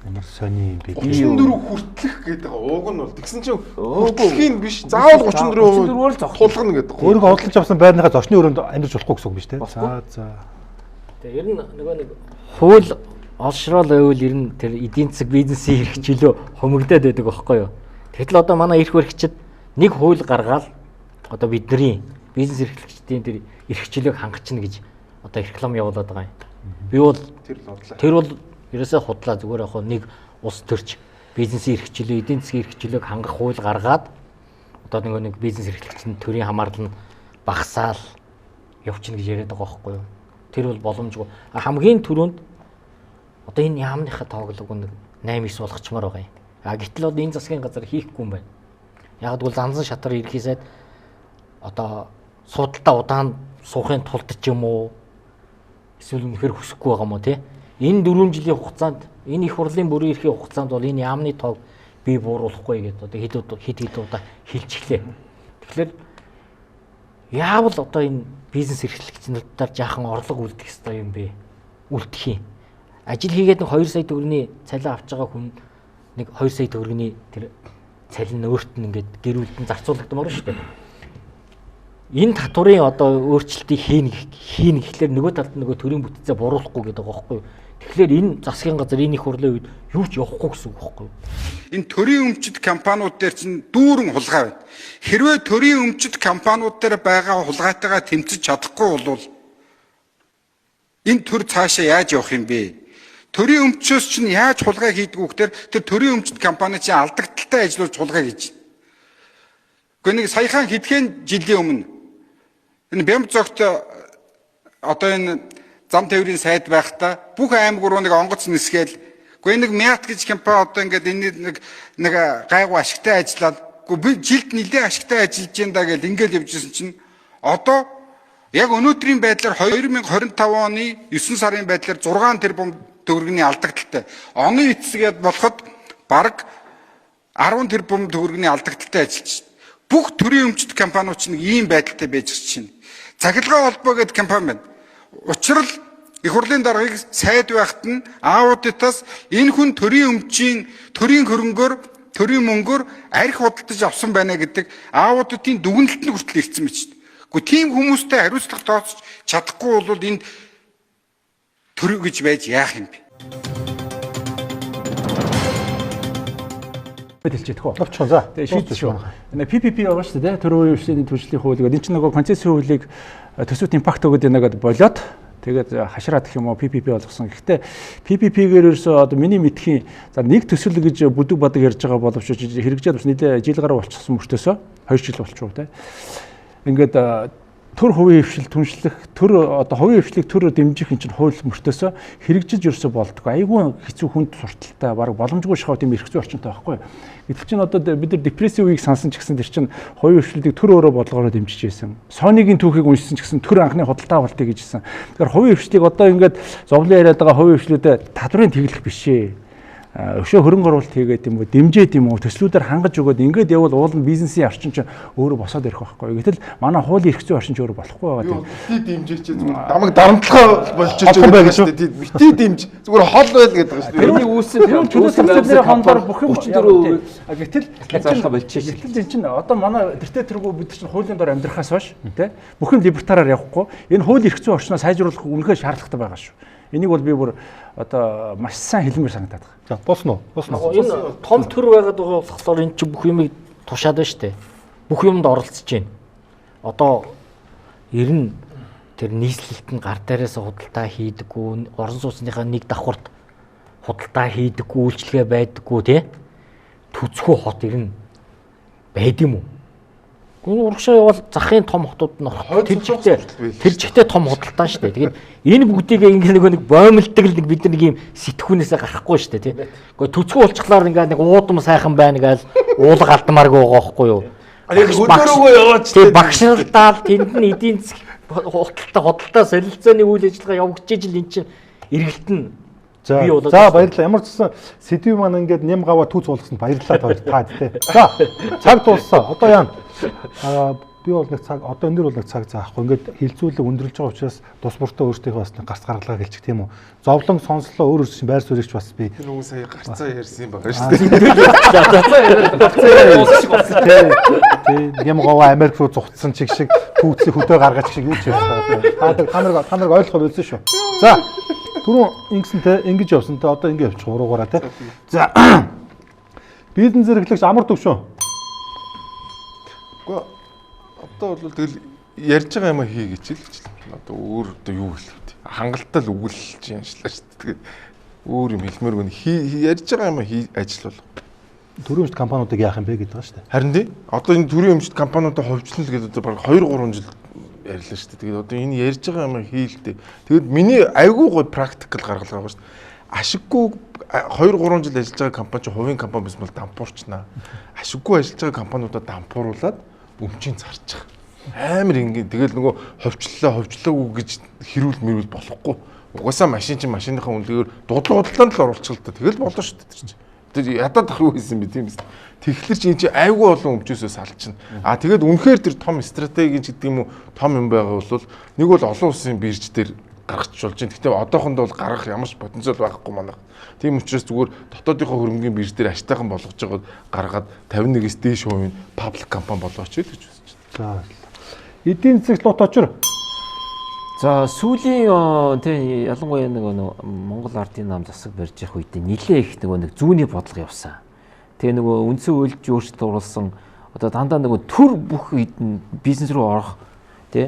Ямар сони юм бэ? 34 хүртлэх гэдэг ууг нь бол тэгсэн чинь хүртлэхийн биш. Заавал 34% л тулгана гэдэг. Өөрийгөө худалдаж авсан байрныхаа зочны өрөөнд амьдарч болохгүй гэсэн үг биш үү? За за. Тэгээ ер нь нөгөө нэг хууль олшрол байвал ер нь тэр эдийн засаг бизнесийн эрх чөлөө хомигдоод байдаг байхгүй юу? Тэгтэл одоо манай эрх баригчид нэг хууль гаргаал одоо бидний бизнес эрхлэгчдийн тэр эрх чөлөөг хангachна гэж одоо реклам явуулаад байгаа юм. Би бол тэр бол ерөөсөө худлаа зүгээр яг нэг улс төрч бизнесийн эрх чөлөө, эдийн засгийн эрх чөлөөг хангах хууль гаргаад одоо нөгөө нэг бизнес эрхлэгчдийн төрийн хамаарлал нь багасаал явчихна гэж яриад байгаа байхгүй юу? Тэр бол боломжгүй. Хамгийн түрүүнд одоо энэ яамныхаа тооглог нэг 8 9 болгочмоор байгаа юм. А гэтэл бол энэ засгийн газар хийхгүй юм байна. Яг гэвэл занзан шатар ерхий сайд одоо суудалтаа удаан суухын тулд ч юм уу эсвэл үнэхээр хүсэхгүй байгаа юм уу те? Энэ 4 жилийн хугацаанд энэ их хурлын бүрийн эрхийн хугацаанд бол энэ яамны тоог би бууруулахгүй гэдэг одоо хэд хэд удаа хэлчихлээ. Тэгэхээр яавал одоо энэ бизнес эрхлэгч нараар жаахан орлого үлдэх ёстой юм бэ? Үлдэх юм. Ажил хийгээд нэг 2 сая төгрөгийн цалин авч байгаа хүн нэг 2 сая төгрөгийн тэр цалин өөрт нь ингээд гэр бүлд нь зарцуулагдмаар шүү дээ. Энэ татварын одоо өөрчлөлтийг хийнэ гэхлээр нөгөө талд нөгөө төрийн бүтцээ буруулахгүй гэдэг байгаа байхгүй юу? Тэгэхээр энэ засгийн газар энэ их хурлын үед юу ч явахгүй гэсэн үг байхгүй юу? Энэ төрийн өмчт компаниуд дээр чинь дүүрэн хулгай байна. Хэрвээ төрийн өмчт компаниуд дээр байгаа хулгайтайгаа тэмцэж чадахгүй бол энэ төр цаашаа яаж явах юм бэ? Төрийн өмчөөс чинь яаж хулгай хийдэг вэ гэхээр тэр төрийн өмчт компани чинь алдагдaltaй ажиллуулж хулгай хийж. Гэхдээ нэг саяхан хэдхэн жилийн өмнө энэ Бямбзогт одоо энэ зам тээврийн сайд байхдаа бүх аймаг руу нэг онгоц нисгээл үгүй нэг Мят гэж компани одоо ингээд энэ нэг гайгүй ашигтай ажиллаад үгүй би жилд нэлээд ашигтай ажиллаж юм да гэж ингээд явж ирсэн чинь одоо яг өнөөдрийн байдлаар 2025 оны 9 сарын байдлаар 6 тэрбум төгрөгийн алдагдaltaй. Оны эцсгээд болоход бараг 10 тэрбум төгрөгийн алдагдaltaй ажиллаж байна. Бүх төрийн өмчт компаниуд чинь ийм байдалтай байж чинь. Цахилгаан холбоо гэдэг компани байна. Учир нь их хурлын даргаыг сайд байхад нь аудитаас энэ хүн төрийн өмчийн төрийн хөрөнгөөр төрийн мөнгөөр арх худалдаж авсан байна гэдэг аудитын дүгнэлт нь хүртэл ирсэн мэт чинь. Гэхдээ тийм хүмүүстэй хариуцлага тооцож чадахгүй бол энэ төр гэж байж яах юм бэ? Хэлчихэдэх үү? Товчхон за. Тэгээ шийдэл шүү. PPP байгаа шүү дээ. Төрийн хвшлийн түлшлийн хууль гэдэг. Энэ чинь нөгөө концессийн хуулийг төсөвт импакт өгöd байна гэдээ болоод тэгээд хашраад гэх юм уу PPP болгосон. Гэхдээ PPP-гээр ерөөсөө одоо миний мэдхийн за нэг төсөл гэж бүдэг бадаг ярьж байгаа боловч хэрэгжээд бас нэлээ жил гаруй болчихсон мөртөөсөө 2 жил болчихов те. Ингээд төр хувийн хвшил түншлэх, төр одоо хувийн хвшлийг төр дэмжих энэ чинь хууль мөртөөсөө хэрэгжиж ерөөсөө болдгоо. Айгүй хэцүү хүнд сурталтай, бараг боломжгүй шахав тийм эрх зүйн орчинтой байхгүй. Гэтэл чинь одоо бид нар депрессийн үеийг сансан ч гэсэн тэр чинь хувийн хвшлүүдийг төр өөрөө бодлогоороо дэмжиж байсан. Sony-гийн түүхийг уншсан ч гэсэн төр анхны худалдаа авалтыг хийжсэн. Тэгэхээр хувийн хвшлийг одоо ингээд зовлон яриад байгаа хувийн хвшлүүдэд татврын тэглэх биш ээ. Өшөө хөрөнгө оруулалт хийгээд юм уу, дэмжээд юм уу, төслүүдээр хангаж өгөөд ингээд явбал уул нь бизнесийн орчин чинь өөрөө босоод ирэх байхгүй. Гэтэл манай хуулийн эрх зүйн орчин ч өөрөө болохгүй байгаа. Бити дэмжээч зүгээр дамаг дарамтлахаа болчихж байгаа шүү дээ. Бити дэмж зүгээр хол байл гэдэг байгаа шүү дээ. Тэрний үүсэл чөлөө зах зээлийн хондоор бүх юм 34% гэтэл заалгаа болчихж. Гэтэл энэ чинь одоо манай тэртээ тэргүй бид чинь хуулийн дор амьдрахаас хойш тий бүх юм либертараар явахгүй энэ хуулийн эрх зүйн орчноо сайжруулах үнэхээр шаардлагатай байгаа шүү. Энийг бол би бүр одоо маш сайн хэлмээр санагдаад байгаа. За болсон уу? Болсон уу? Энэ том төр байгаад байгаа болохоор энэ чинь бүх юмыг тушаад байна шүү дээ. Бүх юмд оролцож байна. Одоо ер нь тэр нийслэлт нь гар дээрээс худалдаа хийдэггүй, орон сууцныхаа нэг давхарт худалдаа хийдэггүй, үйлчилгээ байдаггүй тий. Төцхүү хот ер нь байд юм уу? Урагшаа явбал захын том хотууд нь орох. Тэр чигтээ том худалдаа шүү дээ. Тэгээд энэ бүгдийг ингээ нөгөө нэг боомлдог л нэг бид нар нэг юм сэтгүүнээсээ гарахгүй шүү дээ, тий. Гэхдээ төцгөө болчихлоор ингээ нэг уудам сайхан байна гээл уулга алдмааргүй байгаа байхгүй юу? Хөдөөрөөгөө яваач. Тий, багшралдаал тэнд нь эдийн засаг худалдаа солилцооны үйл ажиллагаа явагдаж ижил эн чинь эргэлт нь За баярлалаа. Ямар ч гэсэн сэдвийн маань ингээд нэм гаваа түүц болгосонд баярлалаа таад тий. За цаг дууссан. Одоо яана? Би бол нэг цаг одоо энэ дэр бол нэг цаг заахгүй. Ингээд хилцүүлэг өндөрлж байгаа учраас тус бүртээ өөртөөхөө бас нэг гарц гаргалгаа хэлчих тийм үү. Зовлон сонслоо өөр өөрсөн байр суурьч бас би. Тэр хүмүүс сая гарцаа ярьсан юм байна шүү дээ. Гарцаа яриад гарцаа яриад тий. Нэм гаваа Америк руу зугтсан чиг шиг түүцийг хөдөө гаргаж шиг юу ч ярьсан. Та нарыг ойлгох болсон шүү. За түрүүн ингэсэн те ингэж явсан те одоо ингэ явчих уруугаараа те. За бизнес зэрэглэгч амар төвшөн. Үгүй одоо бол тэгэл ярьж байгаа юм хий гэж л гэж. Одоо өөр одоо юу хэлэх вэ? Хангалттай л өгүүлж яншлаа шүү дээ. Тэгээд өөр юм хэлмээргүй ярьж байгаа юм хий ажил бол. Төрийн өмчт компаниудыг яах юм бэ гэдэг байгаа шүү дээ. Харин тий. Одоо энэ төрийн өмчт компаниудаа хувьчлал гэдэг одоо бараг 2 3 жил ярьлаа шүү дээ. Тэгээд одоо энэ ярьж байгаа юм хийлдэ. Тэгээд миний айгүй гой практикал гаргалгаа байгаа шүү дээ. Ашиггүй 2 3 жил ажиллаж байгаа компани чинь хувийн компани биш бол дампуурчнаа. Ашиггүй ажиллаж байгаа компаниудаа дампууруулад өмчийн зарчих. Амар энгийн. Тэгэл нөгөө ховчлоо ховчлоогүй гэж хэрүүл мэрүүл болохгүй. Угаасаа машин чинь машиныхаа үнэлгээгээр дудлал л оруулчих л та. Тэгэл болно шүү дээ тэр чинь. Тэр ядаад ах юу хийсэн бэ тийм биз. Тэгэхээр чи энэ чи айгүй олон өмчөөсөө салчихна. А тэгээд үнэхээр тэр том стратегийн ч гэдэг юм уу том юм байгаа бол нэг бол олон улсын бирж дээр гаргач болж байна. Гэхдээ одоохондоо бол гаргах ямар ч потенциал байхгүй манайх. Тийм учраас зүгээр дотоодынхоо хөрөнгөний бирж дээр аштайхан болгож байгаад гаргаад 51-ээс дээш хувийн паблик компани болгооч л гэж үзэж байна. За. Эдийн засагт лут очир. За сүүлийн тий ялангуяа нэг Монгол Ардын нам засаг барьж явах үед нилээ их нөгөө нэг зүүнний бодлого явсан. Тэгээ нөгөө үндсэн хуульд өөрчлөлт оруулсан одоо дандаа нөгөө төр бүх бизнес рүү орох тий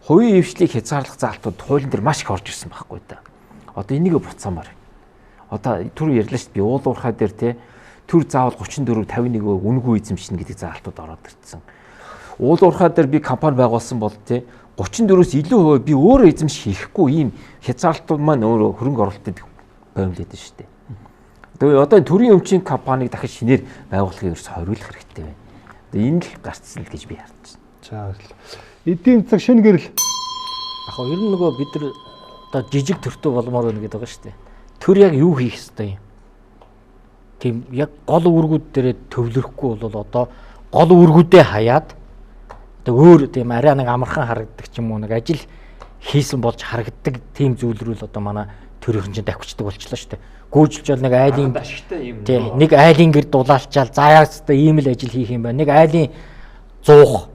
хувийн хвшлийг хязгаарлах заалтууд хуулийн дээр маш их орж ирсэн байхгүй да. Одоо энийг буцаамаар. Одоо түр ярьлаа шүү дээ. Би уул уурхай дээр тий төр заавал 34 51-өө үнэгүй эзэмшинэ гэдэг заалтууд ороод ирсэн. Уул уурхай дээр би компани байгуулсан бол тий 34-өөс илүү хувь би өөрөө эзэмших хийхгүй ийм хязгаарлалтууд маань өөрөө хөрөнгө оруулалтыг боомлоод байна шүү дээ. Тэгээ одоо төрийн өмчийн компанийг дахиж шинээр байгуулахыг ерөөс хориулах хэрэгтэй байна. Одоо энэ л гарцсан л гэж би харж байна. За баярлалаа. Эдийн засаг шинэ гэрэл. Яг хоо ер нь нөгөө бид нар одоо жижиг төртөө болмоор байна гэдэг байгаа шүү дээ. Төр яг юу хийх ёстой юм? Тийм яг гол үүргүүд дээрээ төвлөрөхгүй бол одоо гол үүргүүдээ хаяад одоо өөр тийм арай нэг амархан харагддаг ч юм уу нэг ажил хийсэн болж харагддаг тийм зүйл рүү л одоо манай төрийнхэн чинь давхичдаг болчлоо шүү дээ. Гүйжилж бол нэг айлын ашигтай юм. Тийм нэг айлын гэр дулаалчаал за яа хэвээр ийм л ажил хийх юм байна. Нэг айлын зуух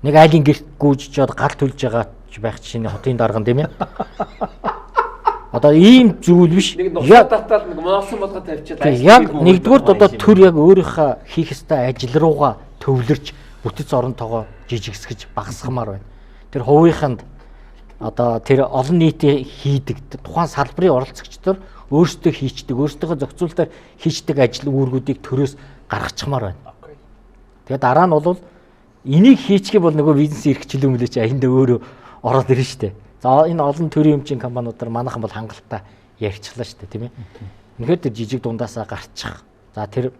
нэг айлын гэрт гүйжиж гал төлж байгаа ч байх чинь хотын дарган тийм ээ. Одоо ийм зүйл биш. Нэг нусаа татаал нэг моосон болгоо тавьчихад яг нэгдүгürt одоо төр яг өөрийнхөө хийх ёстой ажил руугаа төвлөрч бүтэц оронтойгоо жижигсгэж багасгамаар байна. Тэр хувийнханд одоо тэр олон нийтийн хийдэг тухайн салбарын оролцогчдор өөрсдөө хийчдэг, өөрсдийнхөө зохицуулалтаар хийчдэг ажил үүргүүдийг төрөөс гаргачихмаар байна. Тэгээ дараа нь бол энийг хийчих бол нөгөө бизнес эрхчлөө мөлий чи аяндаа өөрөө ороод ирнэ штэ. За энэ олон төрийн өмчийн компаниудаар манайхан бол хангалттай ярьчихлаа штэ тийм ээ. Үнэхээр тэр жижиг дундаасаа гарчих. За тэр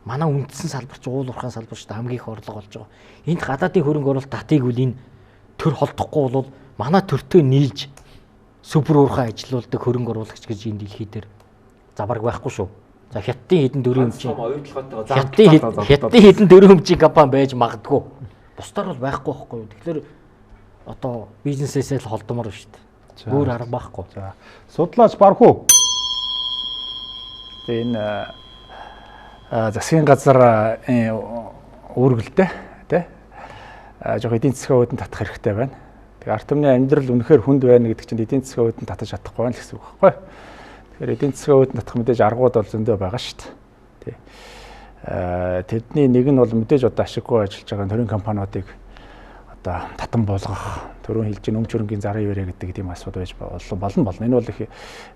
манай үндсэн салбар чи уул уурхайн салбар шүү дээ хамгийн их орлого олж байгаа. Энд гадаадын хөрөнгө оруулалт татыг үл энэ төр холдохгүй бол манай төртөө нийлж супер уурхай ажилуулдаг хөрөнгө оруулагч гэж энэ дэлхий дээр за баг байхгүй шүү. За хятадын хэдэн дөрвөн өмчийн хятадын хэдэн дөрвөн өмчийн компани байж магадгүй. Бусдаар бол байхгүй байхгүй юу. Тэгэхээр одоо бизнесээсээ л холдомор шүү дээ. Өөр арга байхгүй. За судлаач Бархуу. Тэгээ энэ засгийн газар үүргэлтэй тий жоох эдийн засгийн үүдэн татах хэрэгтэй байна. Тэгээ ард түмний амьдрал үнэхээр хүнд байна гэдэг чинь эдийн засгийн үүдэн татаж чадахгүй байна л гэсэн үг байхгүй. Тэгэхээр эдийн засгийн үүдэн татах мэдээж аргууд бол зөндөө байгаа шүү дээ. Тий. Тэдний нэг нь бол мэдээж одоо ашиггүй ажиллаж байгаа төрийн компаниудыг одоо татан болгох, төрийн хэлж өмч хөрөнгийн зарын ивэрэ гэдэг тийм асуудал байж болно. Энэ бол их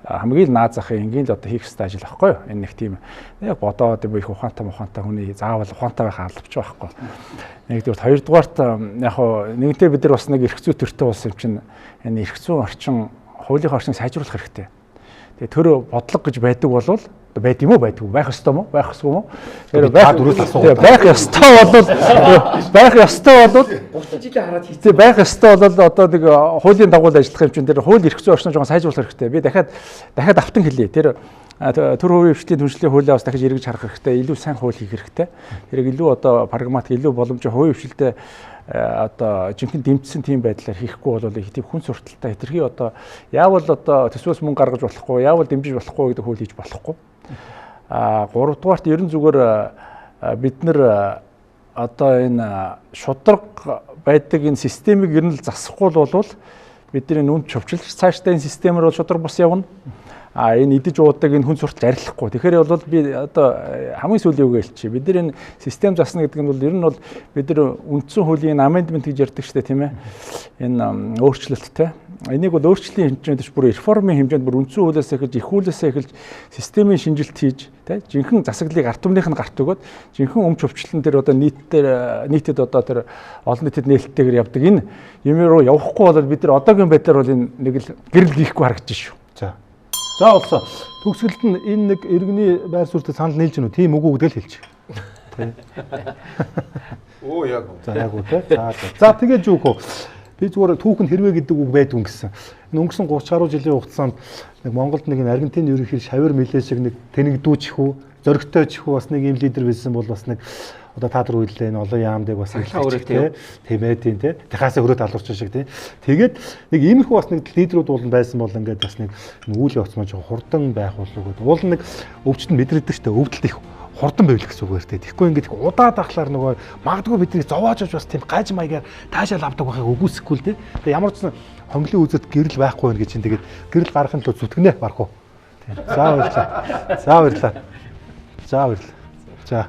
хамгийн л наад захын энгийн л одоо хийх ёстой ажил байхгүй юу? Энэ нэг тийм яг бодоод их ухаантай хүний заавал ухаантай байх албач байхгүй. Нэгдүгээр, хоёрдугаарт яг хуу нэгэнтээ бид нар бас нэг эрх зүй төртөө болсон юм чинь энэ эрх зүйн орчин, хуулийн орчныг сайжруулах хэрэгтэй. Тэгээ төр бодлого гэж байдаг болвол байд юм уу байдгүй байх ёстой мó байх ёсгүй мó тэгэхээр байх ёстой бол байх ёстой бол 30 жилийн хараад хийцээ байх ёстой бол одоо нэг хуулийн дагуу ажиллах юм чинь тэр хууль эрх зүйн орчноо жоохон сайжруулах хэрэгтэй. Би дахиад автан хэлье. Тэр төр хувийн хвшлийн түншлэлийн хуулиа бас дахиж эргэж харах хэрэгтэй. Илүү сайн хууль хийх хэрэгтэй. Тэрийг илүү одоо прагматик, илүү боломжтой хувийн хвшилтэй одоо жинхэнэ дэмжсэн тийм байдлаар хийхгүй бол их тийм хүн сурталтай хэтэрхий одоо яавал одоо төсвөөс мөнгө гаргаж болохгүй, яавал дэмжиж болохгүй гэдэг хууль хийж болохгүй. А гуравдугаарт ерөн зүгээр бид нар одоо энэ шударга байдаг энэ системийг ер нь л засахгүй бол бидний нүнд човчлж цаашдаа энэ системээр бол шударга бус явна. А энэ идэж уудаг энэ хүн сурталч арилахгүй. Тэгэхээр бол би одоо хамгийн сүүлийн үгээ хэлчихье. Бид нар энэ систем засна гэдэг нь бол ер нь бол бид нар үндсэн хуулийн amendment гэж ярьдаг шүү дээ, тийм ээ. Энэ өөрчлөлттэй. Энийг бол өөрчлөлийн хэмжээнд биш, бүр реформын хэмжээнд бүр үндсэн хуулиас эхэлж, их хуулиас эхэлж системийн шинжилт хийж, тэ жинхэнэ засаглалыг ард түмнийх нь гарт өгөөд жинхэнэ өмч өвчлөн тэр одоо нийтэд одоо тэр олон нийтэд нээлттэйгээр явдаг энэ юм руу явахгүй бол бид нар одоогийн байдлаар бол энэ нэг л гэрэл хийхгүй харагдаж шүү. За. За болсон. Төгсгөлд нь энэ нэг иргэний байр суурьтай санал нийлж гэнэ үү? Тийм үгүй гэдгээ л хэлчих. Тэ. Оо яг. За яг үү те. За за тэгээд юу хөө. Би зүгээр түүхэнд хэрвээ гэдэг үг байдгүй гэсэн. Энэ өнгөрсөн 30 гаруй жилийн хугацаанд нэг Монголд нэг Аргентин ерөнхий Шавир Миле шиг нэг тэнэгдүүч хүү, зоригтой ч хүү бас нэг юм лидер байсан бол бас нэг одоо та нар үйлдэл энэ олон яамдыг бас эхлэх тий тийм ээ тийм тий Техасыг хөрөөд алуурчин шиг тий. Тэгээд нэг иймэрхүү бас нэг лидерүүд уулан байсан бол ингээд бас нэг үйл явц маань жоохон хурдан байх болов уу гэдэг. Уул нэг өвчтөнд мэдрэгдэг штэ өвдөлт их хурдан байвал гэсэн үг байна. Тэгэхгүй ингээд их удаад ахлаар нөгөө магадгүй бидний зовоож авч бас тийм гаж маягаар таашаал авдаг байхыг үгүйсэхгүй л тий. Тэгээ ямар ч сан хонглын үзэд гэрэл байхгүй байна гэж чинь тэгээд гэрэл гаргахын тулд зүтгэнэ барах уу. Тийм. За баярлалаа. За баярлалаа. За баярлалаа. За.